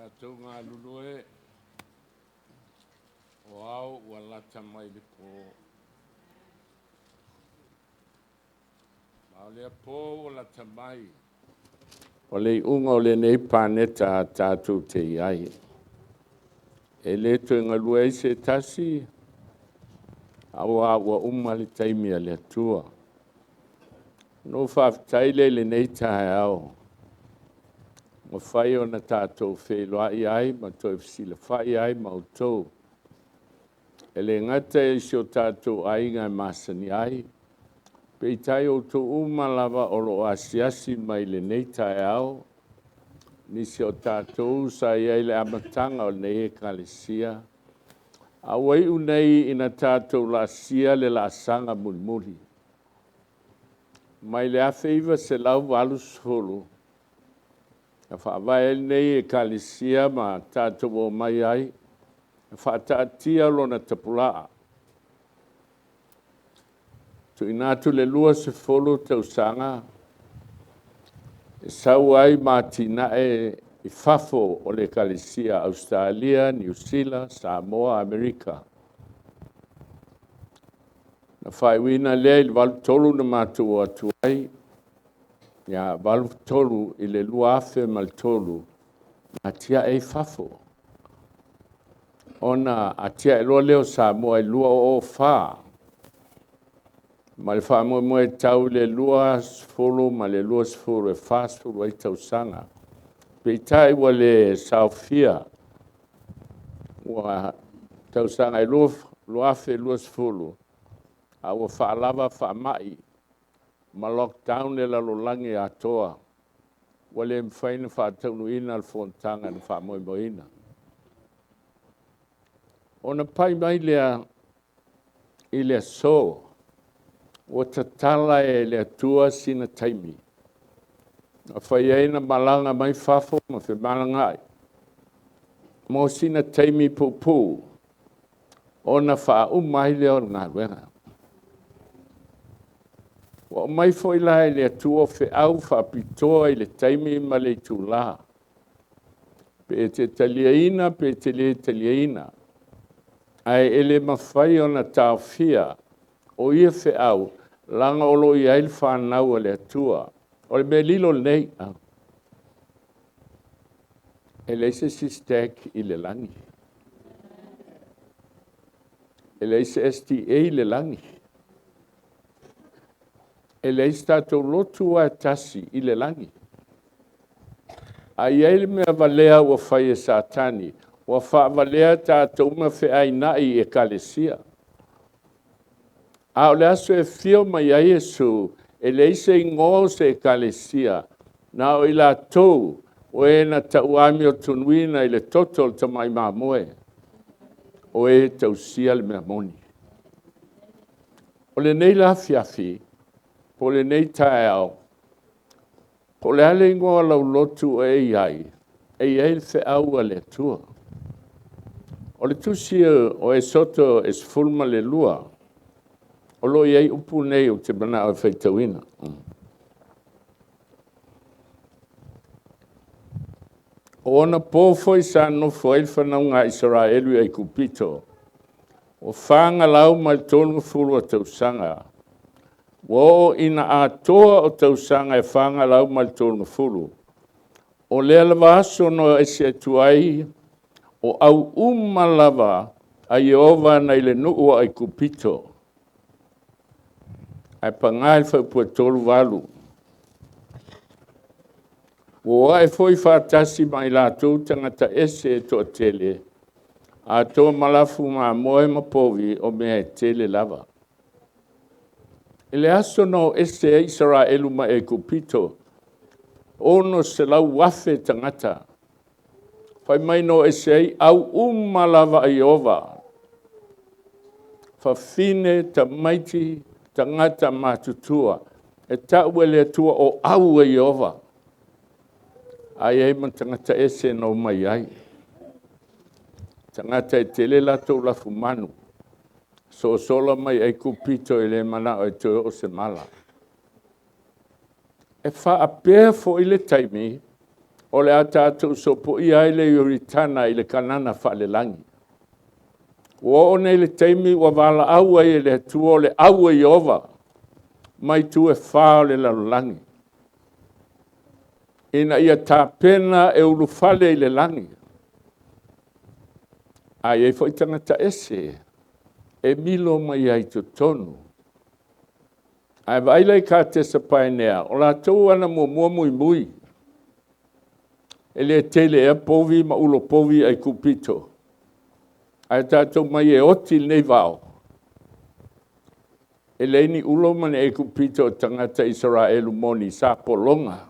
Tatou galulue o ao ua lata mai le pō. Ma o lea pō ua lata mai, o le iuga o lenei paneta a tatou te i ai. E le toe galue ai se tasi, aua ua uma le taimi a le Atua. Ona ou faafetai lea i lenei taeao, mafai ona tatou feiloai ai ma toe fesilafai ai ma outou. E le gata i si o tatou aiga e masani ai, peitai o outou uma lava o lo o asiasi mai i lenei taeao, nisi o tatou sa i ai i le amataga o lenei Ekalesia, a ua iu nei ina tatou laasia le laasaga mulimuli. Mai le 1980, na faavae ai lenei Ekalesia ma tatou omai ai e faataatia lona tapulaa. Tuuina atu le 20 tausaga e sau ai ma atinae i fafo o le Ekalesia, Ausetalia, Niu Sila, Samoa, Amerika. Na faaiuina lea i le 1983 na matou o atu ai, ia, 1983 i le 2003 na atiae ai fafo. Ona atiae loa lea o Samoa i le 2004 ma le faamoemoe e tau i le 20 ma le 20 e 40 ai tausaga. Peitai ua le saofia, ua tausaga e 2020 a ua faalava faamai ma lockdown le lalolagi atoa, ua le mafai ona faataunuuina le fonotaga na faamoemoeina. Ona pai mai lea i le aso, ua tatala e le Atua sina taimi na fai ai na malaga mai fafo ma femalagaai mo sina taimi puupuu ona faauma ai lea o le galuega. Ua aumai foi la e le Atua feau faapitoa i le taimi ma le itula, pe te taliaina pe te le taliaina, ae e le mafai ona taofia o ia feau, leaga o lo o i ai le fanau a le Atua. O le mea lilo lenei, e leai se isi STEC i le lagi, e leai se SDA i le lagi, e leai se tatou lotu lava e tasi i le lagi. A i ai le mea valea ua fai e Satani, ua faavalea tatou ma feainai i Ekalesia. A o le aso e afio mai ai Iesu, e leai se igoa o se Ekalesia, na o i latou o e na tauamiotonuina i le toto o le Tamai Mamoe, o e tausia le mea moni. O lenei la afiafi, po o lenei taeao, po o le a le igoa o lau lotu o e i ai, e i ai le feau a le Atua. O le tusi o Esoto e 12, o lo o i ai upu nei ou te manao e faitauina. O ona po foi sa nonofo ai le fanauga a Isaraelu i Aikupito, ua 430 o tausaga, ua oo ina atoa o tausaga e 430, o lea lava aso na o ese atu ai o au uma lava a Ieova nai le nuu o Aikupito. Ae paga i le fuaiupu e 38, ua o ae foi faatasi ma i latou tagata ese e toatele, atoa ma lafu mamoe ma povi, o mea e tele lava. I le aso na o ese ai Isaraelu mai Aikupito, 600,000 tagata. Fai mai na o ese ai au uma lava a Ieova, fafine, tamaiti, tagata matutua, e tau e le Atua o au a Ieova, a i ai ma tagata ese na omai ai. Tagata e tele latou lafumanu, sosola mai Aikupito e le manao e toe oo se mala. E faapea foi le taimi O le a tatou sopoia ai le Ioritana i le Kanana faalelagi. Ua oo nei le taimi ua valaau ai e le Atua o le au a Ieova mai itu e fa o le lalolagi, ina ia tapena e ulufale i le lagi. A i ai foi tagata ese e milo mai ai i totonu. Ae vaai la i Katesa Paenea, o latou ana muamua muimui, e le tele ea povi ma ulo povi ai kupito, ae tatou mai e oti lenei vao, e leai ni ulo ma ni Aikupito o tagata Isaraelu moni sa pologa.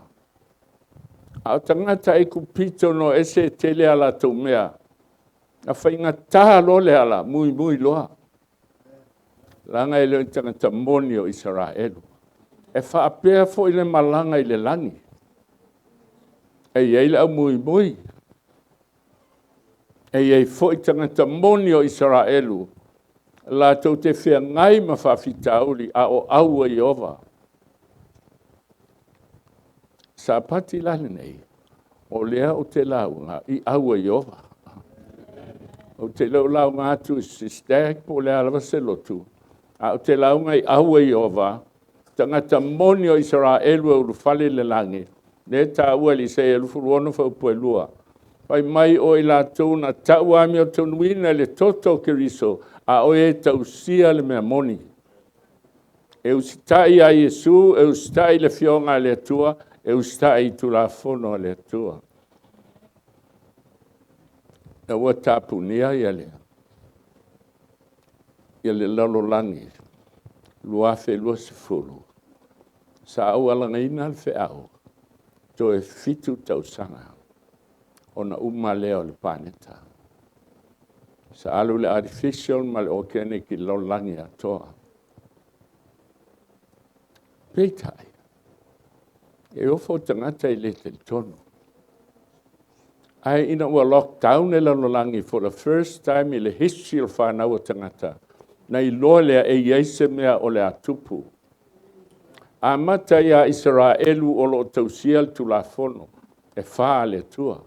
A o tagata Aikupito no ese e tele a latou mea, na faigata loa le ala, muimui loa. Leaga e le o ni tagata moni o Isaraelu. E faapea foi le malaga i le lagi. E i ai le aumuimui, e i ai foi tagata moni o Isaraelu, latou te feagai ma faafitauli, a o au a Ieova. Sapati la lenei, o lea ou te lauga i au a Ieova. Ou te le o lauga atu i se stag po o le a lava se lotu, a ou te lauga i au a Ieova, tagata moni o Isaraelu e ulufale i le lagi, lea e taua e Isaia 26 fuaiupu 2. Fai mai o i latou na tau amiotonu i le toto o Keriso, a o e tausia le mea moni. E usitai ia Iesu, e usitai i le afioga a le Atua, e usitai i Tulafono a le Atua. Na ua tapunia le lalolagi 2020, sa ou alagaina le feau, toe 7 tausaga ona uma lea o le paneta. Sa alu le artificial ma le organic i le lalolagi atoa. Peitai, e ofo tagata e le talitonu. Ae ina ua lockdown le lalolagi for the first time i le history o le fanau o tagata, na iloa lea e i ai se mea o le a tupu. Amata ia Isaraelu o lo o tausia le Tulafono e fa a le Atua.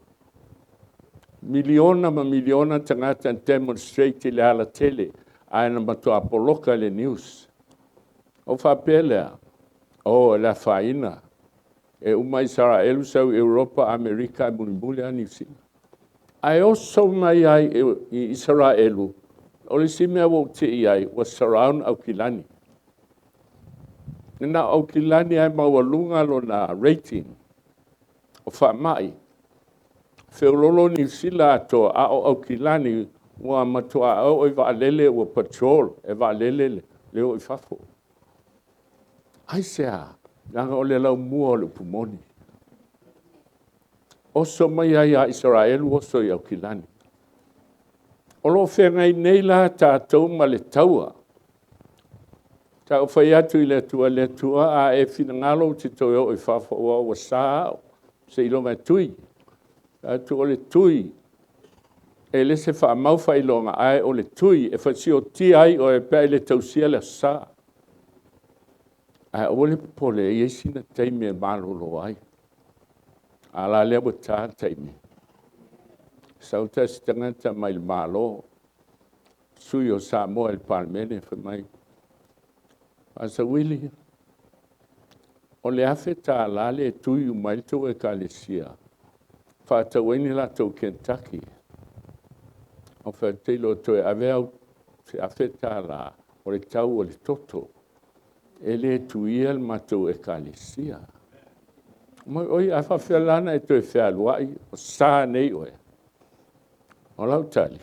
Miliona ma miliona tagata na demonstrate i le alatele, ae na matua poloka e le news. O faapea lea, o le afaina, e uma Isaraelu sau i Europa, Amerika, e mulimuli lava Niu Sila. Ae oso mai ai i Isaraelu, o le isi mea ua ou tei ai, ua surround Aukilani. Na o Aukilani lava e maualuga lona rating o faamai. Feololo Niu Sila atoa, a o Aukilani ua matua oo i vaalele ua patrol e vaalele le o i fafo. Aisea? Leaga o le laumua o le upu moni. Oso mai ai ia Isaraelu, oso i Aukilani. O lo o feagai nei la tatou ma le taua. Sa ou fai atu i le Atua, le Atua, a e finagalo ou te toe oo i fafo, aua ua sa au, seiloga e tui. Atu o le tui, e le se faamau faailoga, ae o le tui e fasiotia ai oe pe a e le tausia le Aso Sa. Ae aua le popole, e i ai sina taimi e malolo ai. A la lea ua ta le taimi. Sau tasi tagata mai le Malo, sui o Samoa i le Palemene, fai mai, Pasa Uili, o le $1,000 le tui uma ai le tou ekalesia, faatau ai ni latou Kentucky. O fai atu, te iloa toe ave au se $1,000 o le tau o le toto. E le tuia le matou ekalesia. Oi, a faapefea la ona e toe fealuai, o sa nei oe. O lau tali,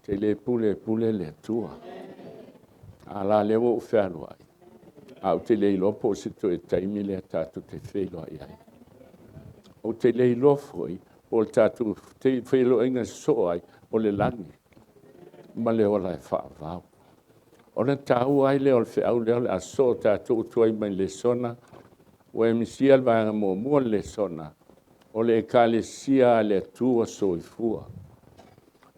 te le pule e pule le Atua. A la lea ua ou fealuai, ae ou te le iloa po o se toe taimi lea tatou te feiloai ai. Ou te le iloa foi po o le tatou feiloaiga sosoo ai o le lagi ma le ola e faavavau. Ona taua ai lea o le feau lea o le a sosoo tatou ua tuai mai le lesona, ua e misia le vaega muamua o le lesona, o le Ekalesia a le Atua Soifua.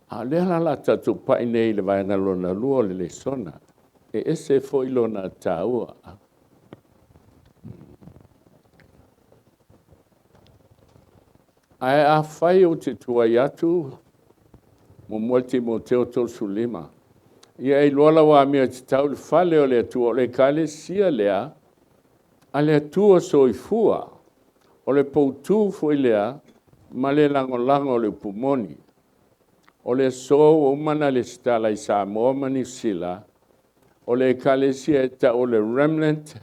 A o lea la o le a tatou pai nei i le vaega lona lua o le lesona, e ese foi lona taua. Ae afai ou te tuai atu, 1 Timoteo 35, ia e iloa lau amio e tatau i le fale o le Atua, o le ekalesia lea a le Atua soifua, o le poutu foi lea ma le lagolago o le upu moni. O le aso ua uma ona resitala i Samoa ma Niu Sila, o le ekalesia e tau o le Remnant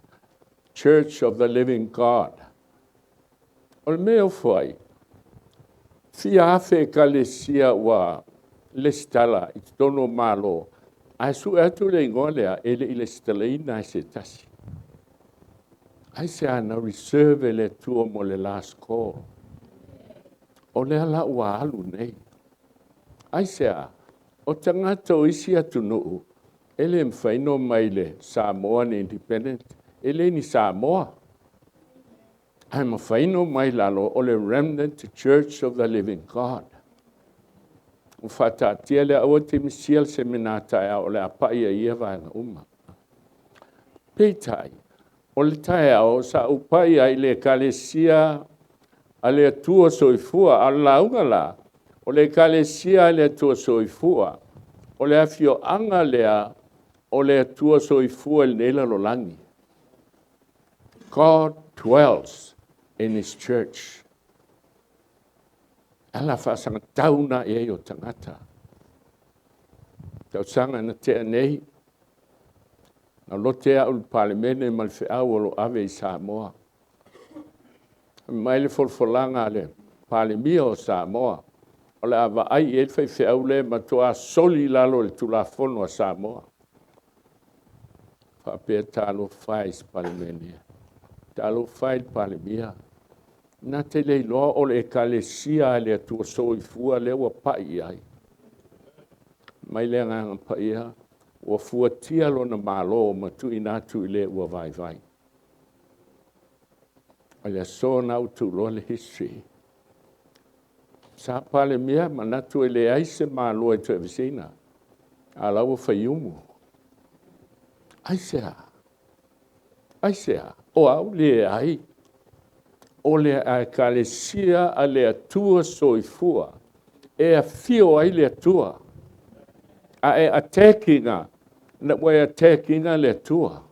Church of the Living God. O le mea e ofo ai, fia afe ekalesia ua lesitala i totonu o Malo, ae sue atu le igoa lea e le i lesitalaina e se tasi. Aisea na reserve e le Atua mo le last call? O lea la ua alu nei. Aisea? O tagata o isi atunuu e le mafai ona omai i le Samoan Independent, e le ni Samoa. Ae mafai ona omai i lalo o le Remnant Church of the Living God. Ua faataatia lea, aua te misia le semina taeao o le a pai ai ia vaega uma. Peitai, o le taeao sa ou pai ai i le ekalesia a le Atua soifua, a o le lauga la, o le ekalesia a le Atua soifua, o le afioaga lea o le Atua soifua i lenei lalolagi. God dwells in His church. Ala faasagatau na i ai o tagata. Tausaga na tea nei, na lote au i le Palemene ma le feau o lo o ave i Samoa. Mai le folafolaga a le Palemia o Samoa, o le a vaai i ai le faifeau lea e matua soli i lalo o le Tulafono a Samoa. Faapea talofa e i se Palemene, talofa e i le Palemia, na te le iloa o le ekalesia a le Atua soifua lea ua pai i ai. Mai le Agaga Paia, ua fuatia lona Malo ma tuuina atu i le ua vaivai. O le aso lena ua tuuloa le history. Sa Palemia manatu e leai se Malo e toe aveseina, a o la ua faiumu. Aisea? Aisea? O au? Leai. O le ekalesia a le Atua soifua e afio ai le Atua, a e attack ina, ua e attack ina le Atua.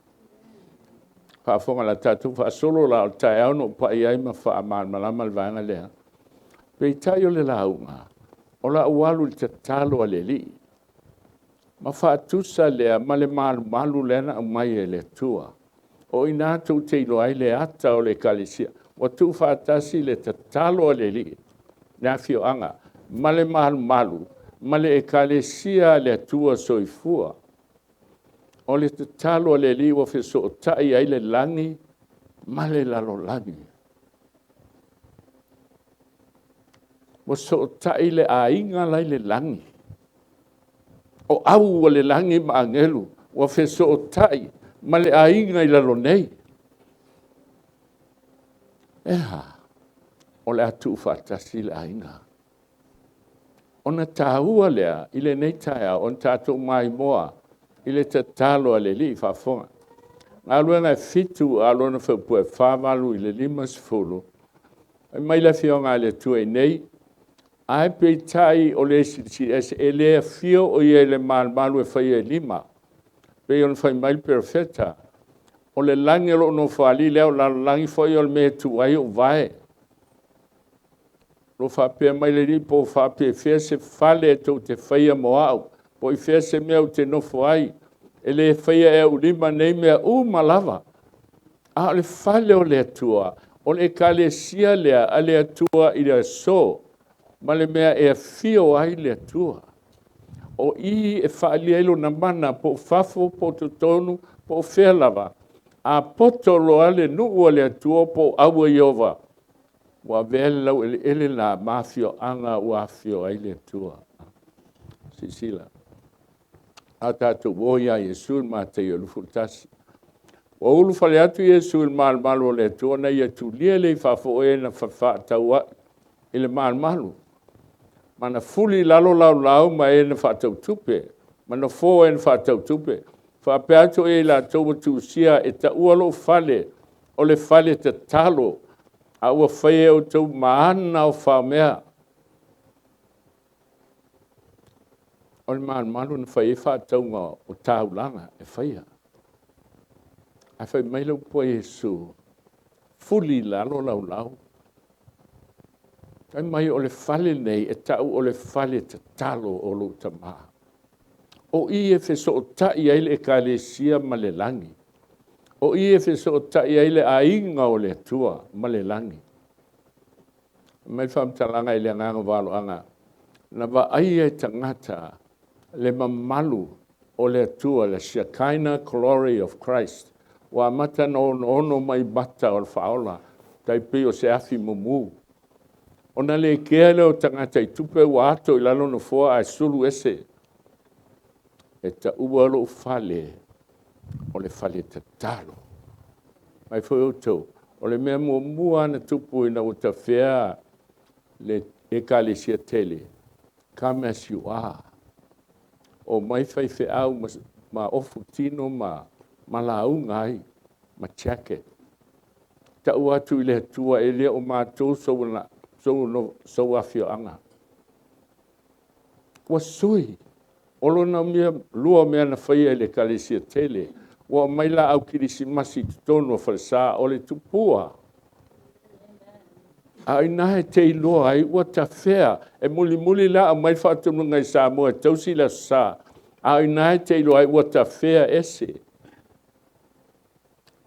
Faafofoga la tatou faasolo la o le taeao na ou pai ai ma faamalamalama le vaega lea. Peitai o le lauga, o lau alu i le tatalo a le Alii, ma faatusa lea ma le malumalu lea na aumai e le Atua. O i ina tou te iloa ai le ata o le ekalesia. Ua tuufaatasi le tatalo a le Alii, le afioaga, ma le malumalu, ma le ekalesia a le Atua soifua. O le tatalo a le Alii ua fesootai ai le lagi ma le lalolagi. Ua sootai le aiga la i le lagi. O au o le lagi ma agelu ua fesootai ma le aiga i lalo nei. E a? O le a tuufaatasi le aiga. Ona taua lea i lenei taeao ona tatou maimoa i le tatalo a le Alii. Faafofoga. Galuega e 7 a lona faupua e 48 i le 50. Fai mai le Afioga a le Atua i nei, ae peitai o le Silisili Ese e le afio o ia i le malumalu e faia e lima, pei ona fai mai le perofeta, o le lagi o lou nofoalii lea, o le lalolagi foi o le mea e tu ai ou vae. O lo o faapea mai le Alii, po o faapefea se fale e tou te faia mo au, po o i fea se mea ou te nofo ai, e le faia e au lima nei mea uma lava. A o le fale o le Atua, o le ekalesia lea a le Atua i le aso, ma le mea e afio ai le Atua. O i e faaalia ai lona mana, po o fafo, po o totonu, po o fea lava, a poto loa le nuu a le Atua po o au a Ieova, ua avea le laueleele la ma afioaga ua afifio ai le Atua. Silasila, a tatou o ia Iesu i le Mataio 21. Ua ulufale atu Iesu i le malumalu o le Atua, na ia tulia le i faafoe na fefaatauai i le malumalu, ma na fuli i lalo laulau ma e na faatautupe, ma na fo e na faatautupe. Faapea atu o ia i latou ua tusia e taua lou fale o le fale tatalo. A ua faia e outou ma ana o faomea. O le malumalu na fai ai faatauga o taulaga e faia. Ae fai mai le upu a Iesu, fuli i lalo lau lau. Fai mai o le fale nei e tau o le fale tatalo o lou Tama. O i e fesootai ai le Ekalesia ma le lagi. O i e fesootai ai le aiga o le Atua ma le lagi. Mai le faamatalaga i le agaga o valoaga, na vaaia e tagata le mamalu o le Atua, le Shekinah glory of Christ, ua amata ona onoono mai mata o le faaola, tai pei o se afi mumu. Ona le kea lea o tagata i tupe ua ato i lalo nofoa ae sulu ese. E taua lou fale o le fale tatalo. Mai foi outou, o le mea muamua na tupu ina ua tafea le Ekalesia tele, come as you are. O mai faifeau ma ofu tino ma lauga ai, ma jacket. Tau atu i le Atua e le o matou sou afioaga. Ua sui, o lona mea lua mea na faia i le Ekalesia tele, ua aumai laau kerisimasi i totonu o falesa o le tupua. A o ina e te iloa ai ua tafea, e mulimuli la aumai le faatonuga i Samoa e tausi le Aso Sa, a o ina e te iloa ai ua tafea ese.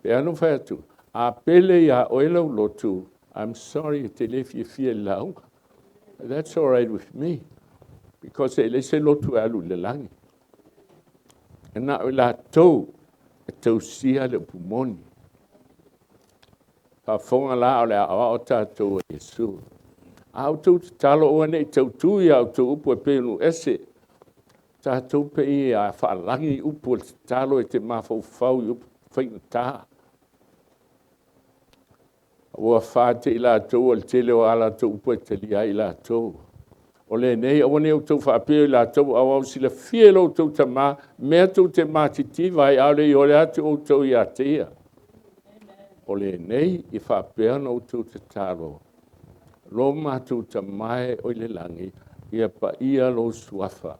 Pe a na fai atu, a pele ia oe lau lotu, I'm sorry, e te le fiafia i le lauga. That's all right with me, because e le se lotu e alu i le lagi. E na o i latou e tausia le upu moni. Faafofoga la o le aoao tatou e Iesu. A outou tatalo aua ne i tautu ia outou upu e pei o nuu ese. Tatou pe i a faalagi upu o le tatalo e te mafaufau i upu faigata. Ua fate i latou o le tele o a latou upu e talia ai i latou. O lenei aua ne i outou faapea i latou, aua ua silafia e lo outou Tama mea tou te matitiva ai, a o le i ole atu outou ia te ia. O lenei e faapea ona outou tatalo, lo matou Tama e oi le lagi, ia paia lou suafa.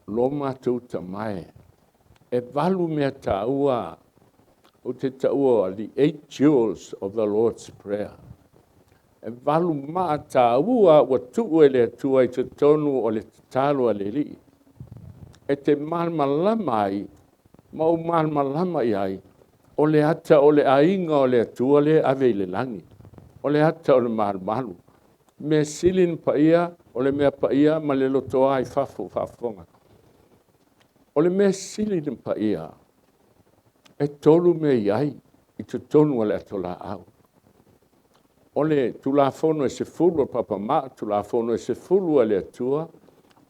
Lo matou Tama e, e 8 mea taua ou te taua the 8 jewels of the Lord's Prayer. E 8 maa taua ua tuu e le Atua i totonu o le tatalo a le Alii. E te malamalama ai ma ou malamalama i ai, o le ata o le aiga o le Atua le ave i le lagi. O le ata o le malumalu. Mea sili na paia, o le mea paia ma le lotoa i fafo faafofoga. O le mea sili na paia, e 3 mea i ai i totonu o le atolaau. O le Tulafono e 10 o le Papamaa, Tulafono e 10 a le Atua,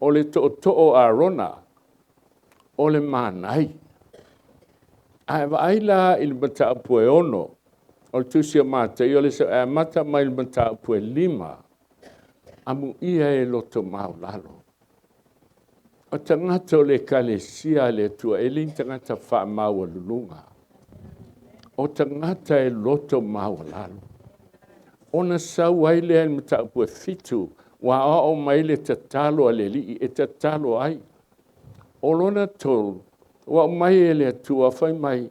o le tootoo o Arona, o le manai. Ae vaai la i le mataupu e 6, o le tusi o Mataio le e amata mai le mataupu e 5, amuia e loto maulalo. O tagata o le Ekalesia a le Atua, e le ni tagata faamaualuluga. O tagata e loto maualalo. Ona sau ai lea i le mataupu e 7, ua aoao mai le tatalo a le Alii e tatalo ai. O lona 3, ua aumai e le Atua, fai mai,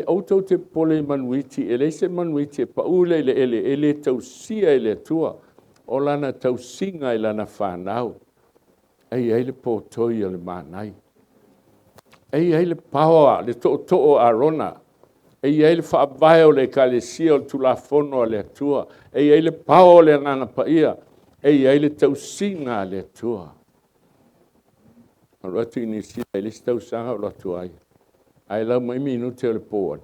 outou te popole i manuiti, e leai se manuiti e pau le eleele, e le tausia e le Atua, o lana tausiga i lana fanau. E i ai le potoi o le manai. E i ai le paoa, le tootoo o Arona. E i ai le faavae o le Ekalesia o le Tulafono a le Atua. E i ai le paoa o le Agaga Paia. E i ai le tausiga a le Atua. Alu atu i Niu Sila i le isi tausaga o alu atu ai. Ae lau mai minute o le board.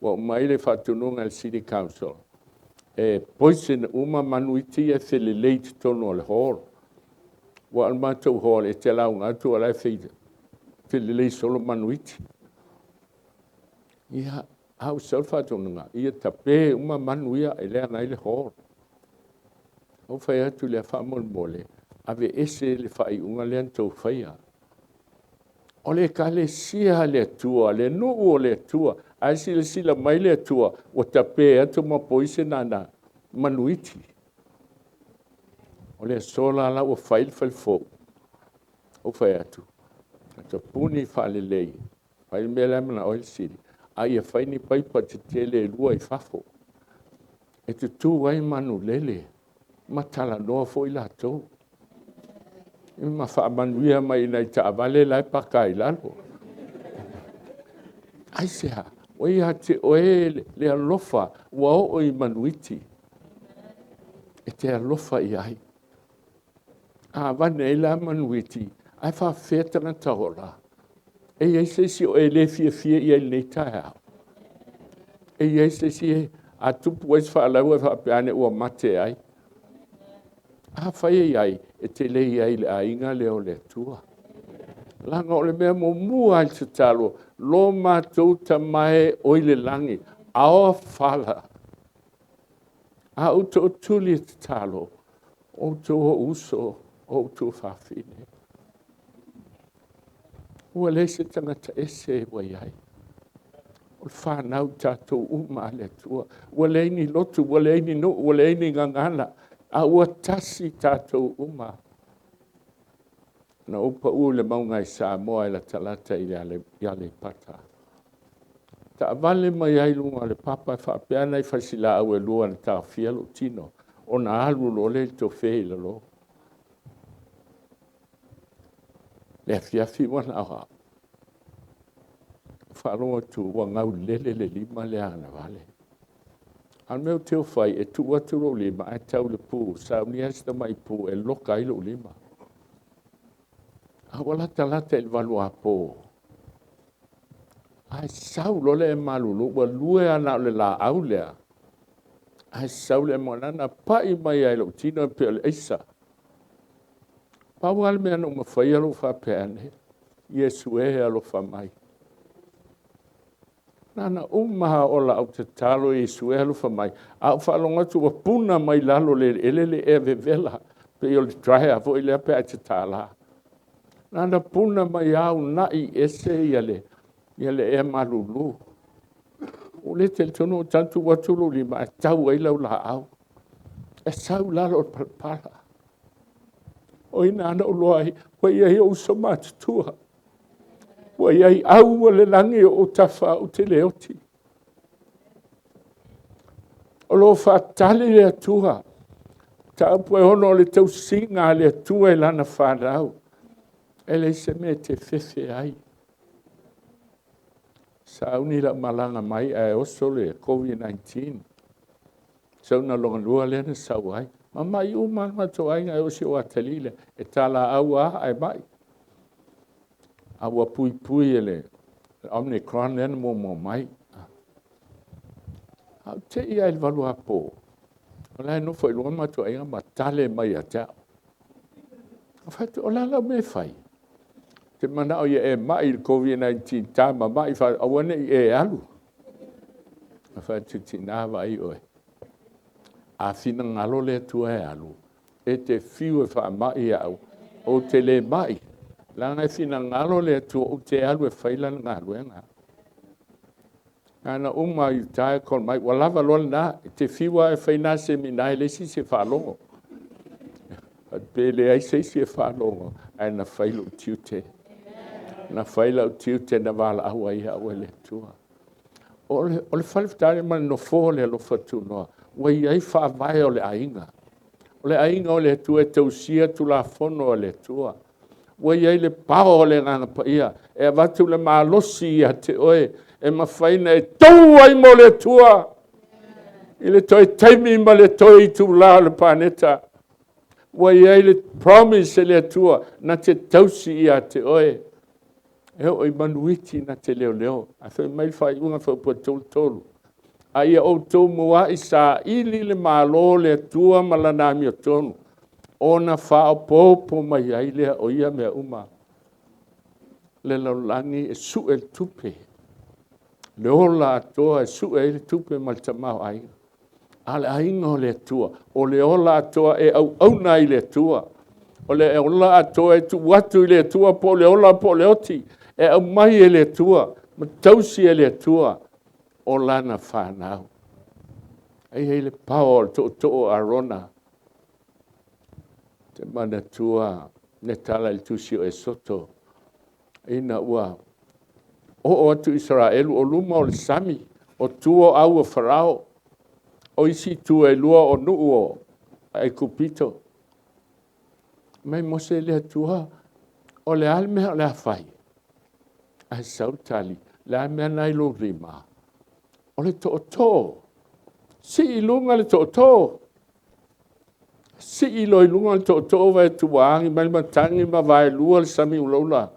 Ua aumai le faatonuga e le City Council. E poison uma manuiti e felelei i totonu o le hall. Ua o le matou hall e te lauga atu o la e felelei solo manuiti. Ia, a ua sau le faatonuga, ia tape uma manu ia e leaga ai le hall. Ou fai atu lea faamolemole, ave ese le faaiuga lea na tou faia. O le Ekalesia a le Atua, le nuu o le Atua, Ae silasila mai le Atua ua tape atu ma poise nana manuiti. O le aso la la ua fai le fale fou. Ou fai atu, tapuni faalelei, fai le mea la e manao ai le sili, a ia fai ni paipa tetele e 2 i fafo, e tutu ai manulele ma talanoa foi latou, ma faamanuia mai nai taavale la e paka ai lalo. Aisea? Ua ia te oe le alofa ua oo i manuiti e te alofa i ai. A avane ai la manuiti, ae faapefea tagata ola? E i ai se isi o e le fiafia i ai i lenei taeao? E i ai se isi a tupu ai se faalaua e faapea ane ua mate ai? Afai e i ai, e te le i ai i le aiga lea o le Atua. Leaga o le mea muamua lava i le tatalo, lo matou Tama e oi le lagi, our Father. A ou tootuli e tatalo, o outou o uso, o outou fafine. Ua leai se tagata ese ua i ai. O le fanau tatou uma a le Atua. Ua leai ni lotu, ua leai ni nuu, ua leai ni gagana, a ua tasi tatou uma. Na ou pau i le mauga i Samoa e latalata i Aleipata. Taavale mai ai luga o le papa e faapea nai fasilaau e 2 na taofia lou tino, ona alu loa lea i le tofe i lalo. Le afiafi ua na o au. Faalogo atu ua gaulele le lima lea agavale. A o le mea ou te o fai, e tuu atu lou lima ae tau le pu, saunia si tamai pu e loka ai lou lima. A ua latalata i le 8 apo, ae sau loa le ea malulu, ua lue lava na o le laau lea, ae sau le ea na pai mai lava i lou tino e pei o le aisa. Pau lava le mea na ou mafaia lou faapea ane, Iesu e alofa mai. Na na uma lava o lau tatalo Iesu e alofa mai, a ou faalogo atu ua puna mai lalo le eleele le ea vevela, pei o le dryer foi lea pe a e tatala. Na na puna mai au nai ese ia le ea malulu. Ua le talitonu o tatu atu lou lima ae tau ai lau laau. E sau lalo o le palapala. O ina na ou iloa ai, ua i ai ou uso matutua. Ua i ai au o le lagi o ou tafa ou te le oti. O lo o faatali le Atua. Mataupu e 6 o le tausiga a le Atua i lana fanau. E leai se mea e te fefe ai. Sauni lau malaga mai ae oso le COVID-19. Sau na lona lua lea na sau ai. Ma mai uma le matou aiga e oo i si ou atalii lea. E talaau lava ae mai. A ua puipui e le Omicron lea na muamua mai. A ou te i ai i le 8 apo, o la e nofo i luga matou aiga ma tale mai ia te au. O fai atu, o le a lau mea e fai? Te manao ia e mai i le COVID-19, ta mamai, aua ne i e alu. A fai atu, tina vaai oe. A finagalo le Atua e alu, e te fiu e faamai au, ou te le mai. Leaga e finagalo le Atua ou te alu e fai lana galuega. Na uma i uta e call mai, ua lava loa lena, e te fiu lava e fai na semina e leai se isi e faalogo. Pe leai se isi e faalogo, ae na fai lou tiute. Na fai lau tiute na valaau ai au e le Atua. O le fale ma le nofo o le alofa tunoa, ua i ai faavae o le aiga. O le aiga o le Atua e tausia Tulafono a le Atua. Ua i ai le power o le Agaga Paia e avatu le malosi ia te oe e mafai ona e tou ai mo le Atua i le toe taimi ma le toe itula o le paneta. Ua i ai le promise e le Atua na te tausi ia te oe. E oo i manuiti na te leoleo. Ae fai mai le faaiuga fuaiupu 33. A ia outou muai saili le Malo o le Atua ma lana amiotonu, ona faaopoopo mai ai lea o ia mea uma. Le lalolagi e sue le tupe, le ola atoa e sue ai le tupe ma le tamaoaiga. A o le aiga o le Atua, o le ola atoa e auauna ai i le Atua. O le ola atoa e tuu atu i le Atua, po o le ola po o le oti, e aumai e le Atua ma tausi e le Atua. o lana fanau. E i ai le power o le tootoo o Arona. Te manatua le tala i le tusi o Esoto, ina ua oo atu Isaraelu o luma o le sami, o tua o au o Farao, o isi itu e lua o nuu o Aikupito. Mai Mose le Atua, o le a le mea o le a fai? Ae sau le tali, le a le mea na i lou lima? O le tootoo. Sii i luga le tootoo. Sii loa i luga le tootoo vaai atu ua agi mai le matagi ma vaelua le sami ulaula.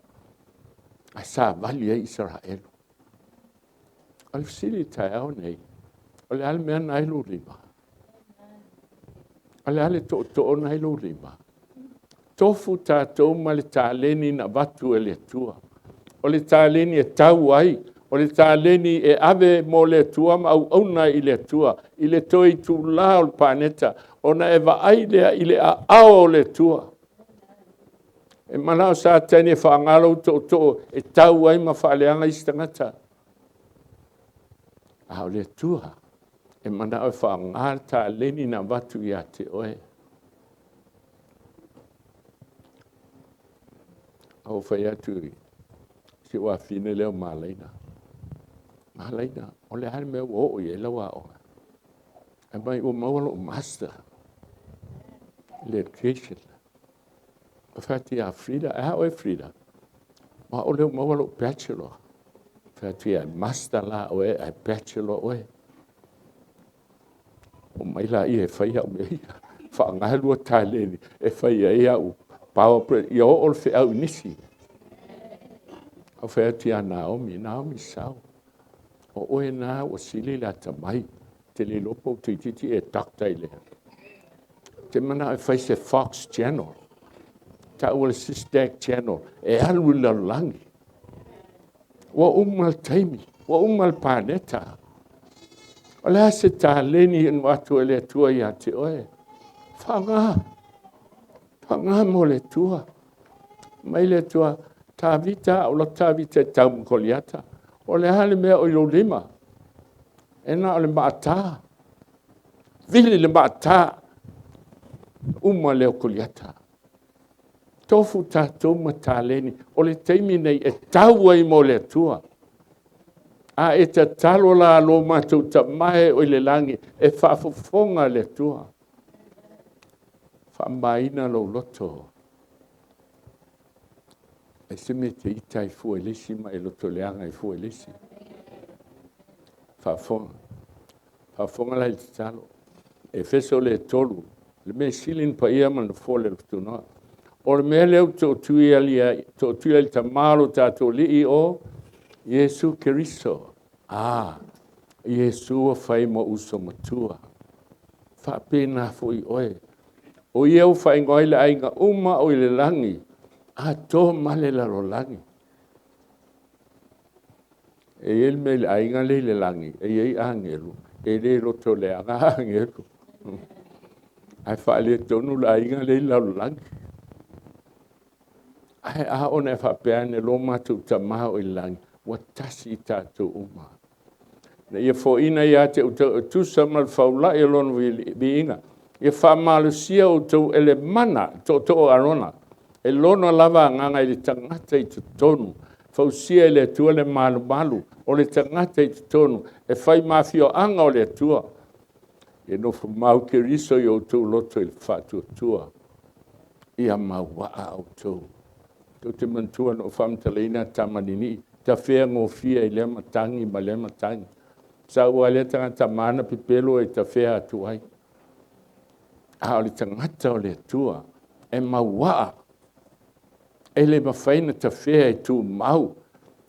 Ae savali ai Isaraelu. O le fesili i le taeao nei, o le a le mea na i lou lima? O le a le tootoo na i lou lima? Tofu tatou ma le taleni na avatu e le Atua. O le taleni e tau ai, o le taleni e ave mo le Atua ma auauna i le Atua, i le toe itula o le paneta, ona e vaai lea i le aao o le Atua. E manao Satani e faaaoga lou tootoo e tau ai ma faaleaga isi tagata. A o le Atua e manao e faaaoga le taleni na avatu ia te oe. A ua fai atu i si ou afine lea o Malaina, Malaina, o le a le mea ua oo i ai lau aoga? Ae mai ua maua lou master i le education. Ou fai atu ia Frida, e a oe Frida? Ma o lea ua maua lou bachelor. Fai atu ia, master la oe, ae bachelor oe. Omai laia e fai au mea ia. Faaaoga lua taleni e fai ai au power, ia oo le feau i nisi. Ou fai atu ia Naomi, Naomi sau. O oe na ua sili le atamai. Te le iloa po o toeitiiti e doctor i le. Te manao e fai se Fox Channel. Taua le Sisdac Channel e alu i le lalolagi. Ua uma le taimi, ua uma le paneta. O le a se taleni e avatu e le Atua ia te oe? Faaaoga, faaaoga mo le Atua. Mai le Atua, Tavita, o la Tavita e tau ma Koliata. O le a le mea o i lou lima? E na o le maata. Vili le maata, uma lea o Koliata. Tofu tatou ma taleni, o le taimi nei e tau ai mo le Atua. A e tatalo la lo matou Tama e o i le lagi, e faafofoga le Atua. Faamamaina lou loto. E se mea e te ita ai fua i le isi ma e lotoleaga ai fua i le isi. Faafofoga. Faafofoga la i le tatalo. Efeso le 3, le mea sili na paia ma le nofoa o le alotunoa. O le mea lea ua tootui ai le Tama o lo tatou Alii o Iesu Keriso. A, Iesu ua fai ma uso matua. Faapena foi oe. O ia ua faaigoa ai le aiga uma o i le lagi, atoa ma le lalolagi. E i ai le mea i le aiga lea i le lagi, e i ai agelu, e le lotoleaga agelu. Ae faaletonu le aiga lea i le lalolagi. Ae a ona e faapea ane lo matou Tama o i le lagi, ua tasi i tatou uma. Na ia foaiina ia te outou e tusa ma le faulai o lona viiga, ia faamalosia outou e le mana, tootoo o Arona, e lona lava agaga i le tagata i totonu, fausia e le Atua le malumalu o le tagata i totonu, e fai ma afioaga o le Atua, e nofo mau Keriso i outou loto i le faatuatua, ia mauaa outou. Tou te manatua na ou faamatalaina Tamalilii, tafea gofie i lea matagi ma lea matagi. Sau lava lea tagata ma ana pepelo e tafea atu ai. A o le tagata o le Atua e mauaa, e le mafai ona tafea e tumau.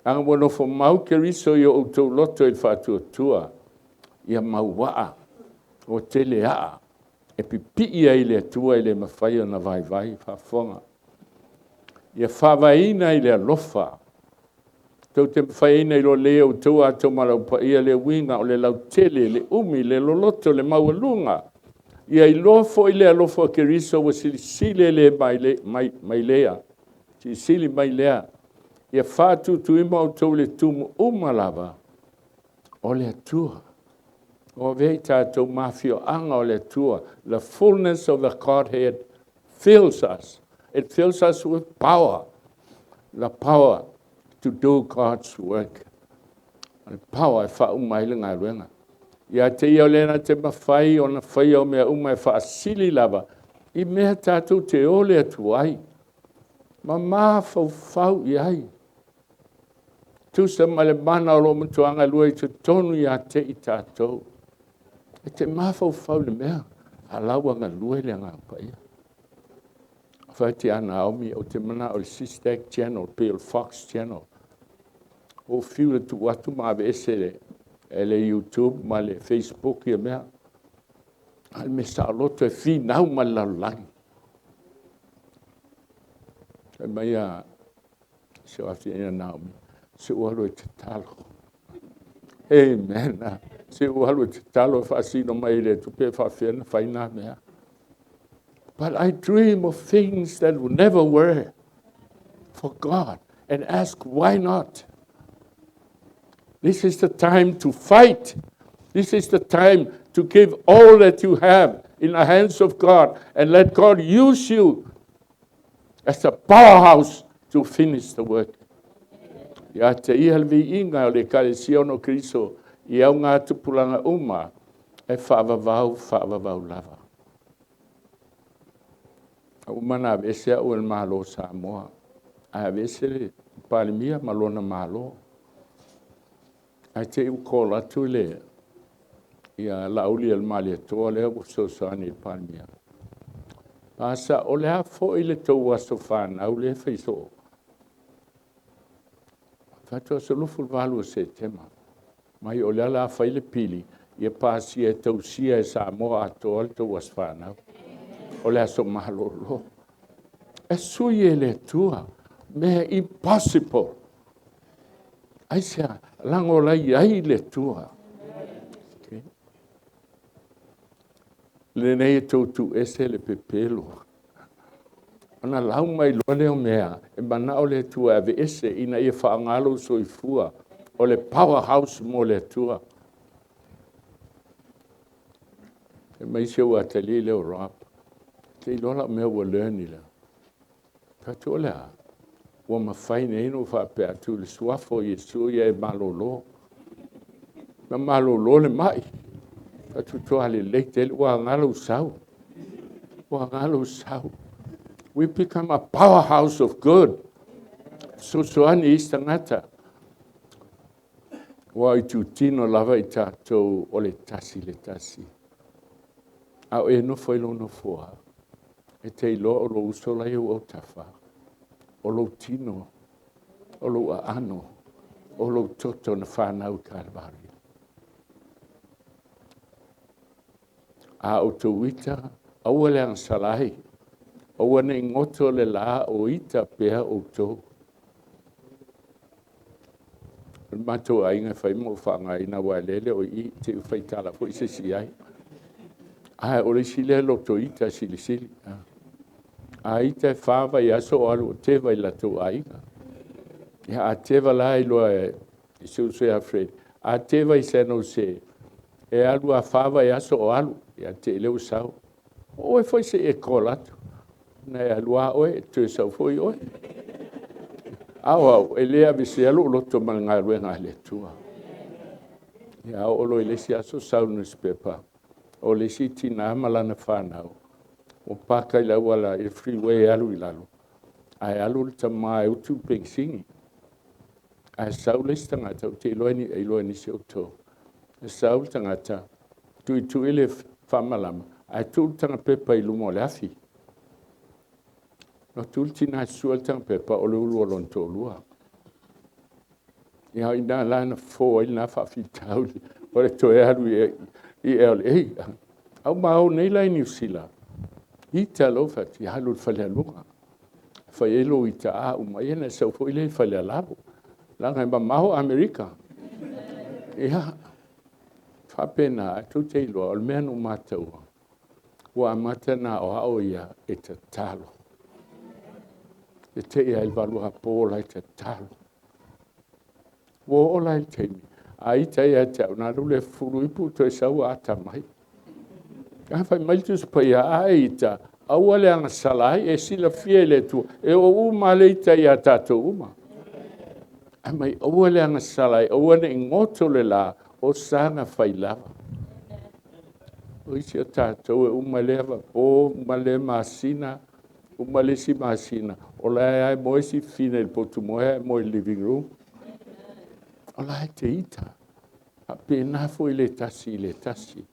Leaga ua nofo mau Keriso i o outou loto i le faatuatua, ia mauaa, ua tele aa, e pipii ai i le Atua e le mafai ona vaivai faafofoga. Ia faavaeina i le alofa, tou te mafaiina i lo lelei o outou atomalaupaia le uiga o le lautele, le umi, le loloto, le maualuga. Ia iloa foi le alofa o Keriso ua silisili le mai lea, silisili mai lea. Ia faatutuima outou i le tumu uma lava o le Atua. O avea i tatou ma afioaga o le Atua. The fullness of the Godhead fills us. It fills us with power. The power to do God's work. O le power e faauma ai le galuega. Ia te ia o le na te mafai ona faia o mea uma e faasili lava i mea tatou te ole atu ai. Ma mafaufau i ai. Tusa ma le mana o lo o matua galue i totonu ia te i tatou. E te mafaufau i le mea, a la ua galue le Agaga Paia. Fai atu ia Naomi, ou te manao i le Sistek Channel, pei o le Fox Channel. Ua ou fiu e tuu atu ma aveese e le YouTube ma le Facebook ia mea. A o le mea saoloto e finau ma le lalolagi. Fai mai a si ou afioga ia Naomi, se ua alu e tatalo. Amen. Se ua alu e tatalo e faasino mai i le Atua pe faafefea ona fai na mea. But I dream of things that never were for God and ask why not. This is the time to fight. This is the time to give all that you have in the hands of God and let God use you as a powerhouse to finish the work. Ia te ia le viiga o le Ekalesia ona o Keriso i augatupulaga uma e faavavau, faavavau lava. Ua uma ona aveese au e le Malo o Samoa, ae aveese le Palemia ma lona Malo. Ae te i ua call atu le ia Laauli o le Malietoa lea ua fesoasoani i le Palemia. Pasa, o le a foi le tou aso fanau lea e fai soo? Fai atu aso 28 o Setema. Mai o lea la fai le pili, ia pasia e tausia e Samoa atoa le tou aso fanau. O le aso malolo. E sui e le Atua. Mea impossible. Aisea, lagolai ai le Atua. Okay. Lenei e tou tuuese le pepelo. Ona lau mai loa lea o mea e manao le Atua e aveese ina ia faaaoga lou soifua o le powerhouse mo le Atua. E mai si ou atalii lea o Rob, te iloa lau mea ua learn i lea. Fai atu o le a? Ua mafai nei ona ou faapea atu i le suafa o Iesu ia e malolo. Na malolo le mai. Fai atu toa lelei tele, ua aoga lou sau. Ua aoga lou sau. We become a powerhouse of good. Fesoasoani i isi tagata. Ua itutino lava i tatou o le tasi le tasi. A o e nofo i lou nofoa, e te iloa o lou uso la e i ou autafa, o lou tino, o lou aano, o lou toto na fanau i Kalvari. A outou ita, aua le agasala ai, aua ne i goto le la o ita pea outou. O le matou aiga e fai ma ou faaaogaina, aua e lele o i i, te i ua faitala foi se isi i ai. Ae o le isi lea loto ita silisili. A ita e 4 vaiaso o alu o teva i latou aiga. Ia a teva la iloa e si uso ia Fred, a teva i San Jose, e alu a 4 vaiaso o alu, ia te i lea ua sau. O oe foi se i e call atu. Na e alu a oe, e toe sau foi oe. A o au, e le avesea lou loto ma le galuega a le Atua. Ia oo loa i le isi aso sau le nusipepa, o le isi tina ma lana fanau, ua paka i le auala i le freeway e alu i lalo, ae alu le tama e utu le penisini. Ae sau le isi tagata, ou te iloa ni, e iloa e nisi o outou. E sau le tagata, tuitui le faamalama, ae tuu le tagapepa i luma o le afi. Na tu le tina e sua le tagapepa o le ulu o lona toalua. Ia ina la na fofo ai lena faafitauli o le toe alu i LA. Au ma o nei la i Niu Sila, ita loa fai atu, ia alu i le falealuga. Fai ai lou ita a uma ia na sau foi lea i le falealalo. Leaga e mamao Amerika. Ia, faapena, ae tou te iloa, o le mea na ou mataua, ua amata ona aoao ia e tatalo. E te i lava i le 8 apo la e tatalo. Ua oo la i le taimi, A ita ia te au, na lule fulu ipu toe saua ata mai. A fai mai tu paia a ita, aua le agasala ai, e silafia i le Atua, e o uma le ita ia tātou uma. Ae mai aua le agasala ai, aua ne i goto le la, o saga fai lava. O isi o tātou e uma lea vapo, uma lea masina, uma le isi masina, o la e moe si fine i le potu moe, moe i le living room. O la e te ita. A pena foi le tasi i le tasi.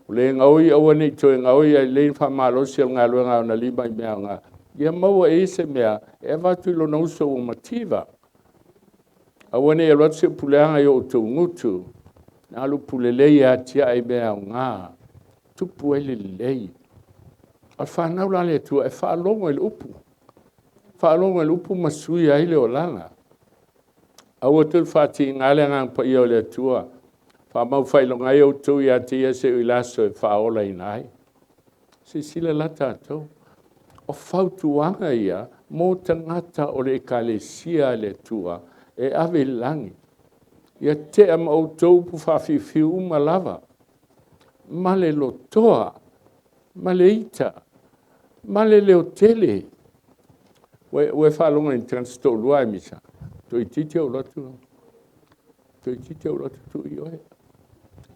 O le gaoi aua nei toe gaoi ai le faamalosi o le galuega ona lima i mea nga. Ia maua e se mea e avatu i lona uso ua mativa. Aua nei alu atu se puleaga i o outou gutu. Na alu pulelei e atiae i mea aoga. Tupu ai le lelei. O le fanau la le Atua e faalogo i le upu. Faalogo i le upu ma sui ai le olaga. Aua toe faatiga le agaga paia o le Atua. Faamaufailoga ai outou ia te ia se'u i le aso e faaolaina ai. Silasila la tatou. O fautuaga ia mo tagata o le Ekalesia a le Atua e ave i le lagi. Ia tea ma outou upu faafiufiu uma lava, ma le lotoa, ma le ita, ma le leotele. Ua e faalogo i ni tagata se toalua ae misa, toeitiiti ou alu atu, toeitiiti ou alu atu tuu i oe.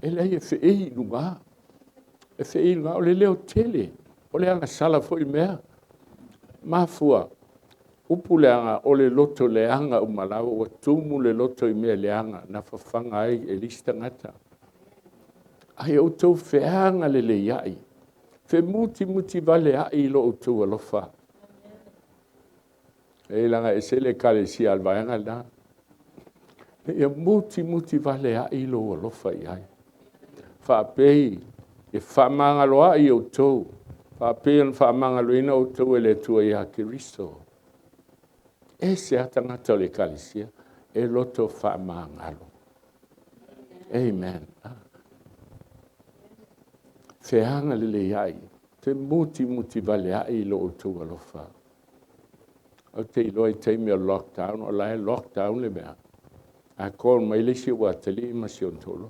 E leai, e feei i luga, e feei i luga, o le leotele, o le agasala foi mea. Mafua, upu leaga, o le loto leaga uma lava, ua tumu le loto i mea leaga na fafaga ai e le isi tagata. Ae ia outou feagaleleiai, femutimutivaleai i lo outou alofa. E leaga e ese le Ekalesia a le vaega lena. Ia mutimutivaleai lou alofa i ai. Faapei e fefaamagaloai outou, faapei ona faamagaloina outou e le Atua ia Keriso. E ese lava tagata o le Ekalesia, e loto faamagalo. Amen. Feagaleleiai, femutimutivaleai i lo outou alofa. Ou te iloa i taimi o le lockdown, o la e lockdown le mea. A call mai le isi ua atalii ma si ona toalua.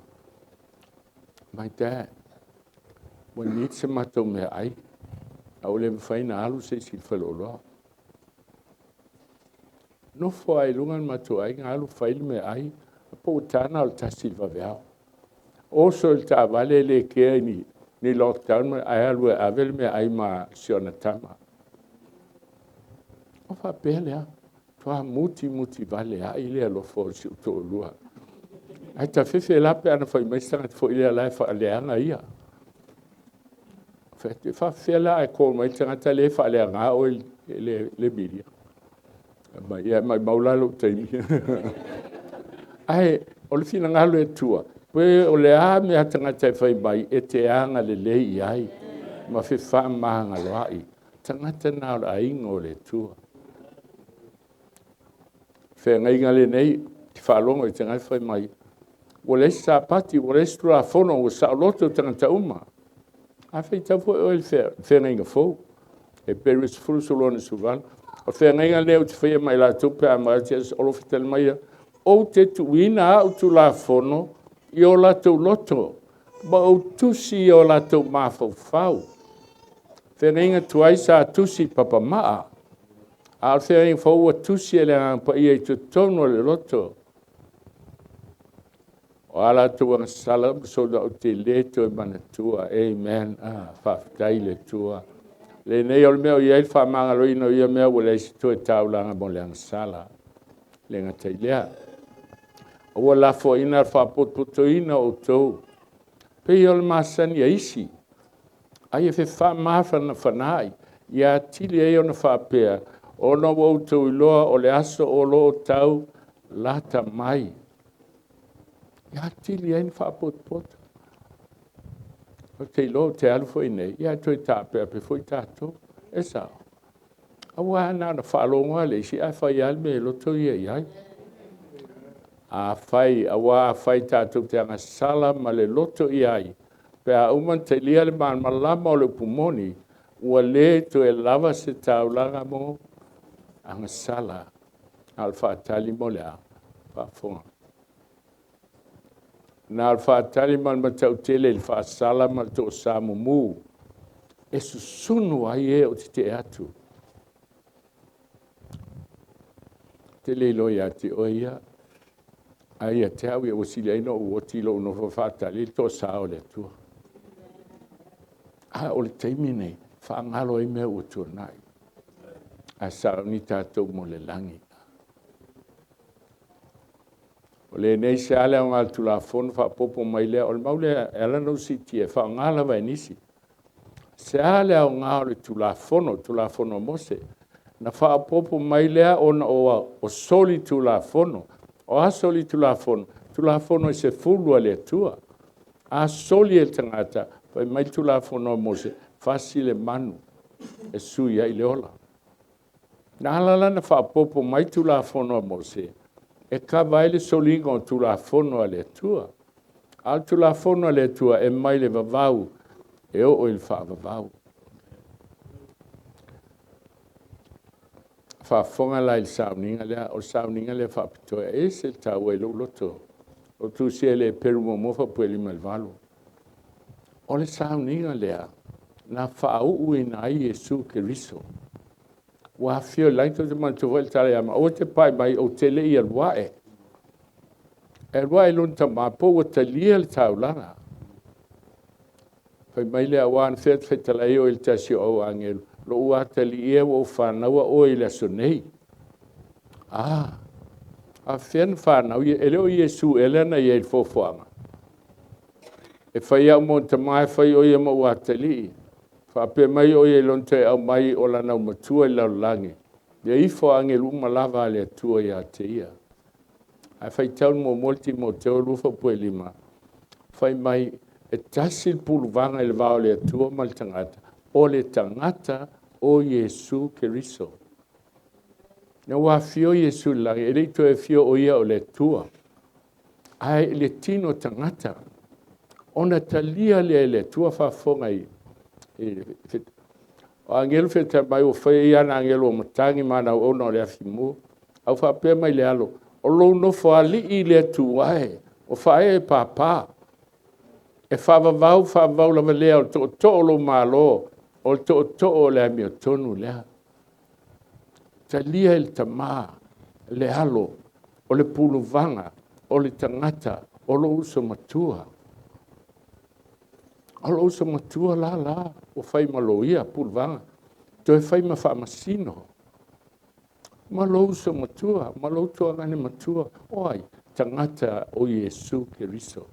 My dad, ua need se matou meaai, a ua le mafai ona alu se isi i le faleoloa. Nofo lava i luga le matou aiga alu fai le meaai, po ua ta na o le 1 i le vaveao. Oso i le taavale e le kea i ni lockdown, ae alu e ave le meaai ma si ona tama. O faapea lea, toa mutimutivaleai le alofa o si ou toalua. Ae tafefe la pe ana fai mai se tagata foi lea la e faaleaga ia. E faapefea la ae call mai le tagata lea e faaleaga oe i le media. Ia maumau la lou taimi. Ae o le finagalo e Atua, pe o le a mea tagata e fai mai, e te agalelei i ai ma fefaamagaloai. Tagata na o le aiga o le Atua. Feagaiga lenei, te faalogo i tagata fai mai, ua leai se Sapati, ua leai se Tulafono, ua saoloto tagata uma. A faitau foi oe i le feagaiga fou, Heberi 10, 18. O le feagaiga lea ou te faia ma i latou pe a maea atu, o lo o fetali mai ia, ou te tuuina au Tulafono i o latou loto, ma ou tusi i o latou mafaufau. Feagaiga tuai sa tusi i papamaa, a o le feagaiga fou ua tusi e le Agaga Paia i totonu o le loto. O a latou agasala ma soona ou te le toe manatua. Amen. Faafetai i le Atua. Lenei o le mea o i ai le faamagaloina o ia mea ua leai se toe taulaga mo le agasala. Le gata i lea, aua lafoaiina le faapotopotoina o outou, pei o le masani a isi, ai e fefaamafanafanaai, ia atili ai ona faapea, ona ua outou iloa o le aso o lo o tau lata mai. Ia atili ai ona faapotopoto. Ou te iloa ou te alu foi nei, ia toe taapeape foi tatou. E sao? Aua na ona faalogo lava le isi ae fai lava le mea e loto ia i ai. Afai, aua afai tatou te agasala ma le loto i ai, pe a uma ona talia le malamalama o le upu moni, ua le toe lava se taulaga mo agasala. A o le faatali mo le a? Faafofoga. Na o le faatali ma le matautele i le faasala ma le toosā mumu e susunu ai e o tete'e atu. Te le iloa ia te oe ia, ae ia te au ia ua sili ai ona ou oti i lou nofo faatali i le toasā o le Atua. A o le taimi nei, faagalo ai mea ua tuanai, ae sauni tatou mo le lagi. O lenei se ale o ngā Tulafono faaopoopo mai lea, o le mau lea e ala ona ou siitia e faaaoga lava e nisi. Se a le aoga o le Tulafono, Tulafono a Mose, na faaopoopo mai lea ona o soli Tulafono. O a soli Tulafono? Tulafono e 10 a le Atua. A soli e le tagata, fai mai le Tulafono a Mose, fasi le manu e sui ai le ola. Na ala la ona faaopoopo mai Tulafono a Mose e kava ai le soliga o Tulafono a le Atua. A o le Tulafono a le Atua e mai le vavau e oo i le faavavau. Faafofoga la i le sauniga lea, o le sauniga lea faapitoa, e ese le taua i lou loto. O tusia i le Eperu 1 faaputua 5 i le 8. O le sauniga lea na faauuina ai Iesu Keriso. Ua afio i le lagi, tou te manatua foi le tala ia Mauu, aua te pai mai ou te le i alu ae. E alu ae i lona tama po ua talia le taulaga. Fai mai lea, aua na fea fetalai oe i le tasi o au agelu, lou atalii ea ua ou fanauina oe i le aso nei. A fea na fanau, e le o Iesu ea lea na i ai i le foafoaga. E fai au ma ou tama e fai o ia ma ou atalii. Faapea mai o ia i lona toe aumai o lana aumatua i le lalolagi, ia ifo agelu uma lava a le Atua ia te ia. Ae faitau le muamua le Timoteo 2:5, fai mai e tasi le puluvaga i le va o le Atua ma le tagata, o le tagata o Iesu Keriso. Na ua afio Iesu i le lagi, e le i toe afio o ia o le Atua, ae i le tino tagata, ona talia lea e le Atua. Faafofoga i o agelu fetai mai ua fai ia na agelu o matagi ma ana auauna o le afimu. Au faapea mai le alo, o lou nofoalii le Atua e, o faaee papa, e faavavau faavavau lava lea o le tootoo o lou malo, o le tootoo o le amiotonu lea. Talia e le tama le alo o le puluvaga o le tagata o lou uso matua. O lou uso matua la la ua fai ma loia puluvaga, toe fai ma faamasino. Ma lou uso matua, ma lou tuagane matua, o ai? Tagata o Iesu Keriso.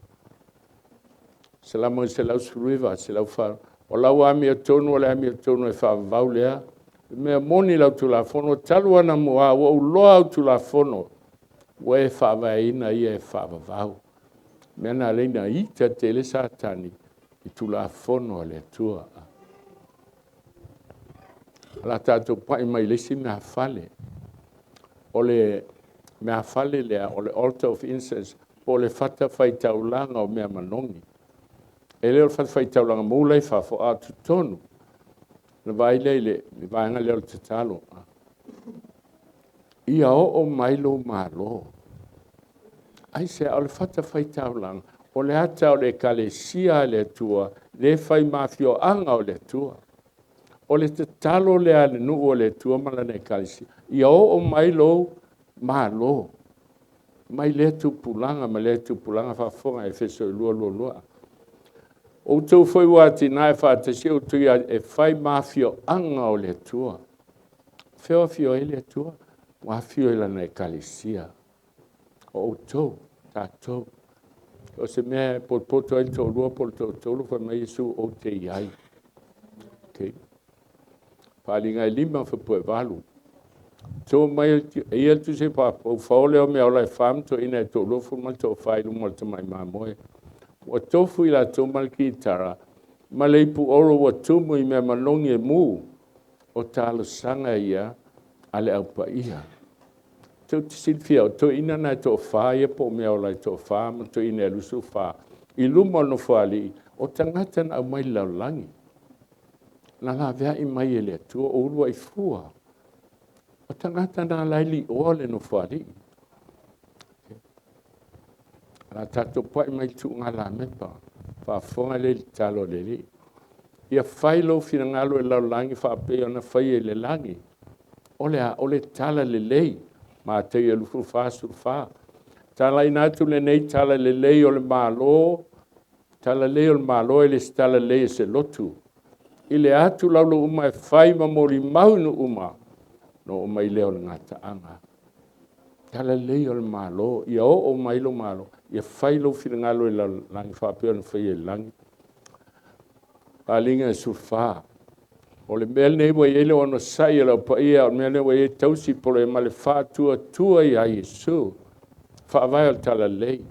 Salamo 119, 104, o lau amiotonu o le amiotonu e faavavau lea, mea moni lau Tulafono, talu ona mua ua ou loa au Tulafono, ua e faavaeina ia e faavavau. Mea na leina ita tele Satani i Tulafono a le Atua. La tatou pai mai le isi mea fale. O le mea fale lea, o le altar of incense, po o le fata faitaulaga o mea manogi. E le o le fata faitaulaga mou la i fafo, a o totonu. Na vaai lea i le vaega lea o le tatalo. Ia oo mai lou malo. Ai se o le fata faitaulaga, o le ata o le ekalesia a le Atua, le fai mafioaga o le Atua. O le tatalo lea a le nuu o le Atua ma lana ekalesia, ia oo mai lou malo, mai lea tupulaga ma lea tupulaga. Faafofoga Efeso 2:22. Outou foi ua atinae faatasi outou e fai mafioaga o le Atua. Fea o afio ai le Atua? Ua afio i lana ekalesia. O outou, tatou. O se mea e potopoto ai le toalua po o le toatolu, fai mai Iesu, ou te i ai. Okay. Faaaliga e 5 fapuevalu. To mai e ia le tusi paapau faole o mea ola e wham to ina e toalofu ma le toafa i luma o le tamai mamoe. Ua tofu i latou ma le kitara, ma le ipu oro ua tumu i mea manogi e mu, o talosaga ia a le aupaia. Tou te silafia, o toeaiina na e toafa ia po o mea ola e toafa ma toeaiina e 24, i luma o le nofoalii, o tagata na aumai le lalolagi, na laveai mai e le Atua o uluai fua. O tagata na lai lioa le nofoalii. La tatou pa'i mai tuugalamepa faafofoga lea i le tatalo a le Alii. Ia fai lou finagalo i le lalolagi faapei ona faia i le lagi. O le a? O le tala lelei. Mataio 24:14. Talaina atu lenei tala lelei o le Malo, tala lelei o le Malo e le se tala lelei e se lotu. I le atu laulau uma e fai ma molimau i nuu uma, na oo mai lea o le gataaga. Tala lelei o le Malo, ia oo mai lo Malo, ia fai lou finagalo i le lalolagi faapea ona faia i le lagi. Paaliga 14. O le mea lenei ua i ai le onosai a le au paia, o le mea lenei ua i ai tausi polo ma le faatuatua ia Iesu, faavae o le talalelei.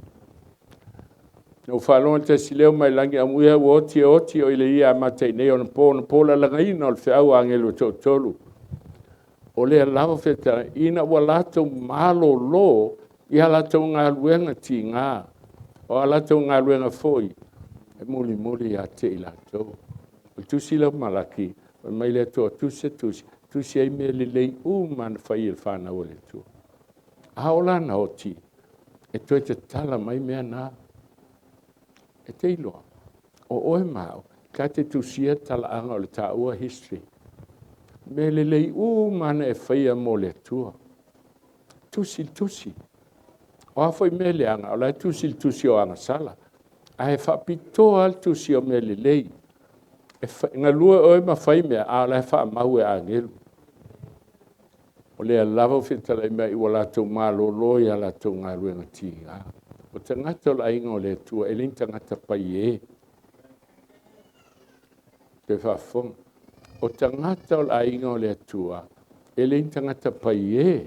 Na ou faalogo i le tasi leo mai lagi, amuia ua oti e oti o ile ia amata i nei ona po ona po lalagaina o le feau a agelu e toatolu. O lea lava fetalai, ina ua latou malolo i a latou galuega tiga, o a latou galuega foi e mulimuli ia te i latou. O le tusi lea o Malaki, fai mai le Atua, tusi se tusi, tusi ai mea lelei uma na fai e le fanau a le Atua. A oo la na oti, e toe tatala mai mea na. E te iloa, o oe ma au, ta te tusia talaaga o le taua history. Mea lelei uma na e faia mo le Atua. Tusi le tusi. O a foi mea leaga, o la e tusi le tusi o agasala. Ae faapitoa lava le tusi o mea lelei. E galue oe ma fai mea, a o la e faamau e agelu. O lea lava ua fetalai mai ua latou malolo i a latou galuega tiga. O tagata o le aiga o le Atua, e le ni tagata paiē. Toe faafofoga. O tagata o le aiga o le Atua, e le ni tagata paiē.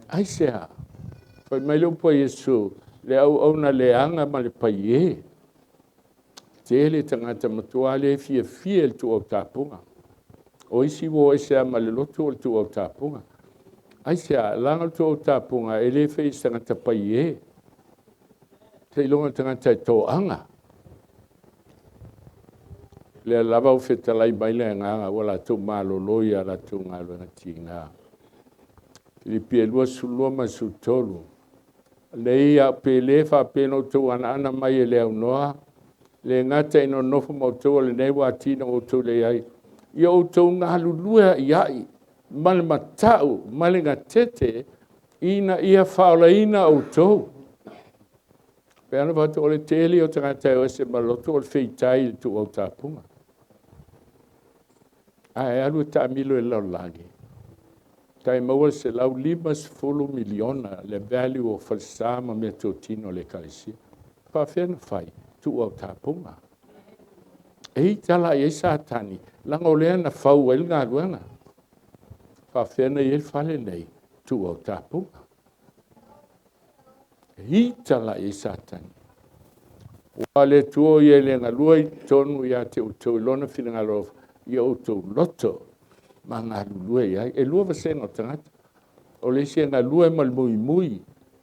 Aisea? Fai mai le upu a Iesu, le auauna leaga ma le paiē. Tele tagata matua le fiafia i le tuuautapuga. O isi ua o ese lava ma le lotu o le tuuautapuga. Aisea? Leaga o le tuuautapuga e le faia e se tagata paiē. Seiloga o le tagata e toaga. Lea lava ua fetalai mai le agaga ua latou malolo i a latou galuega tiga. Filipi 2, 12 ma le 13. Nei a pe le faapea na outou anaana mai e le aunoa, le gata ina nonofo ma outou o lenei ua atili ina outou leai, ia outou galulue a'ia'i ma le mata'u ma le gatete ina ia faaolaina outou. Pe ana fai o le tele o tagata e o ese ma lotu o le feitai i le tuuautapuga. Ae alu e taamilo i le lalolagi, tai maua le 150 miliona le value o falesa ma mea totino o le ekalesia. Faafefea na fai? Tuuautapuga. E ita la i ai Satani, leaga o lea na fau ai le galuega. Faafefea na i ai le fale nei? Tuuautapuga. E ita la i ai Satani. Ua le Atua o ia i le galue i totonu ia te outou i lona finagalo ia outou loto ma galulue i ai. E lua vasega o tagata. O le isi e galue ma le muimui,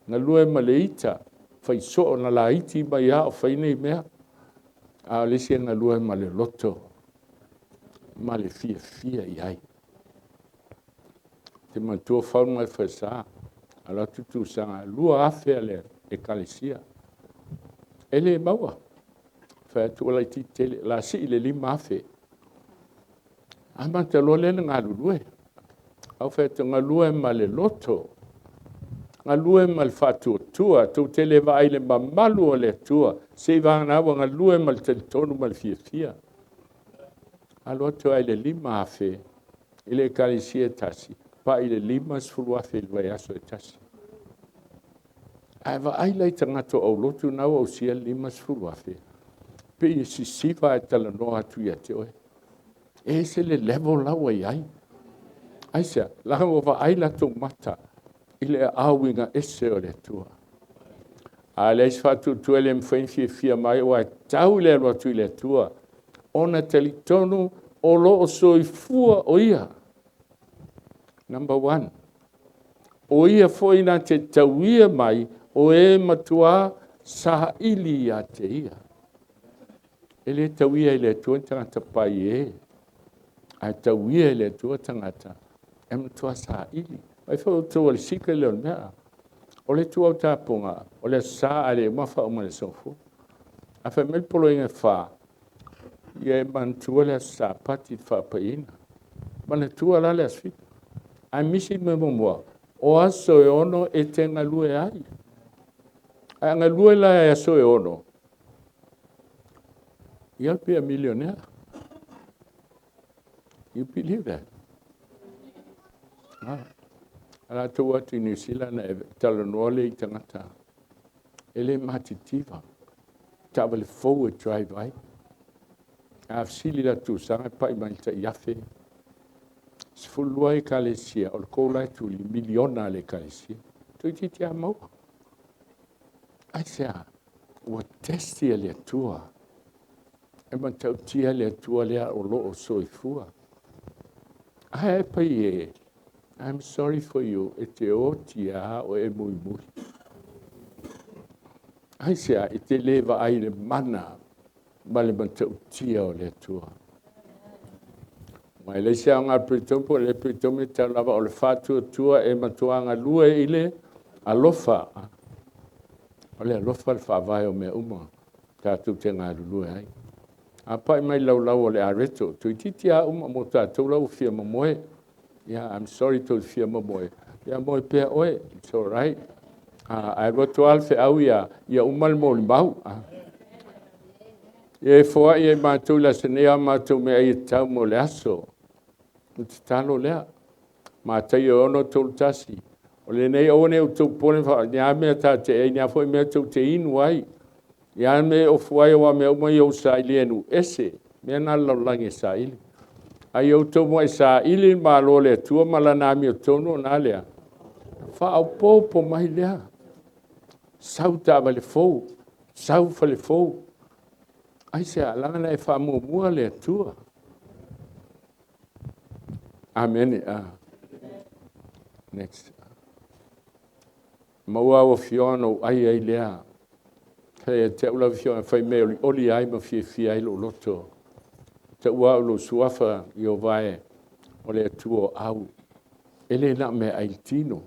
galue ma le ita, faisoo na laiti mai a o fai nei mea. A o le isi e galue ma le loto ma le fiafia i ai. Te manatua faulu mai falesa, alo atu tusaga 2,000 le ekalesia. E le maua. Fai atu ua laitiiti tele, la sii le 5,000. Amata loa lea na galulue. Au fai atu galue ma le loto, galue ma le faatuatua, tou te le vaai i le mamalu o le Atua, seivagana ua galue ma le talitonu ma le fiafia. Alu atu ai le 5,000 i le ekalesia e tasi, pai le 50,000 i le vaiaso e tasi. Ae vaai la i tagata o aulotu na ua ausia le 50,000, pei e sisiva ae talanoa atu ia te oe. E ese le level la ua i ai. Aisea? Leaga ua vaai latou mata i le aao uiga ese o le Atua. A leai se faatuatua e le mafai ona fiafia mai aua e tau i le alu atu i le Atua, ona talitonu o lo o soifua o Ia. Number one, o Ia foi na te tauia mai o e matua saili ia te Ia. E le tauia e le Atua ni tagata paiē, ae tauia e le Atua tagata e matua saili. Ai foi outou o le secret lea o le mea. O le ituau tapuga, o le Aso Sa ae le i uma faauma i le Aso Gafua. Ae fai mai le poloaiga e fa, ia e manatua le Aso Sapati i le faapaiina. Manatua la le Aso Fitu. Ae misi le mea muamua, o aso e 6 e te galue ai. Ae a galue la i aso e 6, you'll be a millionaire. You believe that? Ah. A latou atu i Niu Sila na e talanoa le i tagata. E le matitiva. Taavale fou e drive ai. A fesili la tusaga e pai mai le tai afe. 12 ekalesia, o le kou la e tuli, miliona le ekalesia. Toeitiiti lava maua. Aisea? Ua testi e le Atua. E matautia le Atua lea o lo o soifua. Ae pai e, I'm sorry for you, e te oti a o e muimui. Aisea? E te le vaai le mana ma le matautia o le Atua. Ma e leai se aoga o le po o le Peritomu e tau lava o le faatuatua e matua galue i le alofa. O le alofa le faavae o mea uma tatou te galulue ai. A pai mai laulau o le areto, toeitiiti lava uma mo tatou la ua fia momoe. Yeah, I'm sorry to fia momoe. Ia moe pea oe, it's all right. Ae alu atu lava le feau ia uma le molimau. Ia e foai ai matou i le aso nei a matou meaai e tatau mo le aso. O le tatalo lea. Mataio 6:31. O lenei aua ne i outou popole ni a mea ta te ai, ni a foi mea tou te inu ai. Ia mea e ofu ai aua mea uma ia ou saili e nuu ese. Mea na le lalolagi e saili. Ai outou muai saili le malo o le Atua ma lana amiotonu o na lea. Faaopoopo mai lea. Sau taavale fou, sau fale fou. Aisea, leaga na e faamuamua le Atua. Amene. Next. Maua au afioga na ou ai ai lea. Fai te au lau afioga fai mea olioli ai ma fiafia ai lou loto. Taua au lou suafa Ieova e o le Atua o au. E le na o mea ai le tino,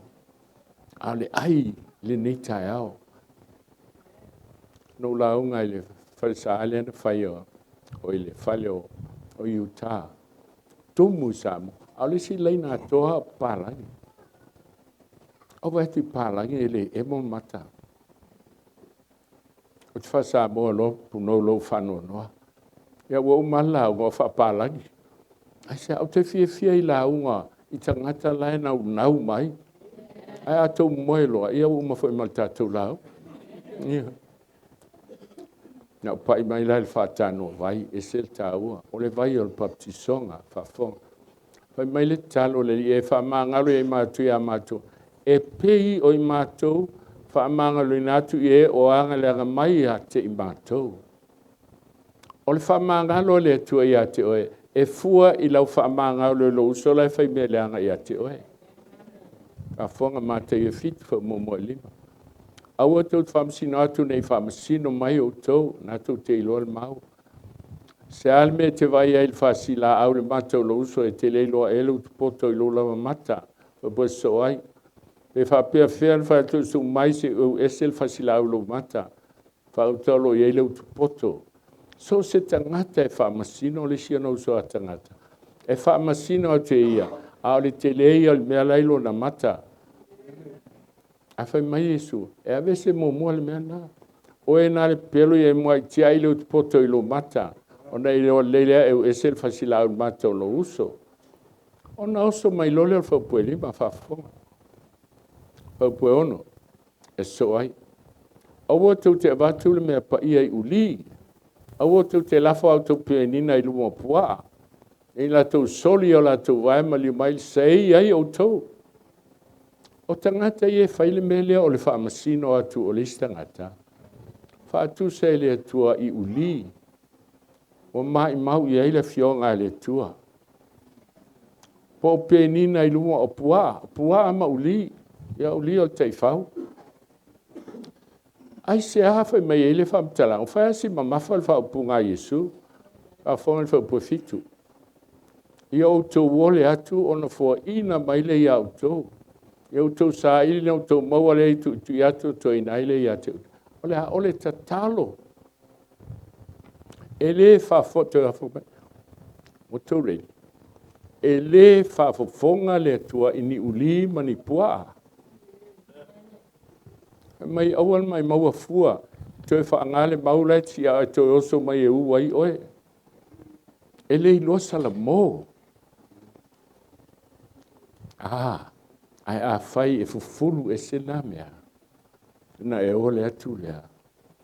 a o le ai lenei taeao. Na ou lauga i le falesa lea na fai o i le fale o Utah. Tumu i Samoa. A o le isi laina atoa o papalagi. Ou vaai atu i papalagi e le emo mata. O te faa-Samoa loa punou lou faanoanoa. Ia ua uma lava lauga o faapalagi. Aisea, ou te fiafia i lauga i tagata la e naunau mai. Ae a tou moe loa, ia ua uma foi ma le tatou lauga. Ia. Na ou pai mai la i le faatanoa vai, ese le taua. O le vai o le baptisoga, faafofoga. Fai mai le tatalo le Alii e faamagalo ia i matou ia matou, e pei o i matou faamagaloina atu i e o agaleaga mai ia te i matou. O le faamagalo a le Atua ia te oe, e fua i lau faamagalo i lou uso la e fai mea leaga ia te oe. Faafofoga Mataio 7, faamuamua i 5. Aua tou te faamasino atu nei faamasino mai outou, na tou te iloa le mau. Se a le mea e te vaai ai i le fasilaau i le mata o lou uso, e te le iloa ea le utupoto i lou lava mata, faapoe sosoo ai. Pe faapea fea le fai atu suu mai se i ou ese le fasilaau i lou mata, faauta o lo o i ai le utupoto. So o se tagata e faamasino le isi ona uso a tagata, e faamasino atu e ia, a o le tele ia o le mea la i lona mata. A fai mai Iesu, e aveese muamua le mea lena. Oe na le pepelo ia e muai tiai le utupoto i lou mata, ona i lea lea e ese le fasilaau i le mata o lou uso. Ona oso mai loa lea o le faupue 5, faafofoga. Faupue 6, e sosoo ai. Aua tou te avatu le mea paia i uli. Aua tou te lafo au tou penina i luma o puaa. Nei latou soli o latou vae ma liu mai sei ai outou. O tagata ia e fai le mea lea o le faamasino atu o le isi tagata. Faatusa e le Atua i uli. Ua maimau i ai le afioga a le Atua. Po o penina i luma o puaa, puaa ma uli. Ia uli o le taifau. Aisea fai mai ai le faamatalaga, fai lava si mamafa le faaupuga a Iesu. Faafofoga le faupue 7. Ia outou ole atu ona foaina mai le ia outou. Ia outou saili na outou maua lea i tuitui atu toeaina ai lea ia te outou. O le a? O le tatalo. E lē faafofoga, ua outou ready? E lē faafofoga le Atua i ni ulī ma ni puaa. Fai mai aua le maimauina fua, toe faaaoga le mau la e tiaa e toe oso mai e u ai oe. E le iloa salamo. Ae afai e fufulu ese na mea, ona e ole atu lea,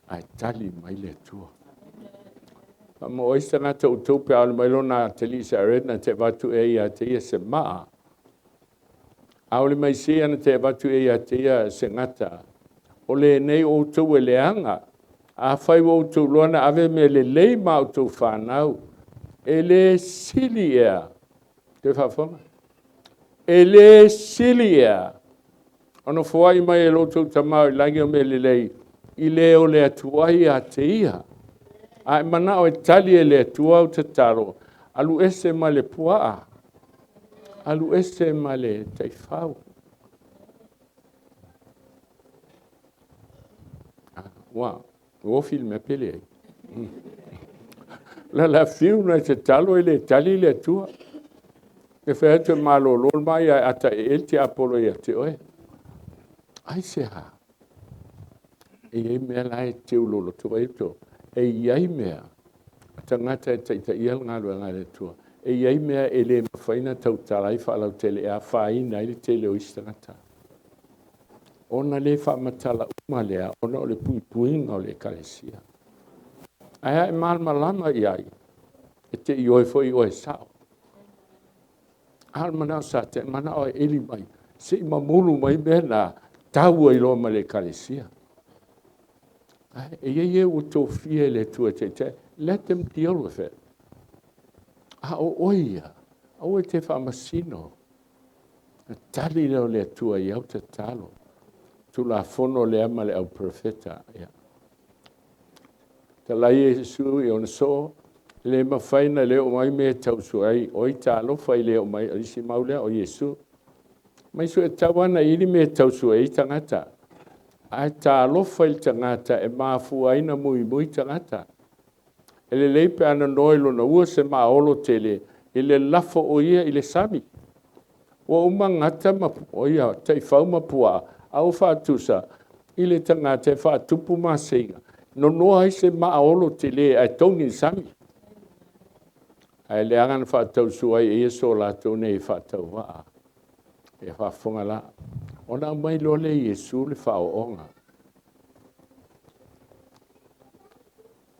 ae tali mai le Atua. Ma o ai se tagata o outou pe a oo mai lona atalii i se areta na te avatu ea ia te ia se maa? A ole mai se na te avatu ea ia te ia se gata? O lenei o outou e leaga. Afai ua outou iloa na ave mea lelei ma outou whanau, e le sili ea, te faafofoga, e le sili ea, ona foai mai e lo outou tamā i lagi o mea lelei, i le o le Atua ia te ia. Ae manao e tali e le Atua au tatalo, alu ese ma le puaa, alu ese ma le taifau. Ua, ua ofi le mea pele ai. La la fiu na te talo e le tali le Atua. E fai atu e malolo mai a ata e el te apolo ia te oe. Ai se ha. E iai mea la e te ulolo tu ai to. E iai mea. Tagata e taitaia le galuega a le Atua. E iai mea e le mafai ona tautala ai faalautele e afaina ai le tele o isi tagata. Ona le faamatala uma lea, ona o le puipuiga o le ekalesia. Ae a e malamalama i ai, e te ioe foi oe e sao. A o le manao sa te manao e eli mai, se i mamulu mai mea na, tau ai loa ma le ekalesia. Ae e iai e ua tofia e le Atua e taitai. Let them deal with it. A o oe ia, aua e te faamasino. Na tali lea o le Atua i au tatalo. Tulafono lea ma le au profeta. Ia. Talai Iesu i ona soo, le mafai na le o mai mea tausu ai, oi talofa i le o mai, o isi mau lea o Iesu. Mai su e tau ana ili mea tausu ai tagata. Ae talofa i le tagata e mafua ai na muimui tagata. E lelei pe ana noe lona ua se maolo tele i le lafo o ia i le sami. Ua uma gata ma o ia taifau ma puaa, a ua faatusa i le tagata e faatupu maseiga. Nonoa ai se maolo tele ae togi i le sami. Ae leaga na faatausu ai e ia so latou nei faatauvaa. E faafofoga la. Ona aumai loa lea e Iesu le faaooga.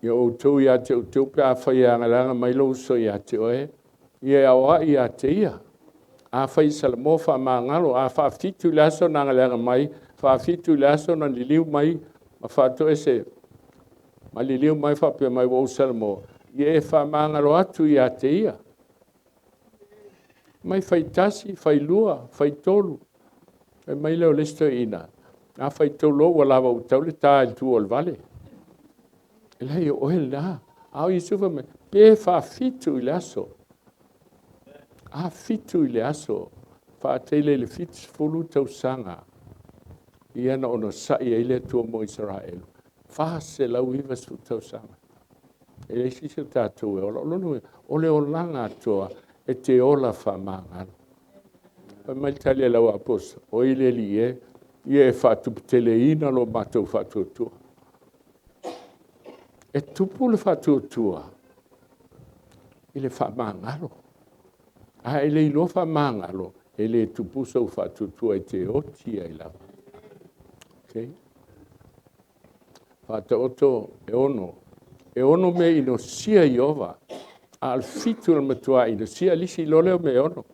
Ia outou ia te outou pe afai e agalaga mai lou uso ia te oe, ia e aoai ia te ia. Afai salamo faamagalo, a faafitu i le aso na agaleaga mai, faafitu i le aso na liliu mai, ma faatoese, ma liliu mai faapea mai ua ou salamo, ia e faamagalo atu ia te ia. Mai fai tasi, fai lua, fai tolu. Fai mai lea o le isi toeaina, a fai tolu ua lava ua tau le ta i le tua o le vale. E leai o oe lena. A o Iesu fai mai, pe faafitu i le aso. A fitu i le aso, faatele i le 70 tausaga. Ia na ona sa'i ai le Atua mo Isaraelu. 490 tausaga. E leai se isi o tatou e ola. O lona uiga, o le olaga atoa e te ola faamagalo. Fai mai le tali a lau aposo, oi le Alii e, ia e faatuputeleina lo matou faatuatua. E tupu le faatuatua i le faamagalo. A e le iloa faamagalo, e le tupu sou faatuatua e te oti ai lava. Okay? Faataoto e 6. E 6 mea inosia Ieova, a o le 7 o le matua inosia, lisi loa lea o mea e 6.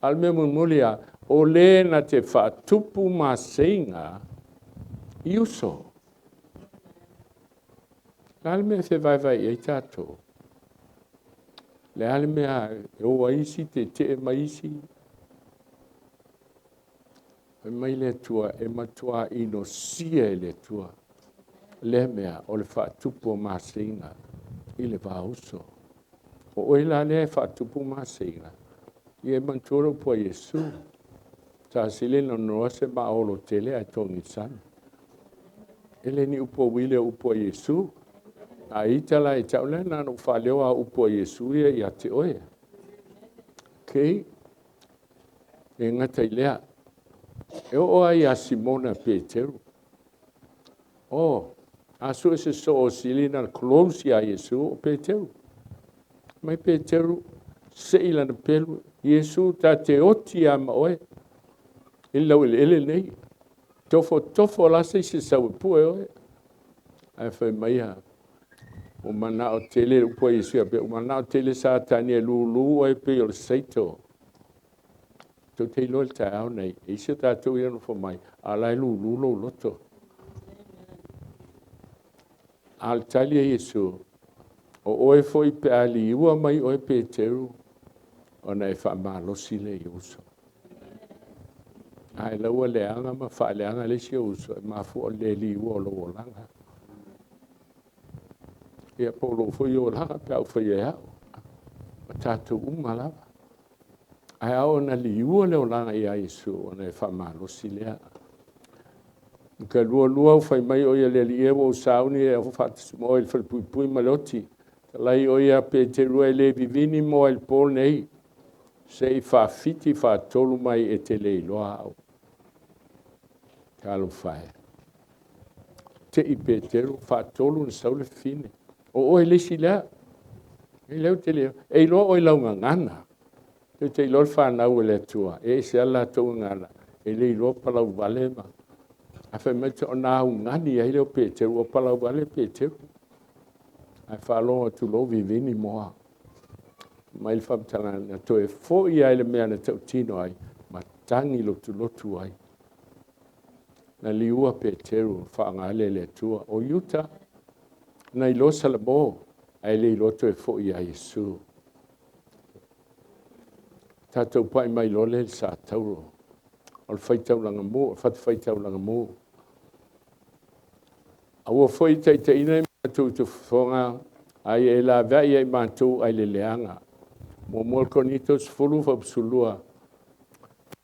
A o le mea mulimuli lava, o le na te faatupu maseiga i uso. Le a le mea e fevaevae i ai tatou? Le a le mea e o ai isi, tetee mai isi? Fai mai le Atua, e matua inosia e le Atua lea mea o le faatupu o maseiga i le vauso. O oe la lea e faatupu maseiga, ia e manatua le upu a Iesu. Sa sili na nonoa se maaolo tele ae togi i le sami. E le ni upu a uili o upu a Iesu. A ita la ia te au lea, na ona ou faaleo lava o upu a Iesu ia ia te oe. Okay? E gata i lea. E oo lava ia Simona Peteru. Oh, a sue se soo o sili na close ia Iesu o Peteru. Mai Peteru, sei lana pelu, Iesu ta te oti ia ma oe, i le laueleele nei. Tofo tofo la se isi e sau e pue oe. Ae fai mai ia, ua manao tele le upu a Iesu ia Peteru, ua manao tele Satani e lulu oe pei o le saito. Tou te iloa i le taeao nei, e isi o tatou ia nofo mai, a o la e lulu lou loto. A o le tali a Iesu, o oe foi pe a liua mai oe Peteru, ona e faamalosi lea i uso. Ae laua leaga ma faaleaga le isi ou uso, e mafua o le le liua o lou olaga. Ia po o lou foi olaga pe a ou faia e au. O tatou uma lava. Ae ao ona liua le olaga ia Iesu ona e faamalosi lea. Ka lua lua ua fai mai o ia le Alii e ua ou sauni e faatasi ma oe i le falepuipui ma le oti. Talai o ia Peteru e le vivini moa i le po nei, se i faafiti faatolu mai e te le iloa au. Talofa e. Te i Peteru, faatolu na sau le fine. O oe le isi lea. E leo te le, e iloa oe lau gagana. Te te iloa le fanau e le Atua, e ese lava latou gagana, e le iloa palauvale ma. Ae fai mai o na augani ai lea o Peteru, ua palauvale Peteru. Ae faalogo atu loa vivini moa. Mai le faamatalaga na toe foi ai le mea na tautino ai, ma tagi lotulotu ai. Na liua Peteru faaaoga le Atua. O Iuta, na iloa Salamo, ae le iloa toe foi ia Iesu. Tatou pai mai loa lea i le satauro. O le faitaulaga mu, o le fatafaitaulaga mu. Aua foi taitaiina i matou i fofoga, ai e laveai ai matou ai le leaga. Muamua Korinito 10 faupusulua,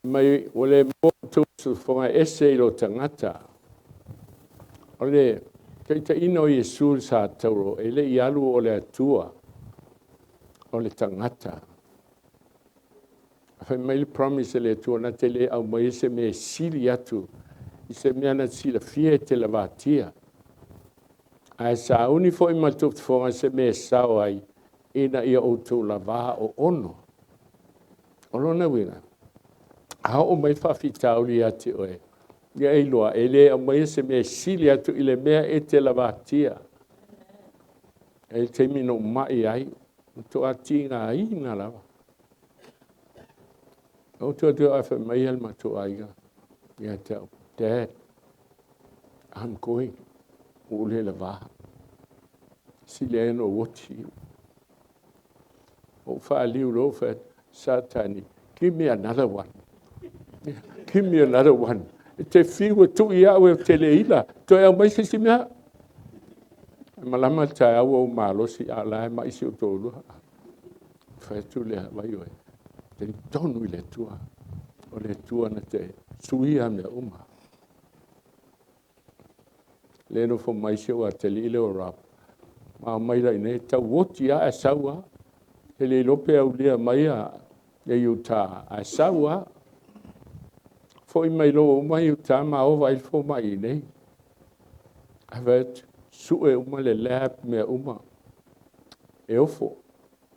mai ua le maua outou sofoga ese i lo tagata. O le taitaiina o Iesu i le satauro, e le i alu o le Atua, o le tagata. Fai mai le promise e le Atua na te le au mai se mea sili atu i se mea na silafia e te lavatia. Ae sauni foi ma le tofofoga se mea e sao ai, ina ia outou lava o ono. O lona uiga, a oo mai faafitauli ia te oe, ia e iloa, e le aumaia se mea sili atu i le mea e te lavatia. E le taimi na umai ai, matua tigaina lava. O tu atu ai fai mai le matou aiga ia te au, Dad, I'm going. Ua le lava. Sili ai ona ou oti. Ou faaliu loa fai atu, Satani, give me another one. Give me another one. E te fiu e tui au e te le ila. Toe au mai se isi mea. E malama le taeao ua ou malosi, a o la e mai si ou toalua. Fai atu lea, vai oe. Talitonu i le Atua. O le Atua na te suia mea uma. Le nofo mai si ou atalii lea o Rob. Ma mai la nei tau oti a e sau a. E le iloa pe aulia mai a e Utah ae sau a. Foi mai loa uma i Utah ma ova ai le fomai i nei. Ae fai atu, sue uma le lab mea uma. E ofo.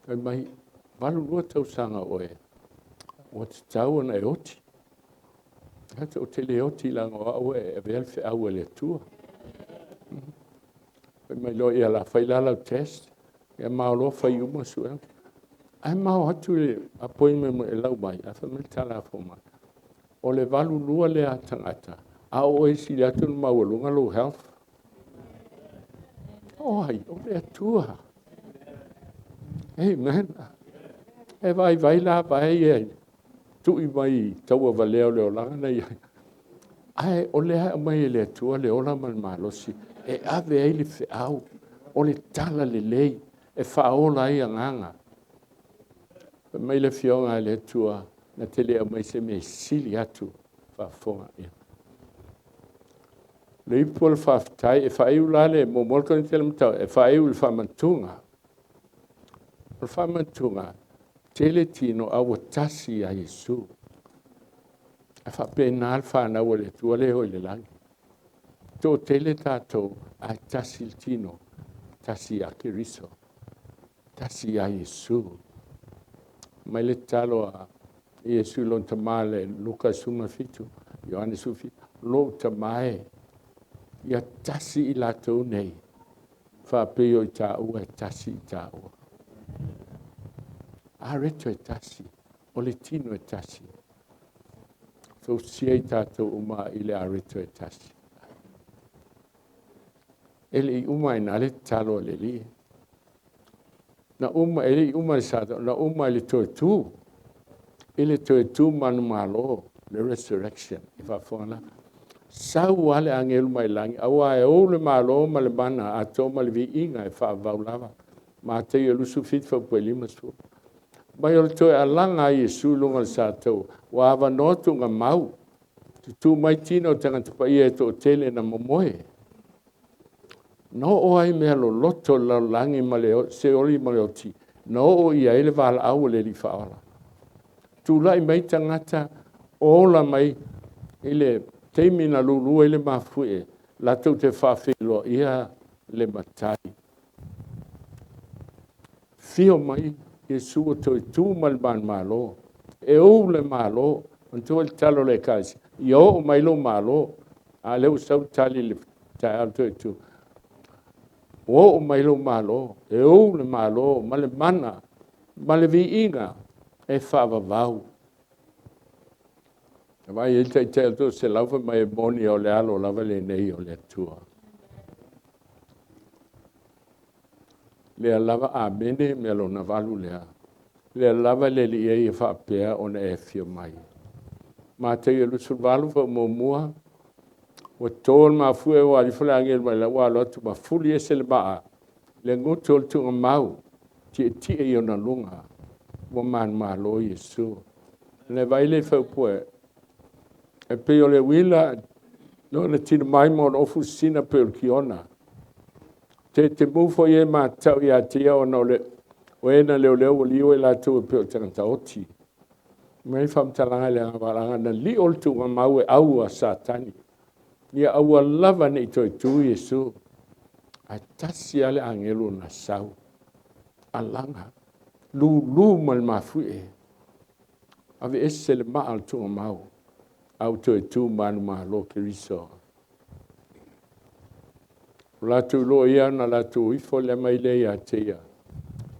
Fai mai, 82 tausaga oe. Ua tatau ona e oti. Atu, ou te le oti leaga o au e avea le feau a le Atua. Fai mai loa, ia la fai la lau test. Ia ma o loa fai uma suega. Ae ma o atu le appointment e lau mai, ae fai mai le tala a mai. O le 82 lea tagata, a o oe sili atu na maualuga lou health. O ai, o le Atua. Amen. E vai vai la vai e tui mai taua valea o le olaga na iai. Ae o lea mai e le Atua le ola ma le malosi e ave ai le feau o le tala lelei e faaola ai agaga. Fai mai le afioga a le Atua, Na te le aumai se mea e sili atu faafofoga ia. Le ipu o le faafetai e faaiu la le muamua le Korinite le matau e faaiu i le faamantuga. O le faamantuga, tele tino a ua tasi ia Iesu. Ae faapena le fanau a le Atua lea e o i le lagi. Toatele tatou ae tasi le tino, tasi ia Keriso, tasi ia Iesu. Mai le tatalo a Iesu i lona tama le Luka 17, Ioane 17, lou tama e, ia tasi i latou nei, faapei o i tāua e tasi i tāua. Areto e tasi, o le tino e tasi. Fausia i tātou uma i le areto e tasi. E le i uma ai na le tatalo a le Alii. Na uma, e le i uma i le sa, na uma i le toe tu. I le toe tu manumalo, le resurrection, i faafofoga la. Sau lava le agelu mai lagi, aua e ou le malo ma le mana atoa ma le viiga e faavavau lava. Mataio 27 faapue 50. Mai o le toe alaga a Iesu i luga o le sataua, ua avanoa tuugamau, tutū mai tino o tagata paia e toatele na momoe. Na oo ai mea loloto o le lalolagi ma le seoli ma le oti, na oo i ai le valaau a le Alii Faaola. Tulai mai tagata, ola mai i le taimi na lulu ai le mafuie, latou te faafeiloaia le Matai. Fio mai Iesu ua toe tu ma le manumalo, e ou le Malo. Manatua le tatalo a le Ekalesia, ia oo mai lou Malo. A lea ua sau le tali i le taeao o le toe tu. Ua oo mai lou Malo, e ou le Malo ma le mana ma le viiga e faavavau. Na vaai ai le taitai o le toaselau fai mai e moni o le alo lava lenei o le Atua. Lea lava amene mea lona valu lea. Lea lava le Alii e ia faapea ona e afio mai. Mataio 28 faamuamua, ua to le mafuie ua alifo le agelu mai ua alo atu ma fuli ese le maa, le gutu o le tuugamau, tietie i ona luga, ua manumalo Iesu. Le vai le faupue, e pei o le uila, no le tino mai ma ona ofu sisina pei o le kiona. Te te mu foi e matau ia te ia ona o le o e na leoleo ua liu ai latou e pei o tagata oti. Mai faamatalaga le agavalaga na lio le tuugamau e au a Satani. Ia aua lava ne i toe tu Iesu. Ae tasi lava le agelu na sau. Alaga, lulu ma le mafuie. Ave ese le maa o le tuugamau. Au toe tu manumalo Keriso. O latou iloa ia na latou ifo lea mai lea ia te ia.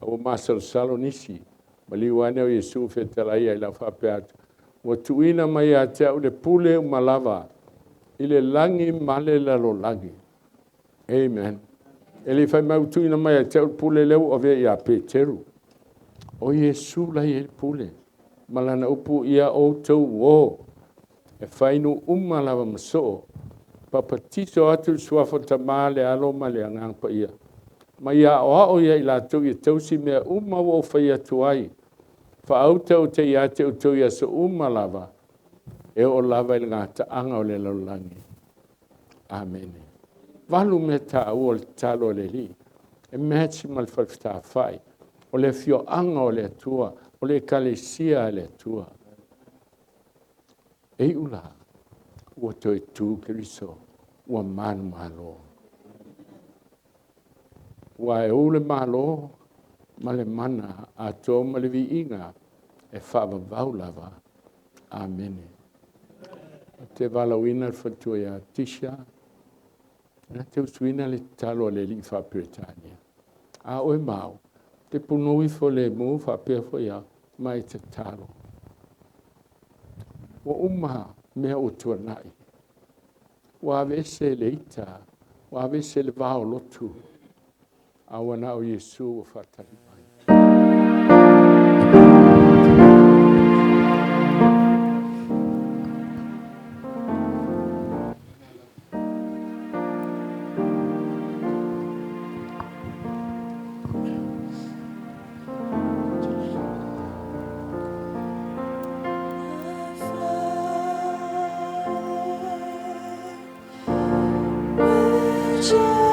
A ua masalosalo nisi. Maliu ane o Iesu fetalai ai lau faapea atu. Ua tuuina mai ia te au le pule uma lava i le lagi ma le lalolagi. Amen. E le fai mai ua tuuina mai ia te au le pule lea ua avea ia Peteru. O Iesu la i ai le pule. Ma lana upu ia outou o. E fai nuu uma lava ma soo. Papatiso atu le suafa o le Tama le Alo ma le Agaga Paia. Ma ia aoao ia i latou ia tausi mea uma ua ou fai atu ai. Faauta o te ia te outou i aso uma lava, e oo lava i le gataaga o le lalolagi. Amene. Valu mea taua o le tatalo a le Alii. E match ma le falefetafai. O le afioaga o le Atua, o le Ekalesia a le Atua. E iu la, ua toe tu Keriso, ua manumalo. Ua e ou le Malo ma le mana atoa ma le viiga e faavavau lava. Amene. Ou te valaauina le faletua ia Tisha, na te usuina le tatalo a le Alii faa-Peretania. A oe ma au, te punou ifo le mu faapea foi au, ma e tatalo. Ua uma mea ua tuanai. Ua aveese le ita, ua aveese le vao lotu. A ua na o Iesu ua faatali mai. Let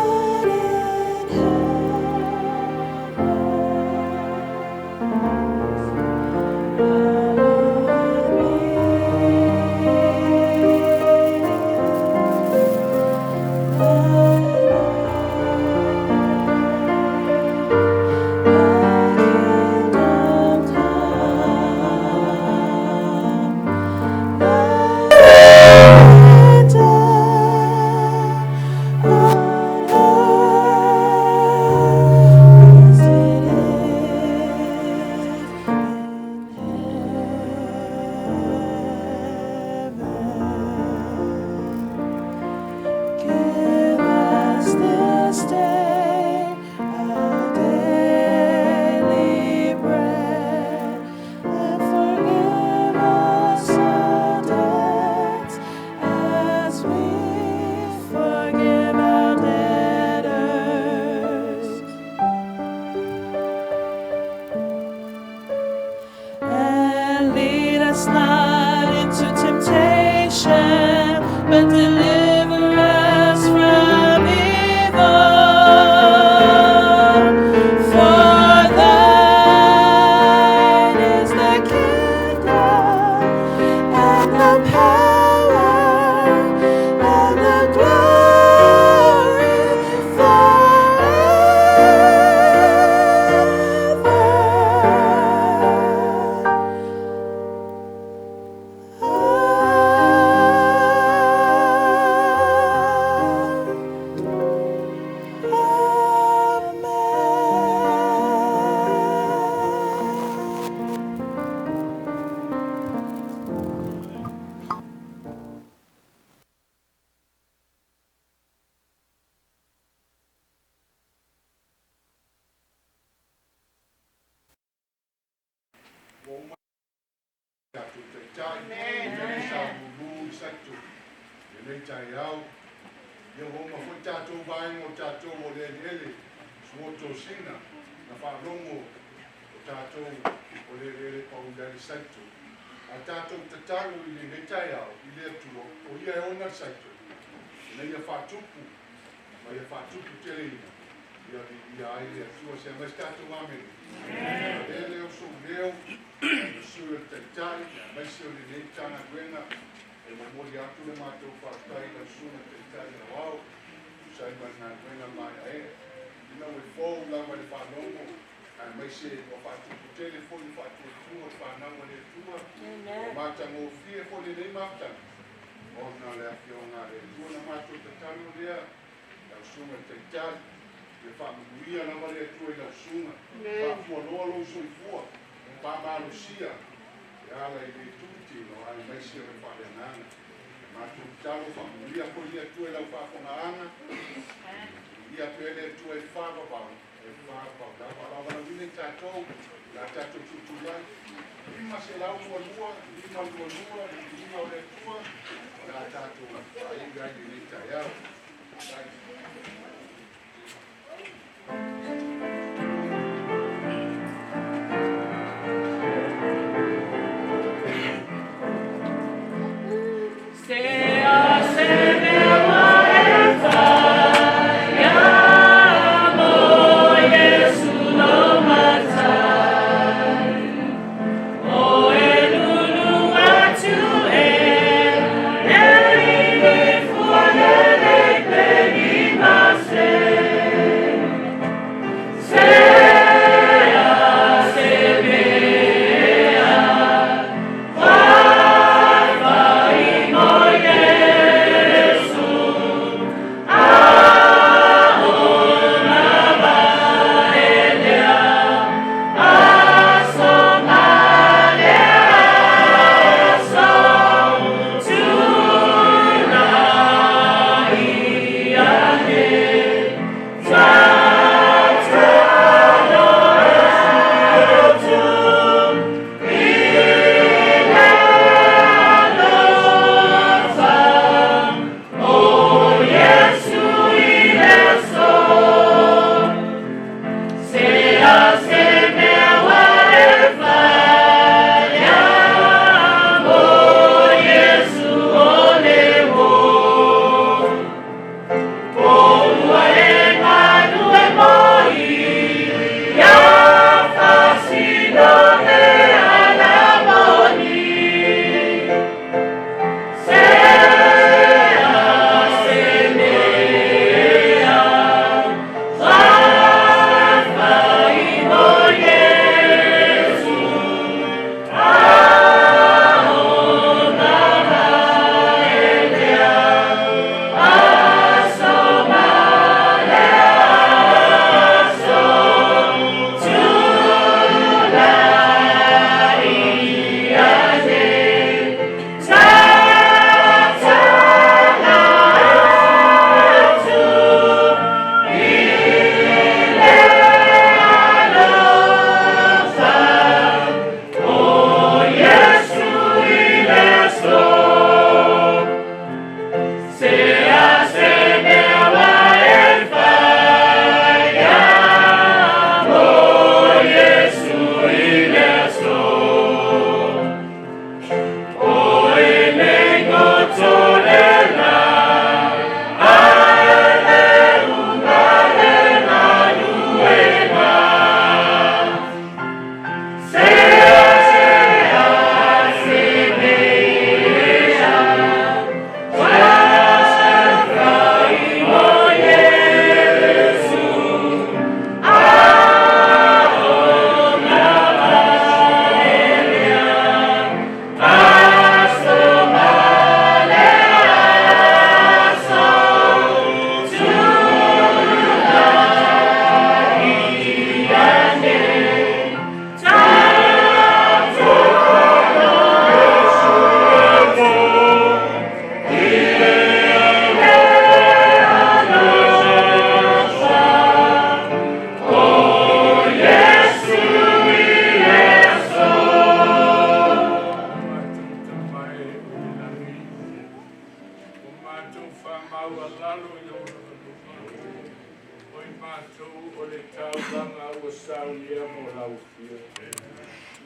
Matou o le taulaga ua saunia mo lau afio.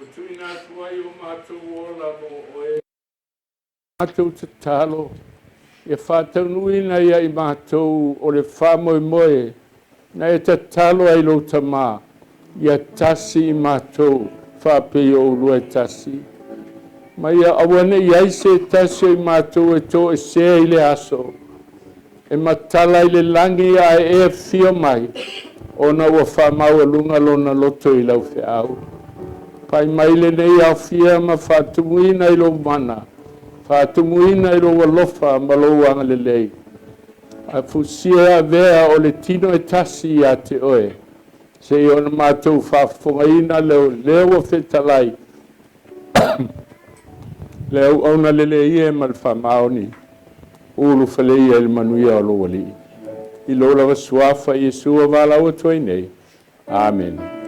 Ua tuuina atu ai o matou ola mo oe. Matou tatalo, ia faataunuuina ia i matou o le faamoemoe na e tatalo ai lou Tamā, ia tasi i matou faapei o oulua e tasi. Ma ia aua ne i ai se tasi o i matou e toesea i le aso, e matala i le lagi ae e afio mai, ona ua faamaualuga lona loto i lau feau. Pai mai lenei aofia ma faatumuina i lou mana, faatumuina i lou alofa ma lou agalelei. A fusia avea o le tino e tasi ia te oe, seia ona matou faafofogaina leo lea ua fetalai, le auauna lelei e ma le faamaoni, ulufale ia i le manuia o lou Alii. I lou lava suafa Iesu ua valaau atu ai nei. Amene.